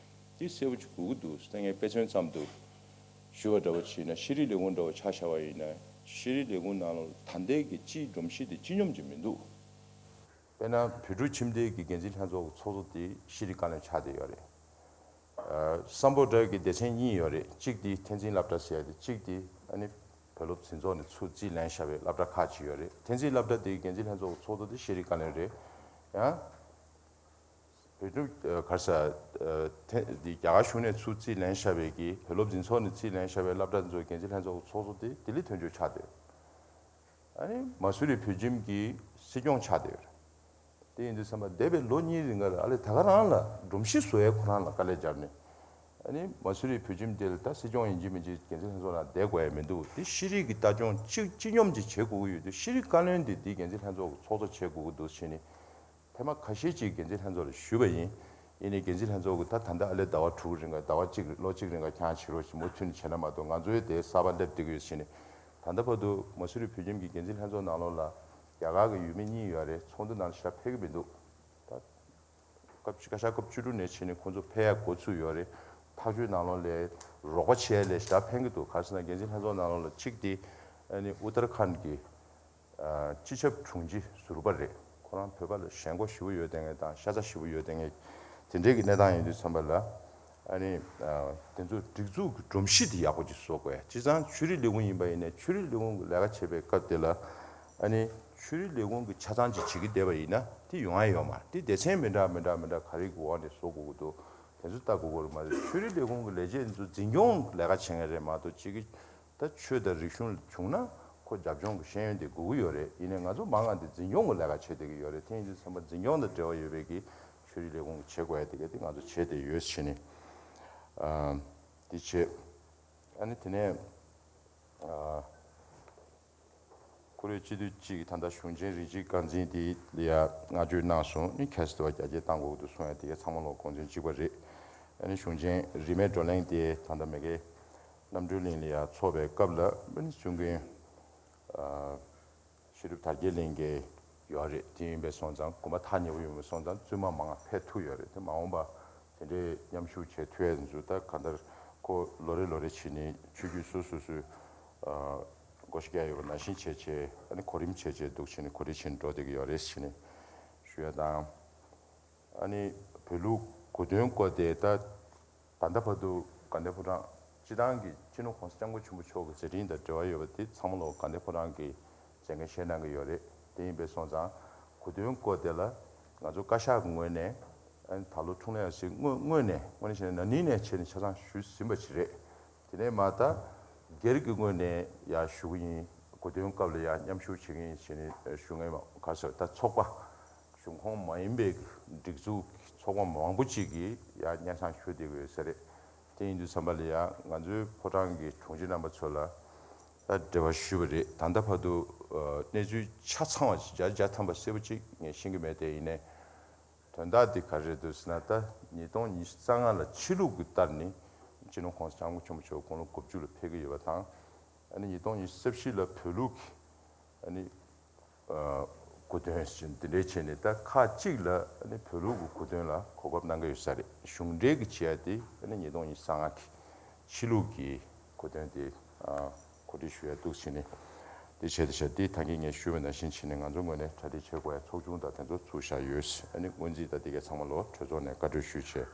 དེ་གསལ་པོ་ཅིག་དགོས་ཀྱི་འདུག་ཟེར་ངས་དཔེ་མཚོན་ཙམ་དུ་ཞུ་བ་འདྲ་བོ་བྱས་ན་ཤེས་རིག་ལས་ཁུངས་འདྲ་བོ་ཆ་བཞག་པ་ཡིན་ན་ཤེས་རིག་ལས་ཁུངས་ནང་ལ་ད་ལྟའི་གི་སྤྱིའི་སྒྲོམ་གཞི་དེ་སྤྱི་སྙོམས་ཅིག་མི་འདུག་དཔེར་ན་བོད་ཕྲུག་ཁྱིམ་སྡེ་གི་འགན་འཛིན་ལྷན་ཚོགས་ཀྱི་ཚོགས་གཙོ་དེ་ཤེས་རིག་བཀའ་བློན་ཆགས་བསྡད་ཡོད་རེད། ཨ་སམ་བྷོ་ཊ་གི་སྡེ་ཚན་གཉིས་ཡོད་རེད། གཅིག་དེ་འཐབ་འཛིང་སློབ་གྲྭ་ཟེར་ཡ་དེ། གཅིག་དེ་ཨ་ནི་བོད་སློབ་འཛིན་ཚོགས་ནས་ཚུར་རྩིས་ལེན་བཞག་པའི་སློབ་གྲྭ་ཁག་ཅིག་ཡོད་རེད། འཐབ་འཛིང་སློབ་གྲྭ་དེའི་འགན་འཛིན་ལྷན་ཚོགས་ཀྱི་ཚོགས་གཙོ་དེ་ཤེས་རིག་བཀའ་བློན་རེད། ཡང་བོད་ཕྲུག་ཨ་ག་རེ་ཟེར་ཨ་འཐབ་འདི་རྒྱ་གར་གཞུང་ནས་ཚུར་རྩིས་ལེན་བཞག་པའི་གི་བོད་སློབ་འཛིན་ཚོགས་ནས་རྩིས་ལེན་བཞག་པའི་སློབ་གྲྭ་དེ་ཚོའི་འགན་འཛིན་ལྷན་ཚོགས་ཀྱི་ཚོགས་གཙོ་དེ་ལྡི་ལི་དོན་གཅོད་ཆགས་བསྡད་ཡོད། ཨ་ནི་མ་སུ་རི་བོད་ཁྱིམ་གྱི་སྲིད་སྐྱོང་ཆགས་བསྡད་ཡོད་རེད། དེ་ཡིན་དུས་ཙམ་པ་འདས་པའི་ལོ་གཉིས་རིང་ག་ལ་ཨ་ལས་ད་ག་རང་ལ་སྒྲོམ་གཞི་བཟོ་ཡའི་ཁོ་རང་ལ་དཀའ་ལས་བརྒྱབ་ནས། ཨ་ནི་མ་སུ་རི་བོད་ཁྱིམ་དེ་ལ་ད་སྲིད་སྐྱོང་ཡིན་གཅིག་མིན་གཅིག་འགན་འཛིན་ལྷན་ཚོགས་ནང་བསྡད་དགོས་ཡ་མི་འདུག་དེ་ཤེས་རིག་གི་ལྟ་སྐྱོང་གཅིག་སྤྱི་སྙོམས་ཅིག་བྱེད་དགོས་ཀྱི་ཡོད་དུས་ཤེས་རིག་བཀའ་བློན་དེ་དེའི་འགན་འཛིན་ལྷན་ཚོགས་ཀྱི་ཚོགས་གཙོ་བྱེད་དགོས་ཀྱི་འདུག་ཟེར་ནས། ཐེངས་མ་ཁ་ཤས་ཅིག་འགན་འཛིན་ལྷན་ཚོགས་ལ་ཞུས་པ་ཡིན། ཡིན་ནའི་འགན་འཛིན་ལྷན་ཚོགས་ཀྱིས་ད་ད་ལྟ་ཨ་ལས་ཟླ་བ་དྲུག་རིང་ག་ཟླ་བ་གཅིག་ལོ་གཅིག་རིང་ག་ཁྱེད་རང་བྱེད་རོགས་ཞེས་མུ་མཐུད་ནས་བྱས་ན་མ་གཏོགས་ང་ཚོའི་དེ་གསར་པ་སླེབས་བསྡད་ཀྱི་ཡོད་ཟེར་ནས། ད་ལྟ་བར་དུ་མ་སུ་རི་བོད་ཁྱིམ་གྱི་འགན་འཛིན་ལྷན་ཚོགས་ནང་ལོགས་ལ་རྒྱ་གར་གྱི་ཡུལ་མི་གཉིས་ཡོད་རེད། ཚོགས་འདུ་ནང་ལ་ཞེ་དྲག་ཕེབས་ཀྱི་མི་འདུག་ད་སྐབས་བཀའ་ཤག་སྐབས་བཅུ་དྲུག་ནས་བྱས་ནས་ཁོང་ཚོ་ཕེབས་ཡ་འགོ་ཚུགས་ཡོད་རེད། ཐག་གཅོད་ནང་ལོགས་ལ་རོགས་པ་བྱེད་ཡ་ལ་ཞེ་དྲག་ཕན་གྱི་འདུག་ག་རེ་ཟེར་ན་འགན་འཛིན་ལྷན་ཚོགས་ནང་ལོགས་ལ་གཅིག་དེ་ཨ་ནི་ཨུ་ཏར་ཁཱན་གྱི་ཨ་སྤྱི་ཁྱབ་དྲུང་ཆེ་ཟུར་པ་རེད། ཁོ་རང་བོད་པ་ལ་ཞེན་ཁོག་ཞེ་པོ་ཡོད་བསྡད་མཁན་དང་ཤ་ཚ་ཞེ་པོ་ཡོད་བསྡད་མཁན་དེ་འདྲའི་གི་གནས་སྟངས་ཡིན་དུས་ཙམ་པ་ལ། ཨ་ནི་ཨ་དེ་ཚོ་སྒྲིག་འཛུགས་ཀྱི་སྒྲོམ་གཞི་དེ་ཡག་པོ་ཅིག་བཟོ་དགོས་ཡ། བྱས་ཙང་ཆོས་རིག་ལས་ཁུངས་ཡིན་པ་ཡིན་ནའི་ཆོས་རིག་ལས་ཁུངས་ཀྱི་ལས་ཀ་བྱེད་པའི་སྐབས་དེ་ལ་ཨ་ནི་ཆོས་རིག་ལས་ཁུངས་ཀྱི་ཆ་ཚང་ཅིག་བྱེད་ཀྱི་བསྡད་པ་ཡིན་ན་དེ་ཡོང་ཡ་ཡོད་མ་རེད། དེ་སྡེ་ཚན་མི་འདྲ་མི་འདྲ་མི་འདྲ་ག་རེ་གི་འོག་ནས་བཟོ་དགོས་ཀྱི་འདུག་དེ་ཚོ་ལྟ་དགོས་ཀྱི་རེད་མ་གཏོགས་ཆོས་རིག་ལས་ཁུངས་ཀྱི་ལས་བྱེད་འདི་ཚོ་འཛིན་སྐྱོང་ལས་ཀ་བྱེད་མཁན་རེད་མ་གཏོགས་ཅིག་གི་ད་ཆོས་དང་རིག་གཞུང་ལ་བྱུང་ན་ཁོ་རྒྱབ་ལྗོངས་ཀྱི་ཤེས་ཡོན་དེ་དགོས་ཀྱི་ཡོད་རེད། ཡིན་ནའི་ང་ཚོ་མང་ང་འདི་འཛིན་སྐྱོང་གི་ལས་ཀ་བྱེད་བསྡད་ཀྱི་ཡོད་རེད། དེ་ཡིན་དུས་ཙམ་པ་འཛིན་སྐྱོང་དང་འབྲེལ་བ་ཡོད་པའི་གི་ཆོས་རིག་ལས་ཁུངས་ཀྱིས་བྱེད་དགོས་ཡ་དེ་ག་དེ་ང་ཚོ་བྱས་བསྡད་ཡོད་ཟེར་ནས། ཨ་དེ་བྱས། ཨ་ནི་དེ་ནས་ཨ་ཁོ་རེ་སྤྱི་འཐུས་གཅིག་གིས་ད་ལྟ་གཞུང་ཆེན་རིགས་གཅིག་རྐང་འཛིན་དེ་ལ་ཡ་བསྔགས་བརྗོད་གནང་སོང་། ཨ་ནི་ཁ་སང་དེ་བ་རྒྱ་སྐྱེད་བཏང་དགོས་ཀྱི་འདུག་གསུང་ཡ་དེ་ག་ཚང་མ་ལོག་དགོངས་ཚུལ་གཅིག་པ་རེད། ཨ་ནི་གཞུང་ཆེན་རིས་མེད་བགྲོ་གླེང་དེ་ད་ལྟ་མ་གི་རྣམ་གྲོལ་གླིང་ལ་ཡ་ཚོགས་པའི་སྐབས་ལ་ཨ་ནི་གསུང་མཁན་ཨ་ཤེས་རབ་དར་རྒྱས་གླིང་གི་ཡོད་རེད། དེ་ཡིན་པས་སོང་ཙང་དགོངས་པ་ཐག་ཉེ་པོ་ཡོད་པས་སོང་ཙང་བཙུན་མ་མང་ང་ཕེབས་ཐུབ་ཡོད་རེད། དེ་མ་འོངས་པ་དེ་འདྲའི་མཉམ་ཞུགས་བྱེད་ཐུབ་ཡ་འདི་ཚོ་ད་གང་ལྟར་ཁོ་ལོ་རེ་ལོ་རེ་བྱས་ནས་ཆོས་བརྒྱུད་སོ་སོ་སོའི་ཨ་བགོ་བཤའ་རྒྱག་ཡོད་པ་ནང་བཞིན་བྱས་བྱས་ཨ་ནི་གོ་རིམ་བྱས་བྱས་འདུག་བྱས་ནས་གོ་སྒྲིག་བྱས་ནས་འགྲོ་བསྡད་ཀྱི་ཡོད་རེད་ཟེར་ནས་ཞུ་ཡ་དང་། ཨ་ནི་བོད་ལུགས་གོ་སྟོན་སྐོར་དེ་ད་ད་ལྟ་བར་དུ་དགའ་ལྡན་ཕོ་བྲང་སྤྱི་བཏང་གི་སྤྱི་ནོར་༸གོང་ས་༸སྐྱབས་མགོན་ཆེན་པོ་མཆོག་གི་མཛད་འཕྲིན་དང་འབྲེལ་བ་ཡོད་པ་དེ་ཚང་མ་ལོག་དགའ་ལྡན་ཕོ་བྲང་གི་མཛད་འགན་བཞེས་གནང་གི་ཡོད་རེད། དེ་ཡིན་པས་སོང་ཙང་གོ་སྟོན་སྐོར་དེ་ལ་ང་ཚོ་བཀའ་ཤག་གི་ངོས་ནས་ཨ་ནི་ད་ལོ་འཁྲུངས་ལྷ་ཡང་སྲིད་སྔོན་སྔོན་ནས་དངོས་གནས་བྱས་ན་ན་ནིང་ནས་བྱས་ནས་ཆ་ཚང་ཞུས་ཟིན་པ་ཞིག་རེད། དེ་ནས་མ་ད་སྒེར་གྱི་ངོས་ནས་ཡར་ཞུ་གི་ཡིན། གོ་སྟོན་སྐབས་ལ་ཡང་མཉམ་ཞུགས་བྱེད་མཁན་ཡིན་ཞེས་ནས་ཞུ་མཁན་མ་ག་ཚོད་ད་ཚོགས་པ་གཞུང་ཁོངས་མ་ཡིན་པའི་སྒྲིག་འཛུགས་ཚོགས་པ་མང་པོ་ཅིག་གིས་ཡང་སྙན་སེང་ཞུ་བསྡད་ཀྱི་ཡོད་ས་རེད། དེ་ཡིན་དུས་ཙམ་པ་ལ་ཡང་ང་ཚོའི་ཕོ་བྲང་གི་དྲུང་ཆེ་རྣམ་པ་ཚོ་ལ་ད་འབྲེལ་བ་ཞུས་པ་རེད། ད་ལྟ་བར་དུ་གནས་ཚུལ་ཆ་ཚང་བ་བརྒྱ་ཆ་བརྒྱ་ཐམ་པ་གསལ་པོ་ཅིག་ངས་ཤེས་ཀྱི་མེད། དེ་ཡིན་ནའི་དོན་དག་འདི་ག་རེ་རེད་འདུག་ཟེར་ན། ད་ཉིས་སྟོང་ཉི་ཤུ་རྩ་ལྔ་ལ་ཕྱི་ལུགས་ཀྱི་ལྟར་ནི་སྤྱི་ནོར་༸གོང་ས་༸སྐྱབས་མགོན་ཆེན་པོ་མཆོག་དགུང་ལོ་དགུ་བཅུ་ལ་ཕེབས་ཀྱི་ཡོད་པ་དང་། ཨ་ནི་ཉིས་སྟོང་ཉི་ཤུ་རྩ་བཞི་ལ་བོད་ལུགས་ཀྱི་ཨ་ནི་ཨ་གོ་སྟོན་ཟེར་འདི་འདྲའི་བྱས་ནས། ད་ཁག་གཅིག་ལ་ཨ་ནི་བོད་ལུགས་ཀྱི་གོ་སྟོན་ལ་གོ་སྐབས་གནང་གི་ཡོད་ས་རེད། གཞུང་འབྲེལ་གྱི་བྱེད་ཡ་དེ་ཨ་ནི་ཉིས་སྟོང་ཉི་ཤུ་རྩ་ལྔ་གི་ཕྱི་ལུགས་ཀྱི་གོ་སྟོན་དེ་ཨ་གོ་སྒྲིག་ཞུ་ཡ་འདུག་བྱས་ནས། དེ་བྱས་དེ་བྱས་དེ་ད་གིན་ངས་ཞུས་པ་ནང་བཞིན་བྱས་ནས་ང་ཚོ་ངོས་ནས་གྲ་སྒྲིག་བྱེད་དགོས་ཡ་ཚོགས་ཆུང་དང་དེ་ཚོ་ཚུགས་བཞག་ཡོད། ཨ་ནི་སྔོན་རྩིས་དང་དེ་གའི་ཚང་མ་ལོ་གྲོས་ཚོགས་ནས་བཀའ་འཁྲོལ་ཞུས་བྱས་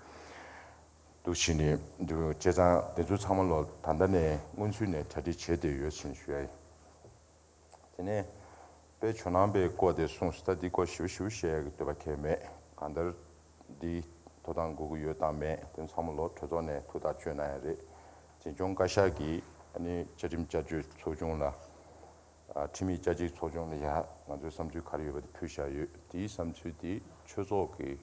འདུག་བྱས་ནས་འདུག་བྱས་ཙང་དེ་ཚོ་ཚང་མ་ལོ་ད་ལྟ་ནས་སྔོན་ཚུད་ནས་གྲ་སྒྲིག་བྱས་བསྡད་ཡོད་ཅེས་ཞུ་ཡ་ཡིན། དེ་ནས་དཔལ་ཇོ་ནང་པའི་སྐོར་དེ་གསུངས་སོང་། ད་འདི་སྐོར་ཞིབ་ཞིབ་བཤད་ཡག་གི་འདོད་པ་གང་ཡང་མེད། གང་ལྟར་འདི་ཐོབ་ཐང་དགོས་ཀྱི་ཡོད་དང་མེད་དེ་ཚང་མ་ལོ་གྲོས་ཚོགས་ནས་ཐུགས་ཐག་གཅོད་གནང་ཡ་རེད། འཛིན་སྐྱོང་བཀའ་ཤག་གིས་ཨ་ནི་བཅའ་ཁྲིམས་བསྐྱར་བཅོས་ཚོགས་ཆུང་ལ་ཨ་ཁྲིམས་ཡིག་བསྐྱར་བཅོས་ཚོགས་ཆུང་ལ་ཡ་ང་ཚོའི་བསམ་ཚུལ་ག་རེ་ཡོད་པ་དེ་ཕུལ་བཞག་ཡོད། དེའི་བསམ་ཚུལ་དེ་ཆོས་ཚོགས་ཀྱི་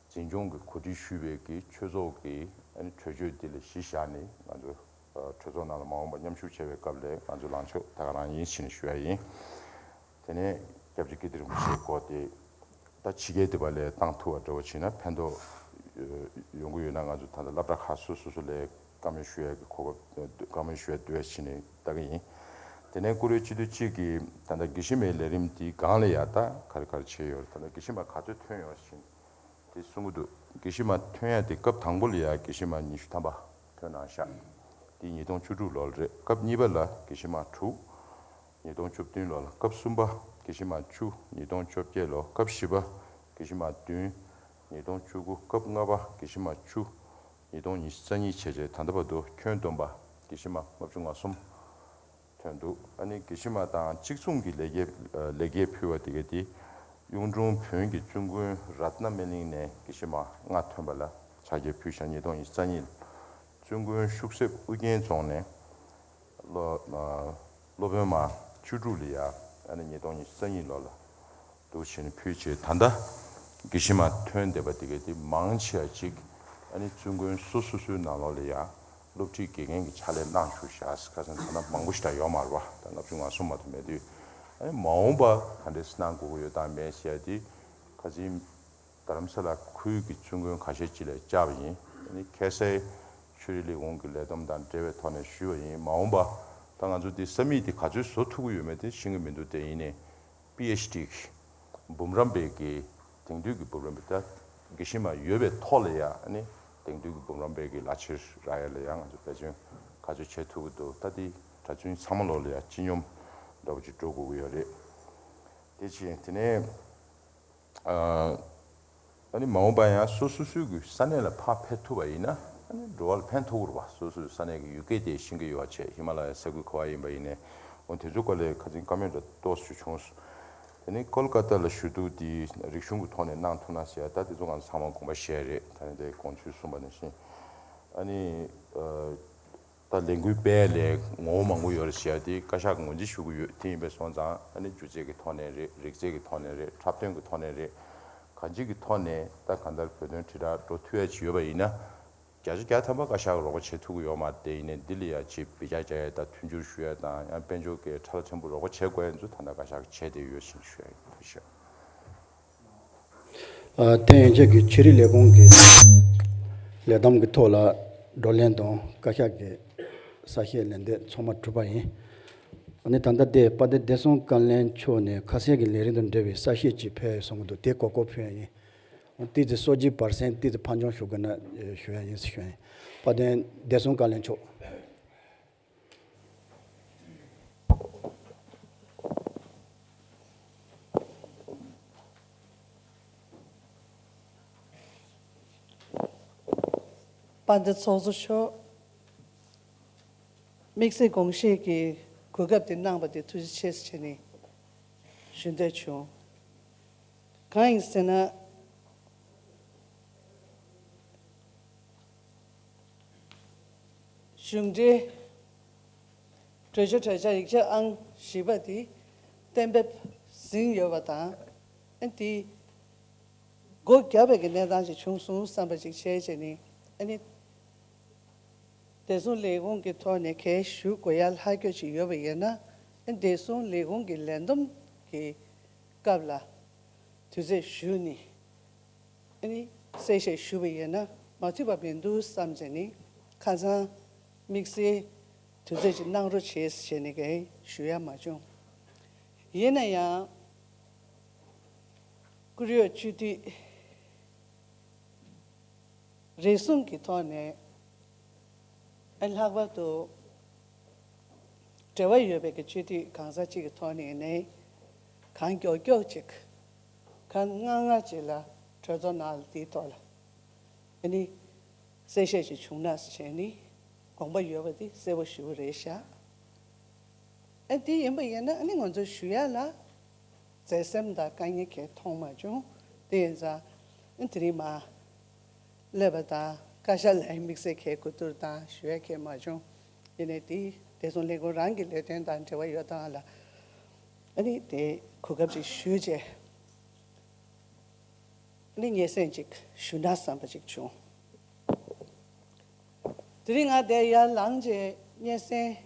འཛིན་སྐྱོང་གི་གོ་སྒྲིག་ཞུས་པའི་གི་ཆོས་ཚོགས་ཀྱི་ཨ་ནི་གྲོས་ཆོད་འདི་ལ་གཞི་བཞག་ནས་ང་ཚོ་ཨ་གྲོས་ཚོགས་ནང་ལ་མ་འོངས་པ་མཉམ་ཞུགས་བྱས་པའི་སྐབས་ལ་ང་ཚོ་ལངས་ཕྱོགས་ད་ག་རང་ཡིན་ཞེས་ནས་ཞུ་ཡ་ཡིན། དེ་ནས་སྐྱབས་རྗེ་ཀིརྟི་རིན་པོ་ཆེའི་སྐོར་དེ་ད་ཕྱི་རྒྱལ་དེ་པ་ལས་བཏང་ཐུབ་པ་འདྲ་བོ་བྱས་ན་ཕན་ཐོགས་ཡོང་གི་ཡོད་ན། ང་ཚོ་ད་ལྟ་སློབ་གྲྭ་ཁག་སོ་སོ་སོ་ལས་བཀའ་མོལ་ཞུ་ཡ་གི་གོ་སྐབས་བཀའ་མོལ་ཞུ་ཡ་འདུག་བྱས་ནས་ལྟ་གི་ཡིན། དེ་ནས་བཀུར་འོས་སྤྱི་འཐུས་གཅིག་གིས་ད་ལྟ་དགེ་བཤེས་མའི་ལས་རིམ་དེའི་སྒང་ལ་ཡ་ད་ག་རེ་ག་རེ་བྱས་ཡོད་རེད། ད་ལྟ་དགེ་བཤེས་མ་ག་ཚོད་ཐོན་ཡོད་ཟེར་དེ་གསུང་གི་འདུག་དགེ་བཤེས་མ་ཐོན་ཡ་དེ་སྐབས་དང་པོ་ལ་ཡ་དགེ་བཤེས་མ་ཉི་ཤུ་ཐམ་པ་ཐོན་གནང་ཤག་དེ་ཉིས་སྟོང་བཅུ་དྲུག་ལོ་ལ་རེད། སྐབས་གཉིས་པ་ལ་དགེ་བཤེས་མ་དྲུག་ཉིས་སྟོང་བཅུ་བདུན་ལོ་ལ། སྐབས་གསུམ་པ་དགེ་བཤེས་མ་བཅུ་ཉིས་སྟོང་བཅོ་བརྒྱད་ལོ། སྐབས་བཞི་པ་དགེ་བཤེས་མ་བདུན་ཉིས་སྟོང་བཅུ་དགུ། སྐབས་ལྔ་པ་དགེ་བཤེས་མ་བཅུ་ཉིས་སྟོང་ཉི་ཤུ་རྩ་གཉིས་བྱས་རྗེས་ད་ལྟ་བར་དུ་ཁྱོན་བསྡོམས་པ་དགེ་བཤེས་མ་ལྔ་བཅུ་ང་གསུམ་ཐོན་འདུག་ཨ་ནི་དགེ་བཤེས་མ་དང་གཅིག་མཚུངས་ཀྱི་ལེགས་སྐྱེས་ལེགས་སྐྱེས་ཕུལ་བ་དེ་ག་དེ་གཡུང་དྲུང་བོན་གྱི་བཙུན་དགོན་རཏྣ་སྨིན་གླིང་ནས་དགེ་བཤེས་མ་ལྔ་ཐོན་པ་ལ་ཕྱག་འཁྱེར་ཕུལ་ཤག་ཉིས་སྟོང་ཉི་ཤུ་རྩ་གཉིས་བཙུན་དགོན་ཤུག་གསེབ་ཨུ་རྒྱན་རྫོང་ནས་སློབ་སློབ་དཔོན་མ་བཅུ་དྲུག་ལ་ཡ་ཨ་ནི་ཉིས་སྟོང་ཉི་ཤུ་རྩ་གཉིས་ལོ་ལ་འདུག་བྱས་ནས་ཕུལ་བྱས། ད་ལྟ་དགེ་བཤེས་མ་ཐོན་བསྡད་པ་དེ་ག་དེ་མང་ཆེ་བ་ཅིག་ཨ་ནི་བཙུན་དགོན་སོ་སོ་སོའི་ནང་ལོགས་ལ་ཡ་སློབ་ཁྲིད་དགེ་རྒན་གྱི་ཕྱག་ལས་གནང་བཞུགས་ཤག་ཁ་སང་ད་ལྟ་མང་པོ་ཞིག་ད་ཡོད་མ་རེད་པ། ད་ལྔ་བཅུ་ང་གསུམ་མ་གཏོགས་མེད་དུས། ཨ་ནི་མ་འོངས་པ་ག་འདྲས་གནང་དགོས་ཀྱི་ཡོད་དང་མེད་ཟེར་ཡ་དེ་ཁ་སང་རྡ་རམ་ས་ལ་ཁུལ་གྱི་བཙུན་དགོན་ཁ་ཤས་ཅིག་ལ་བཅར་བ་ཡིན། ཨ་ནི་ཁ་སང་ཆོས་རིག་ལས་ཁུངས་ཀྱི་ལས་བསྡོམས་དང་འབྲེལ་བའི་ཐོག་ནས་ཞུས་པ་ཡིན། མ་འོངས་པ་ད་ང་ཚོ་འདི་ས་མིག་འདི་ག་ཚོད་བཟོ་ཐུབ་ཀྱི་ཡོད་མེད་དེ་ཤེས་ཀྱི་མི་འདུག་དེ་ཡིན་ནའི་པི་ཨེཆ་ཌི་གི་འབུམ་རམས་པའི་གི་དེང་དུས་ཀྱི་འབུམ་རམས་པའི་ད་དགེ་བཤེས་མ་ཡོད་པའི་ཐོག་ལ་ཡ་ཨ་ནི་དེང་དུས་ཀྱི་འབུམ་རམས་པའི་གི་བླ་ཕྱིར་རག་ཡ་ལ་ཡ་ང་ཚོ་འབད་བརྩོན་ག་ཚོད་བྱེད་ཐུབ་ཀྱི་འདུག་ད་འདི་གྲྭ་བཙུན་ཚང་མ་ལོག་ལ་ཡ་སྤྱི་སྙོམས་འདྲ་པོ་ཅིག་འགྲོ་དགོས་ཀྱི་ཡོད་རེད། དེ་ཕྱིན་དེ་ནས་ཨ་ནི་མ་འོངས་པ་ཡང་སོ་སོ་སོའི་གི་ས་གནས་ལ་ཕར་ཕེབས་ཐུབ་པ་ཡིན་ན་ཨ་ནི་འགྲོ་བ་ལ་ཕན་ཐོགས་ཀྱི་རེད་པ། སོ་སོའི་ས་གནས་ཀྱི་ཡུལ་སྐད་དེ་ཤེས་ཀྱི་ཡོད་པ་བྱས། ཧི་མ་ལ་ཡའི་ས་ཁུལ་ག་པར་ཡིན་པ་ཡིན་ནའི་འོ་དེ་ཚོ་སྐོར་ལ་ཁ་སང་བཀའ་མོལ་འདྲ་ཏོག་ཙམ་བྱུང་སོང་། དེ་ནས་ཀོལ་ཀ་ཏ་ལ་ཞུ་གཏུག་དེ་རིག་གཞུང་གི་ཐོག་ནས་གནང་ཐུབ་ན་ཟེར་ཡ། ད་དེ་ཚོ་ང་ཚོ་ཚང་མ་དགོངས་པ་བཞེས་རེད། ད་ནི་དེ་དགོངས་ཚུལ་གསུངས་པ་ནང་བཞིན་ཨ་ནི་ཨ། ད་ལས་འགུལ་སྤེལ་ལས་ངོ་བོ་མང་པོ་ཡོད་རེད་ཟེར་ཡ་དེ་བཀའ་ཤག་གི་ངོས་འཛིན་ཞུ་གི་ཡོད། དེ་ཡིན་པས་སོང་ཙང་ཨ་ནི་སྒྱུ་རྩལ་གྱི་ཐོག་ནས་རེད། རིག་རྩལ་གྱི་ཐོག་ནས་རེད། འཁྲབ་སྟོན་གྱི་ཐོག་ནས་རེད། གང་ཅིའི་གི་ཐོག་ནས་ད་གང་ལྟར་བོད་དོན་དྲིལ་བསྒྲགས་འགྲོ་ཐུབ་ཡ་ཅིག་ཡོད་པ་ཡིན་ན་བརྒྱ་ཆ་བརྒྱ་ཐམ་པ་བཀའ་ཤག་གི་རོགས་པ་བྱེད་ཐུབ་ཀྱི་ཡོད་མ་རེད། དེ་ཡིན་ནའི་འདི་ལ་ཡ་ཅིག་བེད་སྤྱོད་བྱ་ཡ་དང་ཡང་དཔལ་འབྱོར་གྱི་ཁྲལ་ཆེན་པོ་རོགས་པ་བྱེད་དགོས་ཡ་ཚོ་ད་ལྟ་བཀའ་ཤག་གིས་བྱས་བསྡད་ཡོད་ཅེས་ཞུ་ཡ་ཡིན། ཐུགས་རྗེ་ཆེ། ཨ། དེ་ཡན་ཆད་ཀྱི་ཆོས་རིག་ལས་ཁུངས་ཀྱི་ལས་བསྡོམས་ཀྱི་ཐོག་ལ་བགྲོ་གླེང་དང་བཀའ་ཤག་གི་གསལ་བཤད་ལན་འདེབས་ཚང་མ་གྲུབ་པ་ཡིན། ཨ་ནི་ད་ལྟ་དེ་དཔལ་ལྡན་བདེ་སྲུང་བཀའ་བློན་མཆོག་ནས་ཁ་གསལ་གྱི་ལས་རིམ་དང་འབྲེལ་བའི་གསལ་བཤད་ཅིག་ཕེབས་ཡོད་གསུང་གི་འདུག་དེ་གོ་སྐབས་ཕུལ་ཡ་ཡིན། ཏོག་ཙམ་སོ་བརྒྱད་པར་སེན་ཏོག་ཙམ་ཕར་འགྱངས་ཞུ་དགོས་ན་ཞུ་ཡ་ཡིན་ཟེར་ཞུ་ཡ་ཡིན། དཔལ་ལྡན་བདེ་སྲུང་བཀའ་བློན་མཆོག་དཔལ་ལྡན་ཚོགས་གཙོ་མཆོག་དམིགས་བསལ་དགོངས་བཞེས་ཀྱི་གོ་སྐབས་དེ་གནང་བ་དེ་ཐུགས་རྗེ་ཆེ་ཟེར་བྱས་ནས་ཞུ་འདོད་བྱུང་། གང་ཡིན་ཟེར་ན། གཞུང་འབྲེལ་ གྲོས་ཆོད་གྲོས་འཆར་ཡིག་ཆ་ཨང་བཞི་པ་དེ་གཏན་འབེབས་ཟིན་ཡོད་པ་དང་། ཨ་དེ་སྒོ་བརྒྱབ་པའི་གི་གནས་སྟངས་ཅིག་བྱུང་སོང་བསམ་པ་ཅིག་བྱས་བྱས་ནས། ཨ་ནི་བདེ་སྲུང་ལས་ཁུངས་ཀྱི་ཐོག་ནས་གལ་ཞུ་དགོས་ཡ་ལྷག་སྐྱོད་ཅིག་ཡོད་པ་ཡིན་ན། ཨ་བདེ་སྲུང་ལས་ཁུངས་ཀྱི་ལས་བསྡོམས་ཀྱི་སྐབས་ལ་དུས་ཚོད་ཞུས་ནས། ཨ་ནི་གསལ་བཤད་ཞུས་པ་ཡིན་ན་མ་འཐུས་པ་མི་འདུག་བསམ་བྱས་ནས། ཁ་སང་དམིགས་བསལ་དུས་ཚོད་ཅིག་གནང་རོགས་བྱེད་ཟེར་ནས་གས་ཞུ་ཡ་མ་བྱུང་། ཡིན་ན་ཡང་བཀུར་འོས་སྤྱི་འཐུས་རེ་ཟུང་གི་ཐོག་ནས། ཨ་ལྷག་པར་དུ་འབྲེལ་བ་ཡོད་པའི་གི་སྤྱི་འཐུས་གང་ཟག་ཅིག་གི་ཐོག་ནས་ནས། གང་མགྱོགས་མགྱོགས་ཅིག་གང་སྔ་སྔ་ཅིག་ལ་གྲོས་ཚོགས་ནང་ལ་དེའི་ཐོག་ལ་ཨ་ནི་གསལ་བཤད་ཅིག་བྱུང་ན་བྱས་ནས་དགོངས་པ་ཡོད་པ་དེ་གསལ་པོ་ཞུ་གི་རེད་ཤག་ཨ་དེ་ཡིན་པ་ཡིན་ན་ཨ་ནི་ང་ཚོ་ཞུ་ཡ་ལ་བརྩེ་སེམས་དང་དཀའ་ངལ་གང་མཐོང་མ་བྱུང་། དེ་ཡིན་ཙང་ཨ་དེ་རིང་མ་སླེབས་པ་དང་བཀའ་ཤག་ལ་དམིགས་བསལ་གང་གོ་བསྡུར་དང་ཞུ་ཡ་གང་མ་བྱུང་། ཡིན་ནའི་དེ་བདེ་སྲུང་ལས་ཁུངས་རང་གི་ལས་དོན་དང་འབྲེལ་བ་ཡོད་སྟངས་ལ་ཨ་ནི་དེ་གོ་སྐབས་ཅིག་ཞུས་བྱས། ནི་སྙན་སེང་ཅིག་ཞུ་ན་བསམ་པ་ཅིག་བྱུང་། དེ་རིང་ང་དེ་ཡར་ལངས་རྗེས་སྙན་སེང་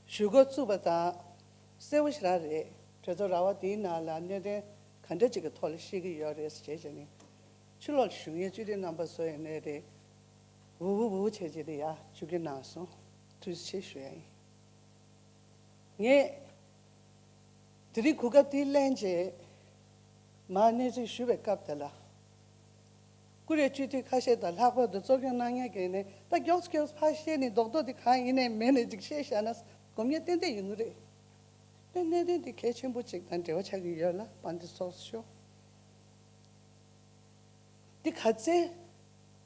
ཞུ་འགོ་བཙུགས་པ་དང་གསལ་པོ་ཞེ་དྲག་རེད། གྲོས་ཚོགས་ར་བ་དེའི་ནང་ལ་གནད་དོན་ག་འདྲ་ཅིག་གི་ཐོག་ལ་བཤད་ཀྱི་ཡོད་རེད་ཟེར་བྱས་ནས། ཕྱི་ལོགས་ཞུ་མཁན་སྤྱི་འཐུས་རྣམ་པ་ཚོ་ཡིན་ནའི་རེད། འུ་འུ་འུ་བྱས་བྱས་ནས་ཡར་བཅུག་གི་གནང་སོང་། ཐུགས་རྗེ་ཆེ་ཞུ་ཡ་ཡིན། ངས་དེ་རིང་གོ་སྐབས་དེ་ལེན་རྗེས་མར་གནས་ཚུལ་ཞུ་བའི་སྐབས་དེ་ལ། བཀུར་འོས་སྤྱི་འཐུས་ཁ་ཤས་དང་ལྷག་པར་དུ་གཙོ་སྐྱོང་གནང་མཁན་གྱིས་ནས་ད་མགྱོགས་མགྱོགས་ཕར་བཤད་ནས་རྡོག་རྡོག་དེ་གང་ཡིན་ནའི་མེད་ནས་ཅིག་བཤད་བཞག་ན་དགོས་མཁན་ཏན་ཏན་ཡོང་གི་རེད། དེ་གནད་དོན་དེ་གལ་ཆེན་པོ་ཅིག་དང་འབྲེལ་བ་ཆགས་ཀྱི་ཡོད་ལ་དཔལ་ལྡན་ཚོགས་གཙོ་མཆོག་འདི་ག་ཚོད་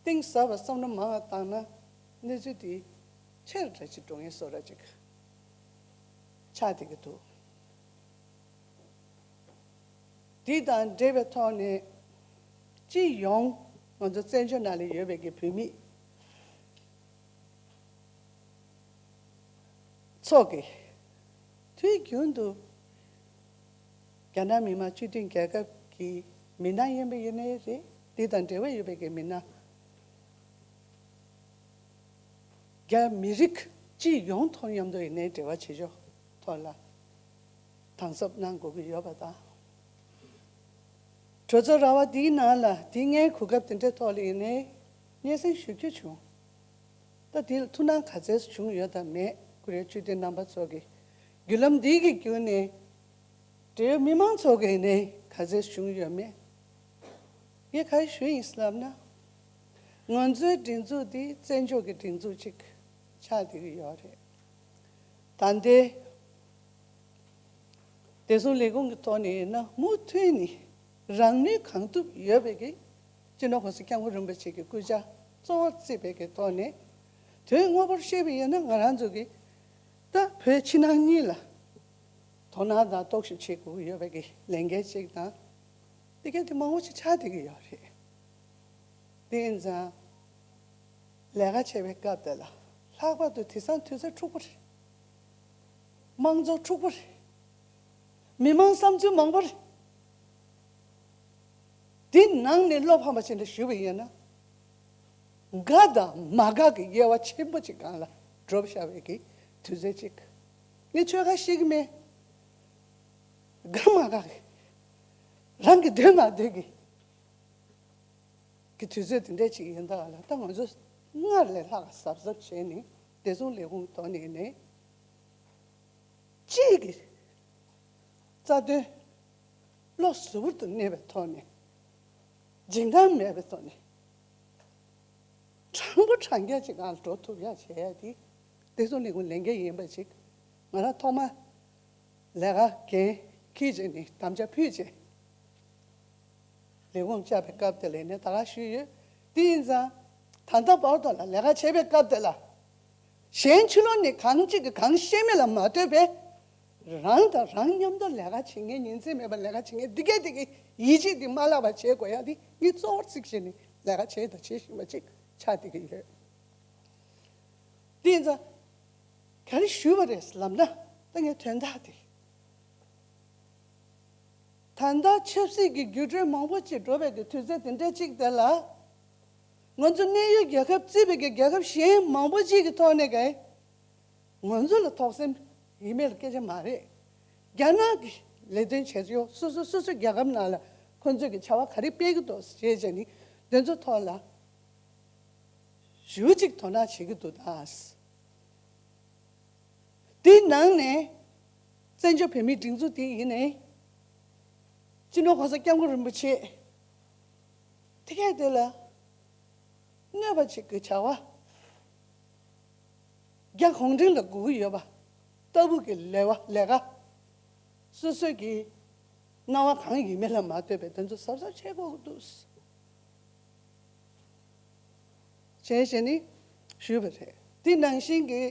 གཏིང་ཟབ་པ་བསམ་བློ་མང་བ་བཏང་ན་གནས་ཚུལ་འདི་ཆེར་འདྲ་ཅིག་འགྲོ་ངེས་བཟོ་འདྲ་ཅིག་ཆགས་བསྡད་ཀྱི་འདུག་འདི་དང་འབྲེལ་བའི་ཐོག་ནས་སྤྱི་ཡོངས་ང་ཚོ་བཙན་བྱོལ་ནང་ལ་ཡོད་པའི་གི་བོད་མི་ཚོགས་ཀྱི་དུས་རྒྱུན་དུ་རྒྱ་ནག་མི་དམངས་སྤྱི་མཐུན་རྒྱལ་ཁབ་ཀྱི་མི་སྣ་ཡིན་པ་ཡིན་ནའི་རེད། འདི་དང་འབྲེལ་བ་ཡོད་པའི་གི་མི་སྣ་རྒྱ་མི་རིགས་སྤྱི་ཡོངས་ཐོག་མཉམ་དུ་ཡིན་ནའི་འབྲེལ་བ་བྱེད་ཕྱོགས་ཐོག་ལ་དམ་ཟབ་གནང་དགོས་ཀྱི་ཡོད་པ་དང་། གྲོས་ཚོགས་ར་བ་འདིའི་ནང་ལ་དེ་སྔའི་གོ་སྐབས་དེ་འདྲའི་ཐོག་ལ་ཡིན་ནའི་སྙན་སེང་ཞུ་རྒྱུ་བྱུང་། ད་དེ་ལ་ཐུགས་སྣང་ག་ཚད་བྱུང་ཡོད་དམ་མེད། བཀུར་འོས་སྤྱི་འཐུས་རྣམ་པ་ཚོ་གིས་བརྒྱུད་ལམ་འདི་གི་བརྒྱུད་ནས་འབྲེལ་ཡོད་མི་མང་ཚོ་གིས་ནས་ག་ཚད་བྱུང་ཡོད་མེད། ངས་ག་རེ་ཞུ་ཡིན་ཟེར་ལབ་ན། ང་ཚོའི་སྒྲིག་འཛུགས་འདི་བཙན་བྱོལ་གྱི་སྒྲིག་འཛུགས་ཅིག་ཆགས་བསྡད་ཀྱི་ཡོད་རེད། ད་ལྟའི་བདེ་སྲུང་ལས་ཁུངས་ཀྱི་ཐོག་ནས་ཡིན་ན་མུ་མཐུད་ནས་རང་ནུས་གང་ཐུབ་ཡོད་པའི་གི་སྤྱི་ནོར་༸གོང་ས་༸སྐྱབས་མགོན་རིན་པོ་ཆེ་གི་སྐུ་ཕྱྭ་གཙོ་བོར་བརྩིས་པའི་གི་ཐོག་ནས། དོན་དངོས་པོར་བཤད་པ་ཡིན་ན་ང་རང་ཚོ་གི་ད་བོད་ཕྱི་ནང་གཉིས་ལ་དོ་སྣང་དང་རྟོག་ཞིབ་བྱེད་དགོས་ཀྱི་ཡོད་པའི་གི་ལས་འགན་ཅིག་དང་། དེ་ག་དེ་མང་པོ་ཞིག་ཆགས་བསྡད་ཀྱི་ཡོད་རེད། དེ་ཡིན་ཙང་། ལས་ཀ་བྱེད་པའི་སྐབས་དེ་ལ་ལྷག་པར་དུ་དེང་སང་དུས་ཚོད་འཁྲུག་པོ་རེད། དམངས་གཙོ་འཁྲུག་པོ་རེད། མི་མང་བསམ་ཚུལ་མང་པོ་རེད། དེ་ནང་ནས་བློ་ཕམ་པ་ཞིག་འདྲ་ཞུས་པ་ཡིན་ན། དགའ་དང་མ་དགའ་གི་དབྱེ་བ་ཆེན་པོ་ཅིག་སྒང་ལ་འགྲོ་བཞག་པའི་གི་དུས་ཚོད་ཅིག་ངས་ཆོལ་ཁ་ཤེས་ཀྱི་མེད། དགའ་མ་དགའ་གི། རང་གི་འདོད་མ་འདོད་གི། གི་དུས་ཚོད་དེ་འདྲ་ཅིག་ཡིན་ད་ལ་ད་ང་ཚོ་སྔར་ལས་ལྷག་གཟབ་གཟབ་བྱས་ནས་བདེ་སྲུང་ལས་ཁུངས་ཐོག་ནས་ནས་གཅིག་གི་རྩ་དོན་བློ་གཟུ་བོར་དུ་གནས་པའི་ཐོག་ནས་འཇིགས་སྣང་མེད་པའི་ཐོག་ནས་དྲང་པོ་དྲང་རྐྱང་ཅིག་ངང་འགྲོ་ཐུབ་ཡ་བྱེད་ཡ་དེ་བདེ་སྲུང་ལས་ཁུངས་ལས་འགན་ཡིན་པ་ཅིག་ང་རང་ཐོག་མ་ལས་ཀ་འགན་འཁྱེར་བྱས་ནས་དམ་བཅའ་ཕུལ་བྱས། ལས་ཁུངས་བཅར་བའི་སྐབས་དེ་ལ་ནས་ད་ག་ཞུས་ཡོད། དེ་ཡིན་ཙང་། ད་ལྟ་བར་དུ་ལ་ལས་ཀ་བྱེད་པའི་སྐབས་དེ་ལ། གཞན་ཕྱི་ལོགས་ནས་གང་གཅིག་གིས་གང་བཤད་མིན་ལ་མ་ལྟོས་པའི། རང་དང་རང་མཉམ་དུ་ལས་ཀ་བྱེད་མཁན་ཉིན་མཚན་མེད་པར་ལས་ཀ་བྱེད་མཁན་འདི་གས་དེ་གི་ཡིད་ཆེས་འདི་མ་བརླག་པ་བྱེད་དགོས་ཡ་འདི་ངས་གཙོ་བོར་བརྩིས་བྱས་ནས་ལས་ཀ་བྱས་དང་བྱེད་བཞིན་པ་ཅིག་ཆགས་བསྡད་ཀྱི་ཡོད། དེ་ཡིན་ཙང་། ག་རེ་ཞུས་པ་རེད་ལབ་ན། ད་ངས་དོན་དག་དེ། ད་ལྟ་ཆབ་སྲིད་ཀྱི་འགྱུར་འགྲོས་མང་པོ་ཅིག་འགྲོ་བའི་གི་དུས་ཚོད་དེ་འདྲ་ཅིག་དེ་ལ། ང་ཚོ་གནས་ཡུལ་རྒྱལ་ཁབ་བརྩིས་པའི་གི་རྒྱལ་ཁབ་གཞན་མང་པོ་ཅིག་གི་ཐོག་ནས་གི། ང་ཚོ་ལ་དོགས་ཟོན་ཡིན་མིན་ལ་སྐད་ཆ་མ་རེད། རྒྱ་ནག་གི་ལས་དོན་བྱེད་ཡོད། སོ་སོ་སོ་སོའི་རྒྱལ་ཁབ་ནང་ལ་ཁོ་ཚོས་ཀྱི་བྱ་བ་ག་རེ་སྤེལ་གྱི་འདུག་ཞེས་བྱས་ནས་དེ་ཚོ་ཐོག་ལ་ཞེ་པོ་ཅིག་དོ་སྣང་བྱེད་ཀྱི་འདུག་ད། དེའི་ནང་ནས་བཙན་བྱོལ་བོད་མིའི་སྒྲིག་འཛུགས་དེ་ཡིན་ནའི། སྤྱི་ནོར་གོང་ས་སྐྱབས་མགོན་རིན་པོ་ཆེ་དེ་གས་དེ་ལ་གནོད་པ་བྱེད་དགོས་བྱ་བ། རྒྱ་གུང་ཁྲན་ལ་དགོས་ཀྱི་ཡོད་པ་ལྟ་བུ་གི་ལས་བ་ལས་ཀ། སོ་སོས་ཀྱི་སྣང་བ་གང་ཡིན་མིན་ལ་མ་ལྟོས་པའི་དོན་ཚོ་གཟབ་གཟབ་བྱེད་དགོས་ཀྱི་འདུག་ཅེས་བྱས་ནས་ཞུས་པ་རེད། དེ་ནང་བཞིན་གྱི་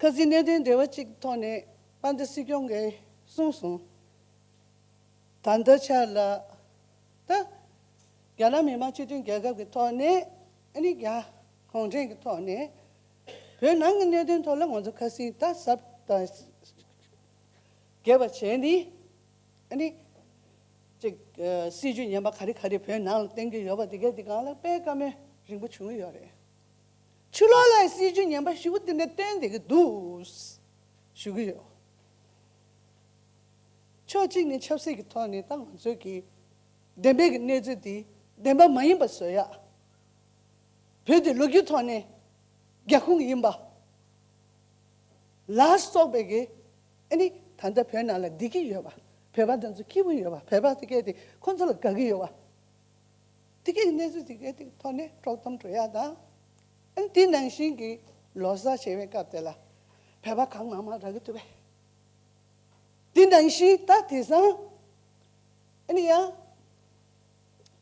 ཁ་སང་གནད་དོན་འབྲེལ་བ་གཅིག་ཐོག་ནས་དཔལ་ལྡན་སྲིད་སྐྱོང་གིས་གསུངས་སོང་། ད་ལྟའི་ཆར་ལ་ད་རྒྱ་ནག་མི་དམངས་སྤྱི་མཐུན་རྒྱལ་ཁབ་ཀྱི་ཐོག་ནས། ཨ་ནི་རྒྱ་གུང་ཁྲན་གྱི་ཐོག་ནས་བོད་ནང་གི་གནད་དོན་ཐོག་ལ་ང་ཚོ་ཁ་སང་ད་གཟབ་དང་རྒྱས་པ་བྱས་ནས། ཨ་ནི་ཅིག་ཨ་སྲིད་ཇུས་ངན་པ་ག་རེ་ག་རེ་བོད་ནང་ལ་བསྟན་གྱི་ཡོད་པ་དེ་གས་དེ་སྒང་ལ་དཔེ་བཀའ་མོལ་རིང་པོ་བྱུང་ཡོད་རེད། ཕྱི་ལོགས་ལ་སྲིད་ཇུས་ངན་པ་ཞེ་པོ་དེ་འདྲ་བསྟན་བསྡད་ཀྱི་འདུག་ཞུ་གི་ཡོད། ཕྱོགས་གཅིག་ནས་ཆབ་སྲིད་ཀྱི་ཐོག་ནས་ད་ང་ཚོས་ཀྱི་བདེན་པའི་གི་གནས་ཚུལ་དེ་བདེན་པ་མ་ཡིན་པ་བཟོ་ཡག་བོད་དེ་ལོ་རྒྱུས་ཐོག་ནས་རྒྱ་ཁུངས་ཡིན་པ་ལ་སོགས་པའི་གི། ཨ་ནི་ད་ལྟ་བོད་ནང་ལ་བསྡད་ཀྱི་ཡོད་པ། བོད་པ་དེ་ཚོ་སྐྱིད་པོ་ཡོད་པ། བོད་པ་དེ་གས་དེ་ཁོ་ཚོ་ལ་དགའ་གི་ཡོད་པ། དེ་གས་གནས་ཚུལ་དེ་གས་དེ་ཐོག་ནས་དཀྲོག་གཏམ་འགྲོ་ཡག་དང་། ཨ་ནི་དེ་ནང་བཞིན་གྱི་ལོ་གསར་བྱེད་པའི་སྐབས་དེ་ལ་བོད་པ་གང་མང་མང་རག་གི་འདུག་པས། དེ་ནང་བཞིན་ད་དེང་སང་ཨ་ནི་ཡང་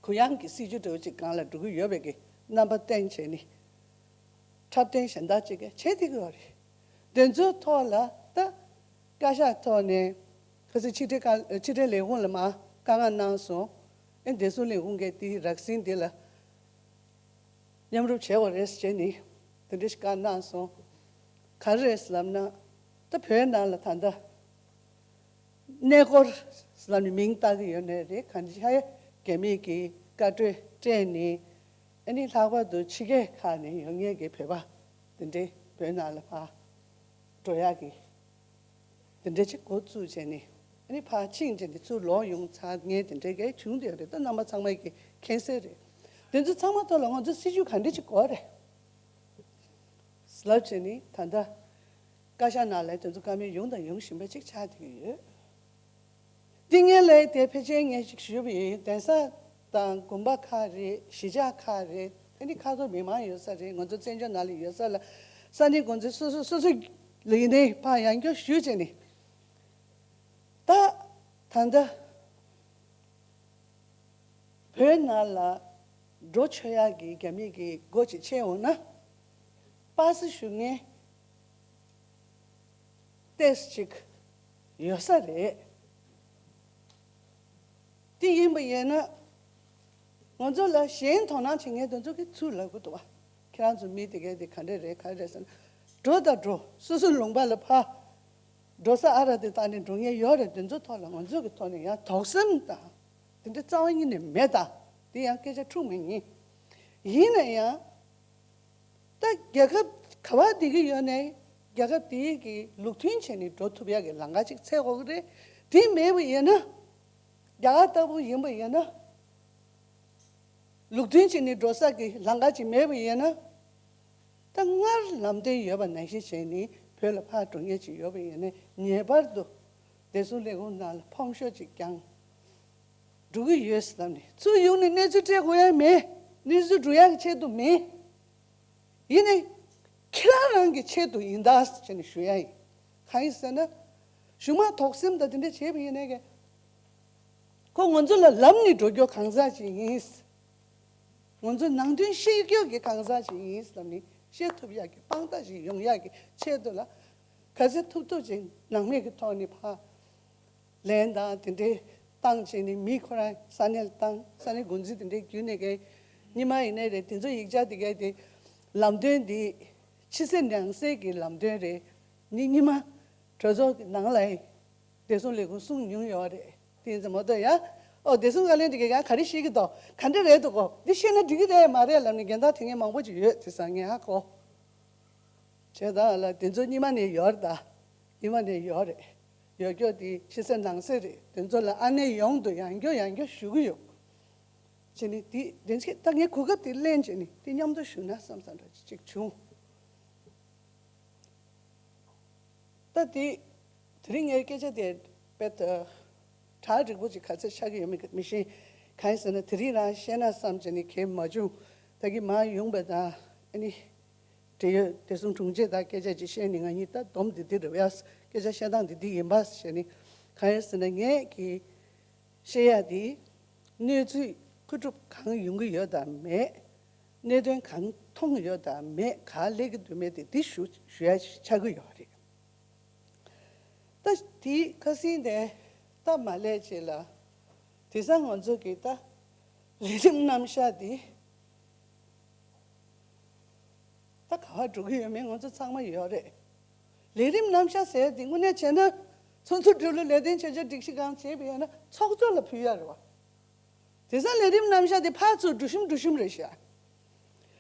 གུ་ཡངས་ཀྱི་སྲིད་ཇུས་འདྲ་བོ་ཅིག་སྒང་ལ་འགྲོ་གི་ཡོད་པའི་གི་རྣམ་པ་བསྟན་བྱས་ནས། འཁྲབ་སྟོན་གཞན་དག་ཅིག་གིས་བྱེད་བསྡད་ཀྱི་ཡོད་རེད། དེ་ཚོའི་ཐོག་ལ་ད་བཀའ་ཤག་ཐོག་ནས་ཁ་སང་ཕྱི་དྲིལ་བཀའ་ཕྱི་དྲིལ་ལས་ཁུངས་ལ་མར་བཀའ་མངགས་གནང་སོང་། ཨེ་བདེ་སྲུང་ལས་ཁུངས་ཀྱིས་དེའི་རགས་ཟིན་དེ་ལ་མཉམ་རུབ་བྱས་པ་རེད་ཟེར་ནས་དེ་འདྲ་ཞིག་བཀའ་གནང་སོང་། ག་རེ་རེད་ལབ་ན། ད་བོད་ནང་ལ་ད་ལྟ་གནས་སྐོར་ལབ་ནས་མིང་བཏགས་ཀྱི་ཡོད་ནའི་རེད། གང་ཅི་ཧ་ཡ་རྒྱ་མིས་ཀྱི་བཀའ་གྲོས་སྤྲད་ནས། ཨ་ནི་ལྷག་པར་དུ་ཕྱི་རྒྱལ་ཁག་ནས་ཡོང་མཁན་གྱི་བོད་པ་དེ་འདྲའི་བོད་ནང་ལ་ཕར་འགྲོ་ཡག་གི་དེ་འདྲ་ཅིག་འགོ་བཙུགས་བྱས་ནས། ཨ་ནི་ཕར་ཕྱིན་བྱས་ནས་ཚུར་ལོག་ཡོང་ཚར་མཁན་དེ་འདྲ་གས་བྱུང་བསྡད་ཡོད་རེད། ད་རྣམ་པ་ཚང་མ་གི་མཁྱེན་གསལ་རེད། དེ་ཚོ་ཚང་མ་ཐོག་ལ་ང་ཚོ་སྲིད་ཇུས་ག་འདྲ་ཅིག་དགོས་རེད་ལབ་བྱས་ནས་ད་ལྟ་བཀའ་ཤག་ནང་ལ་དེ་ཚོ་བཀའ་མོལ་ཡོང་དང་ཡོང་བཞིན་པ་ཅིག་ཆགས་བསྡད་ཀྱི་ཡོད། འདི་ངས་ལས་དེ་ཕལ་ཆེར་ངས་ཞིག་ཞུས་པ་ཡིན། གདན་ས་དང་དགོན་པ་ཁག་རེད། གཞིས་ཆགས་ཁག་རེད། ཨ་ནི་ཁ་ཐོར་མི་མང་ཡོད་ས་རེད། ང་ཚོ་བཙན་བྱོལ་ནང་ལ་ཡོད་ས་ལ་ས་གནས་འགོ་འཛིན་སོ་སོ་སོ་སོ་ལ་ཡིན་ནའི་ཕར་ཡང་བསྐྱར་ཞུས་བྱས་ནས། ད་ད་ལྟ་བོད་ནང་ལ་འགྲོ་ཆོག་ཡག་གི་རྒྱ་མི་གི་སྒོ་ཅིག་ཕྱེ་འོང་ན། པ་སེ་ཞུ་མཁན་ཏོག་ཙམ་ཅིག་ཡོད་ས་རེད། དེ་ཡིན་པ་ཡིན་ན། ང་ཚོ་ལ་གཞན་དོ་སྣང་བྱེད་མཁན་དེ་ཚོ་གིས་ཚུར་ལབ་གི་འདུག་བ། ཁྱེད་རང་ཚོ་མི་དེ་གས་དེ་ག་འདྲས་རེད་ག་རེ་རེད་ཟེར་ན། འགྲོ་དང་འགྲོ། སོ་སོའི་ལུང་པ་ལ་ཕར་འགྲོ་ས་ཨ་ར་དེ་བཏང་ནས་འགྲོ་མཁན་ཡོད་རེད། དེ་ཚོ་ཐོག་ལ་ང་ཚོ་གི་ཐོག་ནས་ཡང་དོགས་ཟོན་དང་། དེ་འདྲ་རྩ་བ་ཉིད་ནས་མེད་དང་། དེ་ཡང་སྐད་ཆ་འཁྲུག་མི་ཉན། ཡིན་ན་ཡང་། ད་རྒྱལ་ཁབ་ག་པར་བསྡད་ཀྱི་ཡོད་ནའི་རྒྱལ་ཁབ་དེའི་གི་ལུགས་མཐུན་བྱས་ནས་འགྲོ་ཐུབ་ཡག་གི་ལམ་ཁ་ཅིག་འཚོལ་དགོས་ཀྱི་རེད། དེ་མེད་པ་ཡིན་ན། རྒྱ་གར་ལྟ་བུ་ཡིན་པ་ཡིན་ན། ལུགས་མཐུན་བྱས་ནས་འགྲོ་ས་གི་ལམ་ཁ་ཅིག་མེད་པ་ཡིན་ན། ད་སྔར་ལམ་སྟོན་ཡོད་པ་ནང་བཞིན་བྱས་ནས་བོད་ལ་ཕར་འགྲོ་མཁན་ཅིག་ཡོད་པ་ཡིན་ན། ངེས་པར་དུ་བདེ་སྲུང་ལས་ཁུངས་ནང་ལ་ཕོམ་ཤོག་ཅིག་བརྒྱངས། འགྲོ་གི་ཡོད་ཟེར་ནས་ཚུར་ཡོང་ནས་གནས་ཚུལ་སྤྲད་དགོས་ཡ་མེད། གནས་ཚུལ་སྒྲུབ་ཡག་གི་ཆེད་དུ་མིན། ཡིན་ནའི་ཁྱེད་རང་རང་གི་ཆེད་དུ་ཡིན་ད་ཟེར་ནས་ཞུ་ཡ་ཡིན། གང་ཡིན་ཟེར་ན། གཞུག་མ་དོགས་ཟོན་དང་དེ་འདྲ་བྱས་པ་ཡིན་ནའི་གི། ཁོ་ང་ཚོ་ལ་ལབ་ནས་འགྲོ་རྒྱུ་གང་ཟག་ཅིག་ཡིན། ང་ཚོ་ནང་དོན་ཤེས་རྒྱུ་གི་གང་ཟག་ཅིག་ཡིན་ཟེར་ནས་བཤད་ཐུབ་ཡག་གི་དཔང་རྟགས་ཤིག་ཡོང་ཡག་གི་ཆེད་དུ་ལ། ག་ཚོད་ཐུབ་ཐུབ་ཅིག་ནང་མི་གི་ཐོག་ནས་ཕར་ལན་དང་དེ་འདྲའི་བཏང་བྱས་ནས་མི་ཁོ་རང་ས་གནས་ལ་བཏང་། ས་གནས་འགོ་འཛིན་དེ་འདྲའི་བརྒྱུད་ནས་གི་ཉི་མ་ཡིན་ནའི་རེད། དེ་ཚོ་ཡིག་ཆ་དེ་གས་དེ་ལམ་སྟོན་དེ་ ཕྱི་གསལ་ནང་གསལ་གྱི་ལམ་སྟོན་རེད། ཉི་ཉི་མ་གྲོས་ཚོགས་ཀྱི་ནང་ལ་བདེ་སྲུང་ལས་ཁུངས་གསུངས་མྱོང་ཡོད་རེད། དེ་ཡིན་ཙང་མ་གཏོགས་ཡ། ཨོ་བདེ་སྲུང་བཀའ་བློན་དེ་གས་ཡང་ག་རེ་བཤད་ཀྱི་འདུག་ག་འདྲ་རེད་འདུག་གོ་འདི་བཤད་ན་འགྲིག་གི་རེད་མ་རེད་ལབ་ནས་རྒན་དར་དེ་ངས་མང་པོ་ཅིག་ཡོད་དེ་སང་ངས་ཧ་གོ་བྱས་ཙང་ལ་དེ་ཚོ་ཉི་མ་ནས་ཡོད་རེད་ད། ཉི་མ་ནས་ཡོད་རེད། ཡོད་སྐྱོ་དེ་ཕྱི་གསལ་ནང་གསལ་རེད། དེ་ཚོ་ལ་ཨ་ནེ་ཡོང་དུ་ཡང་སྐྱོ་ཡང་སྐྱོ་ཞུ་གི་ཡོད། བྱས་ནས་དེ་དེ་ཚོ་ད་ངས་གོ་སྐབས་དེ་ལེན་བྱས་ནས་དེ་མཉམ་དུ་ཞུ་ན་བསམ་བསམ་འདྲ་ཅིག་བྱུང་། ད་དེ་དེ་རིང་ངའི་སྐད་ཆ་དེ་དཔེ་ད་གྲ་འགྲིག་པོ་ཅིག་ག་ཚོད་ཆགས་ཀྱི་ཡོད་མེད་མི་ཤེས། གང་ཡིན་ཟེར་ན་དེ་རིང་རང་བཤད་ན་བསམ་བྱས་ནས་གལ་མ་བྱུང་། ད་གི་མ་ཡོང་པ་དང་ཨ་ནི། འབྲེལ་ཡོད་བདེ་སྲུང་དྲུང་ཆེ་དང་སྐད་ཆ་ཅིག་བཤད་ནས་ང་གཉིས་ད་སྡོམ་འདི་འདི་རེད་བས། སྐད་ཆ་བཤད་སྟངས་འདི་འདི་ཡིན་པ་ཞེས་ནི། གང་ཡིན་ཟེར་ན་ངས་ཀྱི་བཤད་ཡ་འདི་གནས་ཚུལ་མཁོ་སྒྲུབ་གང་ཡོང་གི་ཡོད་དམ་མེད། གནད་དོན་གང་མཐོང་ཡོད་དམ་མེད། ག་ལས་ཀྱི་འདུག་མེད་དེ་འདི་ཞུ་ཞུ་ཡ་ཆགས་ཀྱི་ཡོད་རེད། ད་དེའི་ཁ་སང་དེ་ད་མ་ལས་བྱེད་ལ། དེ་སང་ང་ཚོ་གི་ད་ལས་རིམ་རྣམ་གཞག་འདི་ད་ག་བ་འགྲོ་གི་ཡོད་མེད་ང་ཚོ་ཚང་མ་ཡོད་རེད། ལས་རིམ་རྣམ་གཞག་ཟེར་འདི་དངོས་གནས་བྱས་ན་ཚོགས་འཛུགས་འགྲོ་ལུགས་ལས་དོན་བྱ་བྱ་སྒྲིག་གཞི་གང་བྱས་པ་ཡིན་ན་ཚོགས་གཙོ་ལ་ཕུལ་ཡ་རེད་བ། དེ་སང་ལས་རིམ་རྣམ་གཞག་འདི་ཕར་ཚུར་འགྲོ་ཤུམ་འགྲོ་ཤུམ་རེད་ཤག་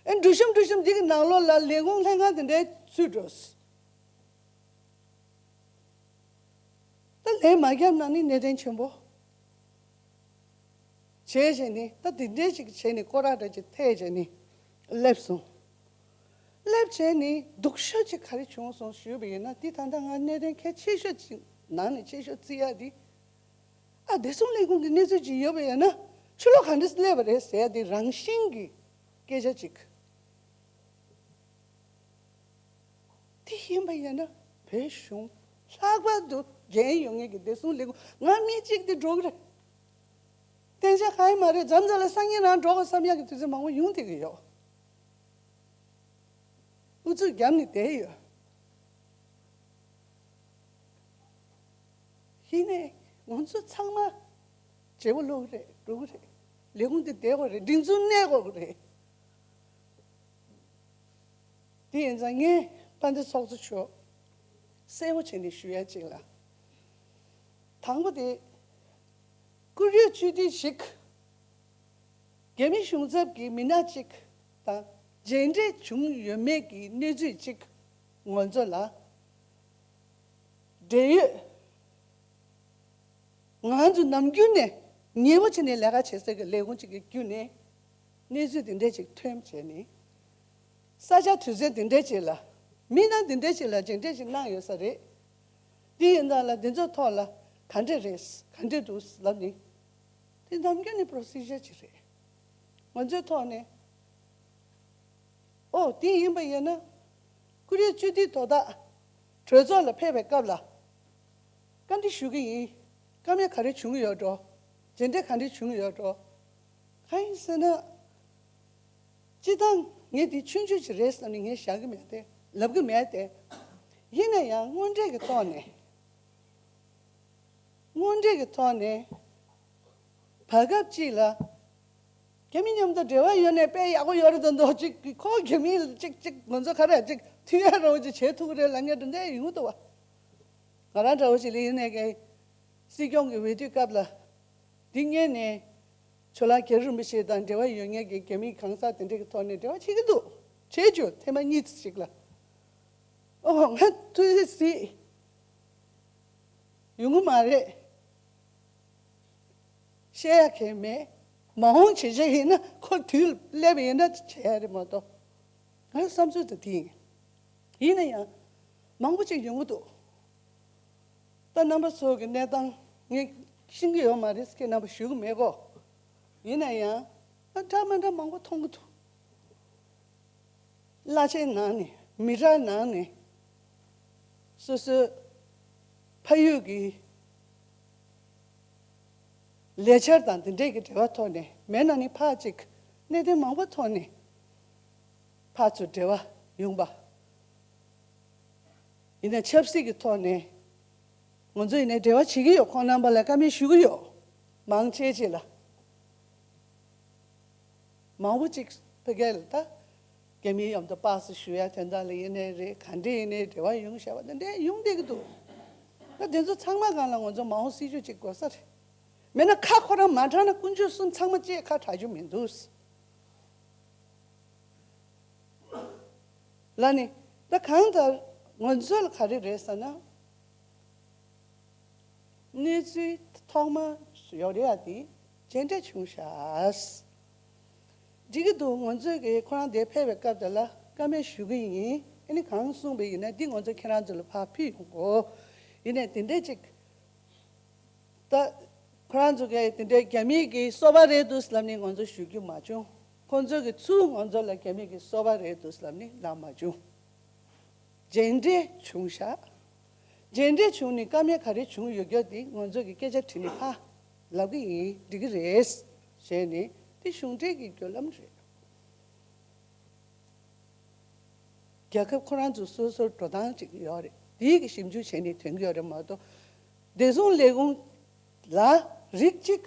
ཨེ་འགྲོ་ཤུམ་འགྲོ་ཤུམ་འདི་གི་ནང་ལོགས་ལ་ལས་ཁུངས་ལྷན་ཁང་དེ་འདྲའི་ཚུད་འགྲོ། ད་ལན་མ་བརྒྱབ་ན་ནི་གནད་དོན་ཆེན་པོ། བྱས་བྱས་ནི་ད་དེ་འདྲས་ཅིག་བྱས་ནི་སྐོར་ར་འདྲ་ཅིག་ཐད་བྱས་ནི་སླེབས་སོང་། སླེབས་བྱས་ནི་སྡུག་ཤོས་ཅིག་ག་རེ་བྱུང་སོང་ཞུས་པ་ཡིན་ན་འདི་ད་ལྟ་ང་གནད་དོན་གལ་ཆེ་ཤོས་ཅིག་ནང་ནས་ཆེ་ཤོས་བརྩི་ཡ་འདི། ཨ་བདེ་སྲུང་ལས་ཁུངས་ཀྱི་གནས་ཚུལ་ཅིག་ཡོད་པ་ཡིན་ན་ཕྱི་ལོགས་ག་འདྲས་སླེབས་པ་རེད་ཟེར་ཡ་འདི་རང་བཞིན་གྱི་སྐད་ཆ་ཅིག་དེ་ཡིན་པ་ཡིན་ན་བོད་གཞུང་ལྷག་པར་དུ་འགན་ཡོད་མཁན་གྱི་བདེ་སྲུང་ལས་ཁུངས་ང་མི་གཅིག་དེ་འགྲོ་གི་རེད། གཏན་འཇགས་གང་ཡང་མ་རེད། མཚམས་མཚམས་ལ་སང་ཉིན་རང་འགྲོ་དགོས་བསམ་ཡག་གི་དུས་ཚོད་མང་པོ་ཡོང་བསྡད་ཀྱི་ཡོད། ཨུ་ཚུགས་བརྒྱབ་ནས་བསྡད་ཡོད། ཡིན་ནའི་ང་ཚོ་ཚང་མ་བརྗེ་པོ་ལོག་གི་རེད། འགྲོ་གི་རེད། ལས་ཁུངས་དེ་བསྡད་དགོས་རེད། སྒྲིག་འཛུགས་གནས་དགོས་ཀྱི་རེད། དེ་ཡིན་ཙང་ངས་དཔལ་ལྡན་ཚོགས་གཙོ་མཆོག་གསལ་པོ་བྱས་ནས་ཞུ་ཡ་གཅིག་ལ། དང་པོ་དེ་བཀུར་འོས་སྤྱི་འཐུས་ཤིག་རྒྱ་མི་གཞུང་ཚབ་ཀྱི་མི་སྣ་གཅིག་དང་མཇལ་འཕྲད་བྱུང་ཡོད་མེད་ཀྱི་གནས་ཚུལ་གཅིག་ང་ཚོ་ལ་འབྲེལ་ཡོད། ང་ཚོ་ནམ་རྒྱུན་ནས་ཉེ་བོ་བྱས་ནས་ལས་ཀ་བྱེད་སའི་གི་ལས་ཁུངས་གཅིག་གི་བརྒྱུད་ནས་གནས་ཚུལ་དེ་འདྲས་ཅིག་ཐོན་བྱས་ནས་ས་ཆ་དུས་ཚོད་དེ་འདྲས་ཅིག་ལ་མི་སྣ་དེ་འདྲས་ཅིག་ལ་མཇལ་འཕྲད་ཅིག་གནང་ཡོད་ས་རེད། དེ་ཡིན་ཙང་ལ་དེ་ཚོའི་ཐོག་ལ་ག་འདྲས་རེད་ག་འདྲས་འདུག་ལབ་ནས་དེ་ནམ་རྒྱུན་ནས་པྲོ་སི་ཇར་ཅིག་རེད། ང་ཚོའི་ཐོག་ནས། ཨོ་དེ་ཡིན་པ་ཡིན་ན་བཀུར་འོས་སྤྱི་འཐུས་དོ་བདག་གྲོས་ཚོགས་ལ་ཕེབས་པའི་སྐབས་ལ་བཀའ་འདྲི་ཞུ་གི་ཡིན། བཀའ་མོལ་ག་རེ་བྱུང་ཡོད་འགྲོ། མཇལ་འཕྲད་ག་འདྲ་བྱུང་ཡོད་འགྲོ། གང་ཡིན་ཟེར་ན། སྤྱི་བཏང་ངས་དེ་ཆུང་ཆུང་ཞིག་རེད་བསམ་ནས་ངས་བཞག་གི་མེད་དེ་ལབ་གི་མེད་དེ། ཡིན་ན་ཡང་དངོས་འབྲེལ་གྱི་ཐོག་ནས། དངོས་འབྲེལ་གྱི་ཐོག་ནས་བར་སྐབས་ཅིག་ལ་རྒྱ་མི་མཉམ་དུ་འབྲེལ་བ་ཡོད་ནས་དཔེ་ཡག་པོ་ཡོད་རེད་དོ་འདུག་ཅིག་ཁོ་རྒྱ་མི་ལ་ཅིག་ཅིག་ང་ཚོ་ག་རེ་ཅིག་མཐུན་ཡ་རོགས་ཅིག་བྱེད་ཐུབ་ཀྱི་རེད་ལབ་མཁན་དེ་འདྲ་ཡོང་གི་འདུག་བ། ང་རང་འདྲ་བོ་ཞིག་ལ་ཡིན་ནས་ཀྱི་སྲིད་སྐྱོང་གི་འོས་བསྡུའི་སྐབས་ལ་འདི་སྔོན་ནས་ཇོ་ལགས་རྒྱ་རི་རིན་པོ་ཆེ་དང་འབྲེལ་བ་ཡོད་མཁན་གྱི་རྒྱ་མི་གང་ཟག་དེ་འདྲ་གི་ཐོག་ནས་འབྲེལ་བ་བྱེད་ཀྱི་འདུག་བྱེད་རྒྱུ་ཐེངས་མ་གཉིས་ཅིག་ལ། ཨོ་ང་ཐུགས་རྗེ་གཟིགས། ཡོང་གི་མ་རེད། བཤད་ཡ་གང་མེད། མ་འོངས་བྱེད་བྱེད་ཡིན་ན་ཁོ་དུས་སླེབས་ཡིན་ན་བྱེད་ཡ་རེད་མ་གཏོགས། ང་བསམ་ཚུལ་དེ་དེ་ཡིན། ཡིན་ན་ཡང་མང་པོ་ཅིག་ཡོང་གི་འདུག་ད་རྣམ་པ་ཚོ་གི་གནས་སྟངས་ངས་ཤེས་ཀྱི་ཡོད་མ་རེད། ཁྱེད་རྣམ་པ་ཞུ་གི་མེད་གོ། ཡིན་ན་ཡང་ད་འདྲ་མི་འདྲ་མང་པོ་མཐོང་གི་འདུག་གླ་ཆའི་ནང་ནས་མི་རབས་ནང་ནས་སོ་སོའི་ཕ་ཡུལ་གྱི་ལས་འཆར་དང་དེ་འདྲས་ཀྱི་འབྲེལ་བ་ཐོག་ནས་མེད་ན་ནི་ཕར་ཅིག་གནད་དོན་མང་པོ་ཐོག་ནས་ཕར་ཚུར་འབྲེལ་བ་ཡོང་པ། ཡིན་ན་ཆབ་སྲིད་ཀྱི་ཐོག་ནས་ང་ཚོ་ཡིན་ནའི་འབྲེལ་བ་བྱེད་ཀྱི་ཡོད། ཁོང་རྣམ་པ་ལ་བཀའ་མོལ་ཞུ་གི་ཡོད། མང་ཆེ་ཆེ་ལ། མང་པོ་ཅིག་ཕ་གི་ལ་ད་ རྒྱ་མིའི་མཉམ་དུ་པཱ་སི་ཞུ་ཡ་དོན་དག་ལ་ཡིན་ནའི་རེད། ག་འདྲས་ཡིན་ནའི་འབྲེལ་བ་ཡོང་བཞག་པ་དེ་འདྲས་ཡོང་བསྡད་ཀྱི་འདུག་ད་དེ་ཚོ་ཚང་མ་སྒང་ལ་ང་ཚོ་མ་འོངས་སྲིད་ཇུས་ཅིག་དགོས་ས་རེད། མེད་ན་ཁ་ཁོ་རང་མ་གྲགས་ན་དཀོན་མཆོག་གསུམ་ཚང་མ་ཅེས་ཁ་གྲག་རྒྱུ་མི་འདུག་ལ་ནི། ད་གང་ལྟར་ང་ཚོ་ལ་ག་རེ་རེད་ཟེར་ན། གནས་ཚུལ་ཐོག་མ་ཡོད་རེད་ཡ་དེ་རྗེས་འབྲས་བྱུང་ཤག་འགྲིག་གི་འདུག་ང་ཚོས་ཀྱི་ཁོ་རང་དེ་ཕེབས་པའི་སྐབས་དེ་ལ་བཀའ་མོལ་ཞུ་གི་ཡིན། ཨ་ནི་གང་གསུངས་པ་ཡིན་ན་འདི་ང་ཚོ་ཁྱེད་རང་ཚོ་ལ་ཕར་ཕུལ་ཡོང་གོ་ཡིན་ནའི་དེ་འདྲས་ཅིག་ད་ཁོ་རང་ཚོ་གིས་དེ་འདྲའི་རྒྱ་མིས་ཀྱི་སོ་པ་རེད་འདུག་ལབ་ནས་ང་ཚོ་ཞུ་རྒྱུ་མ་བྱུང་། ཁོང་ཚོ་གིས་ཚུར་ང་ཚོ་ལ་རྒྱ་མིས་ཀྱི་སོ་པ་རེད་འདུག་ལབ་ནས་ལབ་མ་བྱུང་། རྗེས་འབྲས་བྱུང་ཤག་རྗེས་འབྲས་བྱུང་ནས་བཀའ་མོལ་ག་རེ་བྱུང་ཡོད་རྒྱུ་དེ་ང་ཚོ་གིས་སྐད་ཆ་དྲིས་ནས་ཕར་ལབ་ཀྱི་ཡིན། འགྲིག་གི་རེད་ཟེར་ནས་དེ་གཞུང་འབྲེལ་གྱི་བརྒྱུད་ལམ་རེད། རྒྱལ་ཁབ་ཁོ་རང་ཚོ་སོ་སོར་འགྲོ་སྟངས་ཅིག་ཡོད་རེད། དེའི་གི་ཞིབ་འཇུག་བྱས་ནས་ཐོན་གྱི་ཡོད་རེད་མ་གཏོགས། བདེ་སྲུང་ལས་ཁུངས་ལ་རིགས་གཅིག་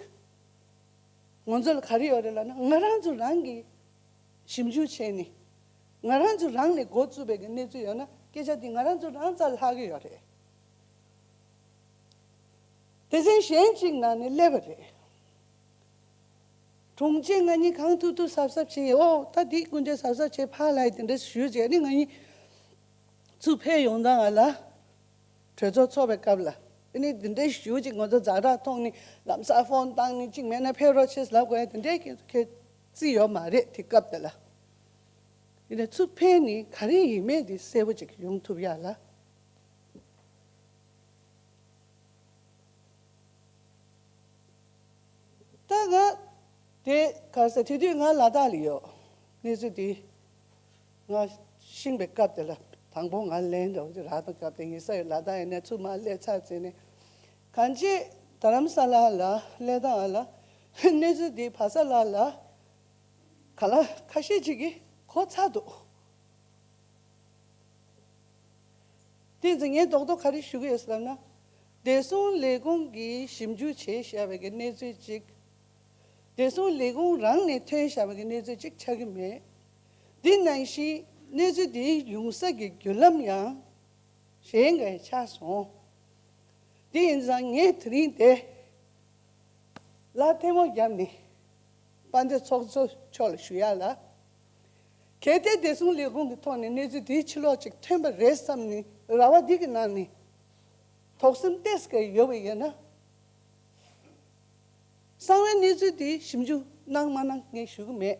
ང་ཚོ་ལ་ག་རེ་ཡོད་རེད་ལབ་ན། ང་རང་ཚོ་རང་གིས་ཞིབ་འཇུག་བྱས་ནས་ང་རང་ཚོ་རང་ནས་འགོ་བཙུགས་པའི་གི་གནས་ཚུལ་ཡོད་ན་སྐད་ཆ་དེ་ང་རང་ཚོ་རང་རྩ་ལྷག་གི་ཡོད་རེད། སྡེ་ཚན་གཞན་གཅིག་ནང་ནས་སླེབས་པ་རེད། དྲུང་ཆེ་ང་གཉིས་གང་ཐུབ་ཐུབ་གཟབ་གཟབ་བྱས། ཨོ་ད་འདི་ཀུན་གྱིས་གཟབ་གཟབ་བྱས་ཕར་ལ་ཡི་དེ་འདྲ་ཞུས་བྱས་ནི་ང་གཉིས་ཚུར་ཕེབས་ཡོང་དང་ང་ལ་གྲོས་ཚོགས་ཚོགས་པའི་སྐབས་ལ་ཨ་ནི་འདི་འདྲའི་ཞུ་ཅིག་ང་ཚོ་ཛ་དྲག་མཐོང་ནི་ལམ་སང་ཕོན་བཏང་ནི་ཅིག་མེད་ན་ཕེབས་རོགས་བྱེད་ལབ་དགོས་ཡ་དེ་འདྲའི་ཁྱེད་ཁྱེད་རྩིས་ཡོད་མ་རེད་དེ་སྐབས་དེ་ལ། ཡིན་ནའི་ཚུར་ཕེབས་ནི་ག་རེ་ཡིན་མེད་དེ་གསལ་པོ་ཅིག་ཡོང་ཐུབ་ཡ་ལ། ད་ང་དེ་ག་ས་དེ་དུས་ང་ལ་དྭགས་ལ་ཡོད། གནས་ཚུལ་དེ་ང་ཤེས་པའི་སྐབས་དེ་ལ་དང་པོ་ང་ལན་འདྲ་བོ་དེ་རག་པའི་སྐབས་དེ་ངེད་ས་ཡོད་ལ་དྭགས་ཡིན་ནའི་ཚུར་མ་སླེབས་ཚར་ཚེ་ནས་གང་ཅི་རྡ་རམ་ས་ལ་ལ་སླེབས་སྟངས་ལ་གནས་ཚུལ་དེ་བ་ས་ལ་ལ་ག་ལ་ཁ་ཤས་ཅིག་གིས་གོ་ཚར་འདུག་དེ་ཚོ་ངས་རྡོག་རྡོག་ག་རེ་ཞུ་གི་ཡོད་ཟེར་ལབ་ན། བདེ་སྲུང་ལས་ཁུངས་ཀྱིས་ཞིབ་འཇུག་བྱས་བཞག་པའི་གི་གནས་ཚུལ་གཅིག་བདེ་སྲུང་ལས་ཁུངས་རང་ནས་ཐོན་བཞག་པའི་གི་གནས་ཚུལ་གཅིག་ཆགས་ཀྱི་མེད། འདི་ནང་བཞིན་གནས་ཚུལ་འདིའི་ཡོང་ས་གི་བརྒྱུད་ལམ་ཡང་གཞན་འགའ་ཆགས་སོང་། དེ་ཡིན་ཙང་ངས་དེ་རིང་དེ་ལ་ཐལ་མོ་བརྒྱབ་ནས་དཔལ་ལྡན་ཚོགས་གཙོ་མཆོག་ལ་ཞུ་ཡ་ལ། གལ་ཏེ་བདེ་སྲུང་ལས་ཁུངས་ཀྱི་ཐོག་ནས་གནས་ཚུལ་འདིའི་ཕྱི་ལོགས་ཅིག་ཐོན་པ་རེད་བསམ་ནས་ར་བ་འདི་གི་ནང་ནས་དོགས་ཟོན་ཏོག་ཙམ་ཡོད་པ་ཡིན་ན། གསང་བའི་གནས་ཚུལ་འདི་ཞིབ་འཇུག་གནང་མ་གནང་ངས་ཞུ་གི་མེད།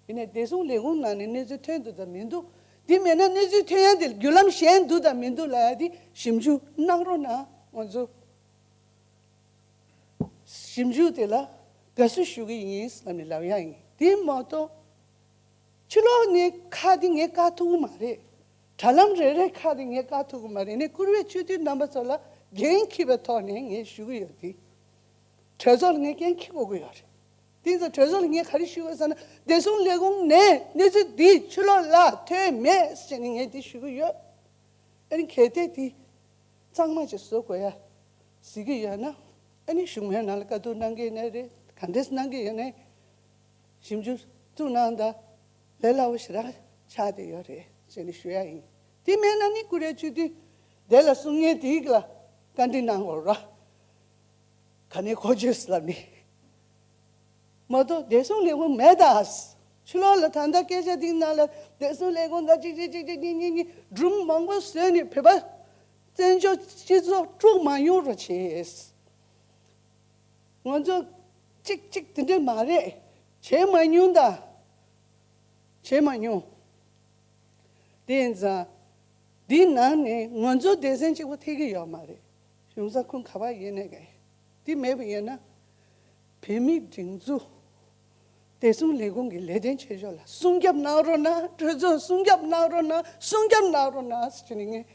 ཡིན་ནའི་བདེ་སྲུང་ལས་ཁུངས་ནང་ནས་གནས་ཚུལ་ཐོན་འདུག་དང་མི་འདུག་འདི་མེད་ན་གནས་ཚུལ་ཐོན་ཡ་དེ་བརྒྱུད་ལམ་གཞན་འདུག་དང་མི་འདུག་ལབ་ཡ་དེ་ཞིབ་འཇུག་གནང་རོགས་གནང་། ང་ཚོ་ཞིབ་འཇུག་དེ་ལ་དགའ་བསུ་ཞུ་གི་ཡིན་ལབ་ནས་ལབ་ཡ་ཡིན། དེ་མ་གཏོགས་ཕྱི་ལོགས་ནས་ཁ་དེ་ངས་བཀག་ཐུབ་ཀྱི་མ་རེད། དྲ་ལམ་རེ་རེ་ཁ་དེ་ངས་བཀག་ཐུབ་ཀྱི་མ་རེད། ནས་བཀུར་འོས་སྤྱི་འཐུས་རྣམ་པ་ཚོ་ལ་འགན་འཁྱེར་བའི་ཐོག་ནས་ངས་ཞུ་གི་ཡོད་དེ། གྲོས་ཚོགས་ལ་ངས་འགན་འཁྱེར་དགོས་ཀྱི་ཡོད་རེད། དེ་ཚོ་གྲོས་ཚོགས་ལ་ངས་ག་རེ་ཞུ་དགོས་ཟེར་ན། བདེ་སྲུང་ལས་ཁུངས་ནས་གནས་ཚུལ་འདི་ཕྱི་ལོགས་ལ་ཐོན་མེད་ཟེར་ནས་ངས་འདི་ཞུ་གི་ཡོད། ཨ་ནི་གལ་ཏེ་འདི་གཙང་མ་ཅིག་བཟོ་དགོས་ཡ་གཟིགས་ཀྱི་ཡོད་ན། ཨ་ནི་གཞུང་མའི་ནང་ལ་བཀའ་བསྡུར་གནང་གི་ཡིན་ནའི་རེད། ག་འདྲས་གནང་གི་ཡོད་ནའི་ཞིབ་འཇུག་བཙུགས་གནང་དང་། ལས་སླ་བོ་ཞེ་དྲག་ཆགས་བསྡད་ཡོད་རེད་ཟེར་ནས་ཞུ་ཡ་ཡིན། དེ་མེད་ན་ནི་བཀུར་འོས་སྤྱི་འཐུས་དེ་ལ་གསུང་མཁན་དེ་ལ་བཀའ་འདྲི་གནང་དགོས་ར། ག་ནས་གོ་ཆོད་ལབ་ནི། མ་གཏོགས་བདེ་སྲུང་ལས་ཁུངས་མེད་ད། ཕྱི་ལོགས་ལ་ད་ལྟ་སྐད་ཆ་འདི་ནང་ལ་བདེ་སྲུང་ལས་ཁུངས་ད་གཅིག་གཅིག་གཅིག་གཅིག་གཉིས་གཉིས་གཉིས་སྒྲུང་མང་པོ་བཟོས་ནས་བོད་པ་བཙན་བྱོལ་སྤྱི་ཚོགས་དཀྲུག་མ་ཡོང་རོགས་བྱེད། ང་ཚོ་གཅིག་གཅིག་དེ་འདྲ་མ་རེད། བྱས་མ་མྱོང་ད། བྱས་མ་མྱོང་། དེ་ཡིན་ཙང་། འདིའི་ནང་ནས་ང་ཚོ་སྡེ་ཚན་གཅིག་པོ་ཐེ་གི་ཡོད་མ་རེད། གཞུང་ས་ཁུངས་ག་པར་ཡིན་ནའི་ག། འདི་མེད་པ་ཡིན་ན། བོད་མིའི་སྒྲིག་འཛུགས་བདེ་སྲུང་ལས་ཁུངས་ཀྱི་ལས་དོན་བྱེད་ཕྱོགས་ལ་སྲུང་སྐྱོབ་གནང་རོགས་གནང་། གྲོས་ཚོགས་སྲུང་སྐྱོབ་གནང་རོགས་གནང་། སྲུང་སྐྱོབ་གནང་རོགས་གནང་ཟེར་ནས་ངས་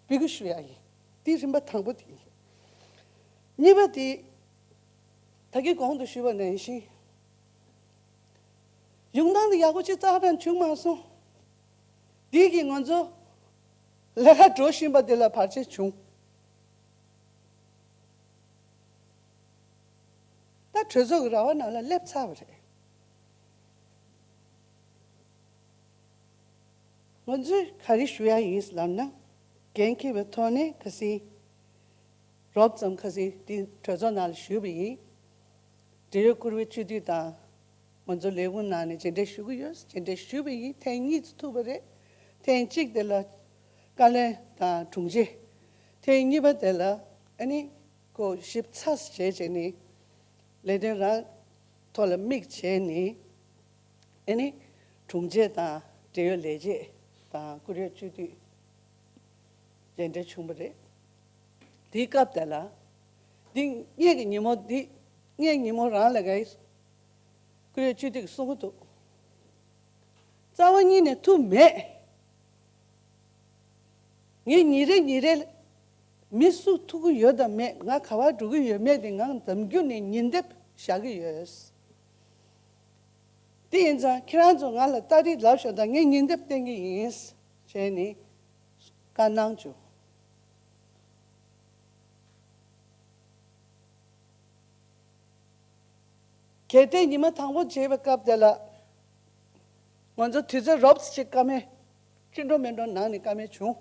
འབོད་སྐུལ་ཞུ་ཡ་ཡིན། འདི་རིམ་པ་དང་པོ་དེ་ཡིན། གཉིས་པ་དེ། ད་གིན་གོང་དུ་ཞུས་པ་ནང་བཞིན། ཡོང་སྟངས་དེ་ཡག་པོ་ཅིག་རྩ་ནས་བྱུང་མ་སོང་། འདི་གིས་ང་ཚོ་ལས་ཀ་འགྲོ་བཞིན་པ་འདི་ལ་བར་ཆད་བྱུང་། ད་གྲོས་ཚོགས་ཀྱི་ར་བ་ནང་ལ་སླེབས་ཚར་བ་རེད། ང་ཚོས་ག་རེ་ཞུ་ཡ་ཡིན་ལབ་ན། འགན་འཁྱེར་བའི་ཐོག་ནས་ཁ་སང་རོབ་ཙམ་ཁ་སང་དེ་གྲོས་ཚོགས་ནང་ལ་ཞུས་པ་ཡིན། འབྲེལ་ཡོད་བཀུར་འོས་སྤྱི་འཐུས་དང་ང་ཚོ་ལས་ཁུངས་ནང་ནས་མཇལ་འཕྲད་ཞུ་གི་ཡོད། མཇལ་འཕྲད་ཞུས་པ་ཡིན། ཐེངས་གཉིས་ཐུག་པ་རེད། ཐེངས་གཅིག་དེ་ལ་བཀའ་བློན་དང་དྲུང་ཆེ། ཐེངས་གཉིས་པ་དེ་ལ་ཨ་ནི་ཁོ་ཞིབ་ཚགས་བྱས་བྱས་ནས་ལས་དོན་རང་ཐོག་ལ་དམིགས་བྱས་ནས། ཨ་ནི་དྲུང་ཆེ་དང་འབྲེལ་ཡོད་ལས་བྱེད་དང་བཀུར་འོས་སྤྱི་འཐུས་མཇལ་འཕྲད་བྱུང་བ་རེད། དེའི་སྐབས་དེ་ལ། འདི་སྔོན་གྱི་ཉིན་མོ་འདི་སྔོན་ཉིན་མོ་རང་ལ་གའི་བཀུར་འོས་སྤྱི་འཐུས་ཀྱིས་གསུང་གི་འདུག་རྩ་བ་ཉིད་ནས་ཐུག་མེད། ངས་ཉིན་རེ་ཉིན་རེ་མི་སུ་ཐུག་གི་ཡོད་དམ་མེད། ང་ག་པར་འགྲོ་གི་ཡོད་མེད་དེ་ང་འཛམ་བརྒྱུད་ནས་ཉིན་དེབ་བཞག་གི་ཡོད། དེ་ཡིན་ཙང་ཁྱེད་རང་ཚོ་ང་ལ་ཏ་རིག་ལབ་ཤོག་དང་། ངས་ཉིན་དེབ་བསྟན་གྱི་ཡིན། བྱས་ནས་བཀའ་གནང་བྱུང་། གལ་ཏེ་ཉི་མ་དང་པོ་བྱེད་པའི་སྐབས་དེ་ལ་ང་ཚོ་དུས་ཚོད་རོབ་ཙམ་ཅིག་བཀའ་མོལ་ཕྱིན་འགྲོ་མིན་འགྲོ་གནང་ནས་བཀའ་མོལ་བྱུང་།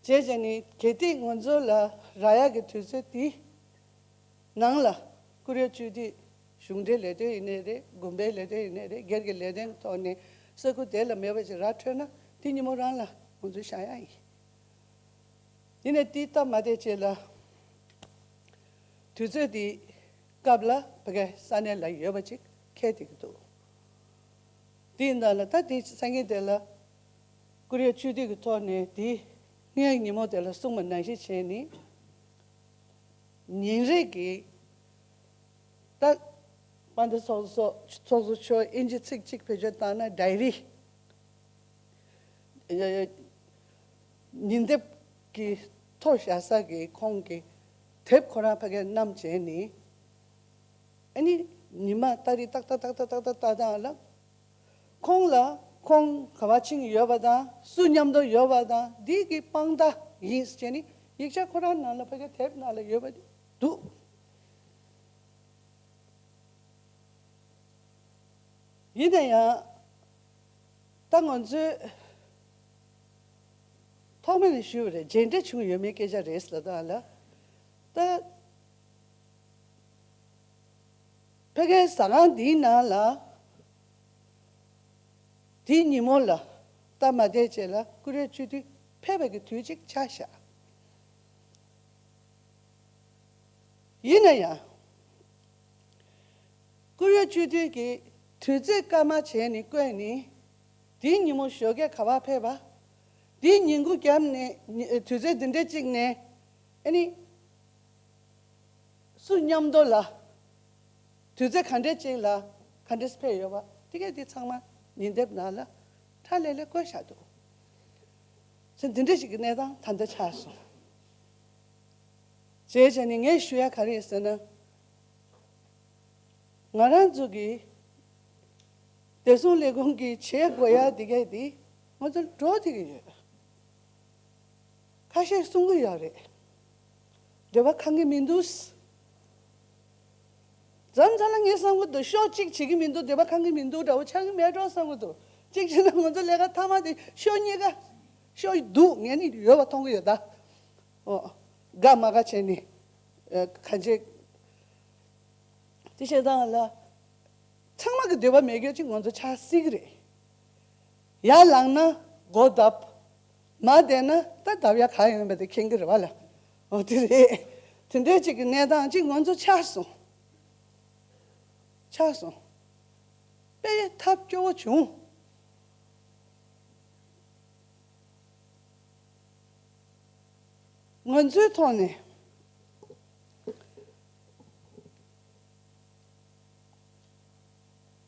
བྱས་བྱས་ནས་གལ་ཏེ་ང་ཚོ་ལ་རག་ཡག་གི་དུས་ཚོད་དེ་ནང་ལ་བཀུར་འོས་སྤྱི་འཐུས་གཞུང་འབྲེལ་ལས་དོན་ཡིན་ནའི་རེད། དགོན་པའི་ལས་དོན་ཡིན་ནའི་རེད། སྒེར་གྱི་ལས་དོན་ཐོག་ནས་ས་ཁུལ་དེ་ལ་མེད་པ་ཅིག་ར་འཕྲོད་ན་དེ་ཉིན་མོ་རང་ལ་ང་ཚོ་བཞག་ཡག་ཡིན། ཡིན་ནའི་དེ་སྟབས་མ་བདེ་བྱས་ལ། དུས་ཚོད་དེའི་སྐབས་ལ་ཕ་གིའི་ས་གནས་ལ་ཡོད་པ་ཅིག་འཁེལ་བསྡད་ཀྱི་འདུག་དེ་ཡིན་ད་ལ་ད་དེ་སང་ཉིན་དེ་ལ་བཀུར་འོས་སྤྱི་འཐུས་ཀྱི་ཐོག་ནས་དེ་སྔོན་ཉིན་མོ་དེ་ལ་གསུངས་པ་ནང་བཞིན་བྱས་ནས། ཉིན་རེ་གི་ད་དཔལ་ལྡན་ཚོགས་གཙོ་ཚོགས་གཙོ་མཆོག་དབྱིན་ཇི་ཚིག་གཅིག་བེད་སྤྱོད་བཏང་ན་ཌའི་རི། ཉིན་དེབ་ཀྱི་ཐོ་བཞག་ས་གི་ཁོང་གི་དེབ་ཁོ་རང་ཕ་གིར་བསྣམས་བྱས་ནས། ཨ་ནི་ཉི་མ་ཏ་རིག་ཏག་ཏག་ཏག་ཏག་ཏག་ཏག་ཏག་དང་ལ། ཁོང་ལ་ཁོང་ག་པར་ཕྱིན་ཡོད་པ་དང་སུ་མཉམ་དུ་ཡོད་པ་དང་འདི་གི་དཔང་རྟགས་ཡིན་ཟེར་ནས་ཡིག་ཆ་ཁོ་རང་ནང་ལ་ཕ་གིའི་དེབ་ནང་ལ་ཡོད་པ་འདུག་ཡིན་ན་ཡང་ད་ང་ཚོས་ཐོག་མེད་ནས་ཞུས་པ་རེད། མཇལ་འཕྲད་བྱུང་ཡོད་མེད་སྐད་ཆ་རེད་ཟེར་ལ་ད་ལ་ད། ཕ་གིའི་ཟ་ཁང་འདིའི་ནང་ལ་དེའི་ཉིན་མོ་ལ་སྟབས་མ་བདེ་བྱས་ལ་བཀུར་འོས་སྤྱི་འཐུས་ཕེབས་པའི་གི་དུས་གཅིག་ཆགས་བཞག་ཡིན་ན་ཡང་བཀུར་འོས་སྤྱི་འཐུས་ཀྱི་དུས་ཚོད་སྐར་མ་བྱས་ནས་བཀོད་ནས་དེའི་ཉིན་མོ་ཞོགས་ཀས་ག་པར་ཕེབས་པ། དེའི་ཉིན་གུང་རྒྱབ་ནས་དུས་ཚོད་འདི་འདྲ་གཅིག་ནས་ཨ་ནི། སུ་མཉམ་དུ་ལ། དུས་ཚོད་ག་འདྲས་ཅིག་ལ་ག་འདྲས་ཕེབས་ཡོད་པ་དེ་གས་དེ་ཚང་མ་ཉིན་དེབ་ནང་ལ་ཁྲ་ལེ་ལེ་བཀོད་བཞག་འདུག་ཚེ་འདི་འདྲས་ཞིག་གི་གནས་སྟངས་ད་ལྟ་ཆགས་སོང་། བྱས་བྱས་ནས་ངས་ཞུ་ཡ་ག་རེ་ཡིན་ཟེར་ན། ང་རང་ཚོ་གི་བདེ་སྲུང་ལས་ཁུངས་ཀྱི་བྱེད་དགོས་ཡ་དེ་གས་དེ་ང་ཚོ་འགྲོ་བསྡད་ཀྱི་ཡོད། ཁ་ཤས་གསུང་གི་ཡོད་རེད། འདོད་པ་ཁེངས་ཀྱི་མི་འདུག་མཚམས་མཚམས་ལ་ངས་བསམ་གྱི་འདུག་ཤོག་གཅིག་བྱེད་ཀྱི་མི་འདུག་འདོད་པ་ཁེངས་ཀྱི་མི་འདུག་འདྲ་བོ་ཆགས་ཀྱི་མེད་འགྲོ་བསམ་གྱི་འདུག་གཅིག་བྱས་ན་ང་ཚོ་ལས་ཀ་མཐའ་མ་དེ་ཤོག་གཉིས་ཀ་ཤོག་འདུག་ངས་ནི་ཡོད་པ་མཐོང་གི་ཡོད་ད། ཨོ། དགའ་མ་དགའ་བྱས་ནས་ཨ་གང་བྱེད། དེ་བྱས་ཙང་ལ། ཚང་མ་གི་འདོད་པ་མེད་རྒྱུ་ཅིག་ང་ཚོ་ཆགས་སྲིད་ཀྱི་རེད། ཡར་ལངས་ན་སྒོ་བརྡབ། མར་བསྡད་ན་ད་བརྡབ་ཡ་ག་ཡོང་བ་དེ་མཁྱེན་གྱི་རེད་བ་ལ། འོ་དེ་རེད། དེ་འདྲའི་ཅིག་གི་གནས་སྟངས་ཅིག་ང་ཚོ་ཆགས་སོང་། ཆགས་སོང་། དཔེ་ཐབས་སྐྱོ་བོ་བྱུང་། ང་ཚོའི་ཐོག་ནས་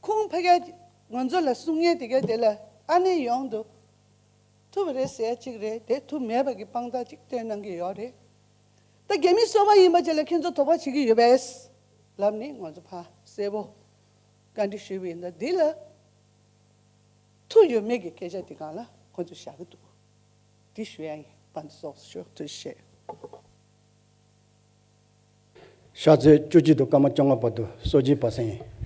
ཁོང་ཕ་གིར་ང་ཚོ་ལ་གསུང་ཡས་དེ་ག་དེ་ལ་ཨ་ནེ་ཡོང་དུ་ཐུབ་རེད་ཟེར་ཡ་གཅིག་རེད། དེ་ཐུབ་མེད་པ་གི་དཔང་རྟགས་གཅིག་སྟོན་གནང་གི་ཡོད་རེད། ད་རྒྱ་མི་སོ་པ་ཡིན་པ་ཅིག་ལ་ཁྱེད་ཚོ་དོགས་པ་བྱེད་ཀྱི་ཡོད་པས་ལབ་ནས་ང་ཚོ་ཕར་གསལ་པོ་བཀའ་འདྲི་ཞུས་པ་ཡིན། ད་འདི་ལ་ཐུགས་ཡོད་མེད་ཀྱི་སྐད་ཆ་དེ་སྒང་ལ་ཁོ་ཚོས་བཞག་གི་འདུག་འདི་ཞུ་ཡ་ཡིན། དཔལ་འབྱོར་ཚོགས་གཙོ་མཆོག་ཐུགས་རྗེ་ཆེ། ཕྱག་ཚོད་བཅུ་གཅིག་དང་སྐར་མ་བཅོ་ལྔ་བར་དུ་གསོལ་ཇའི་བར་གསེང་ཡིན།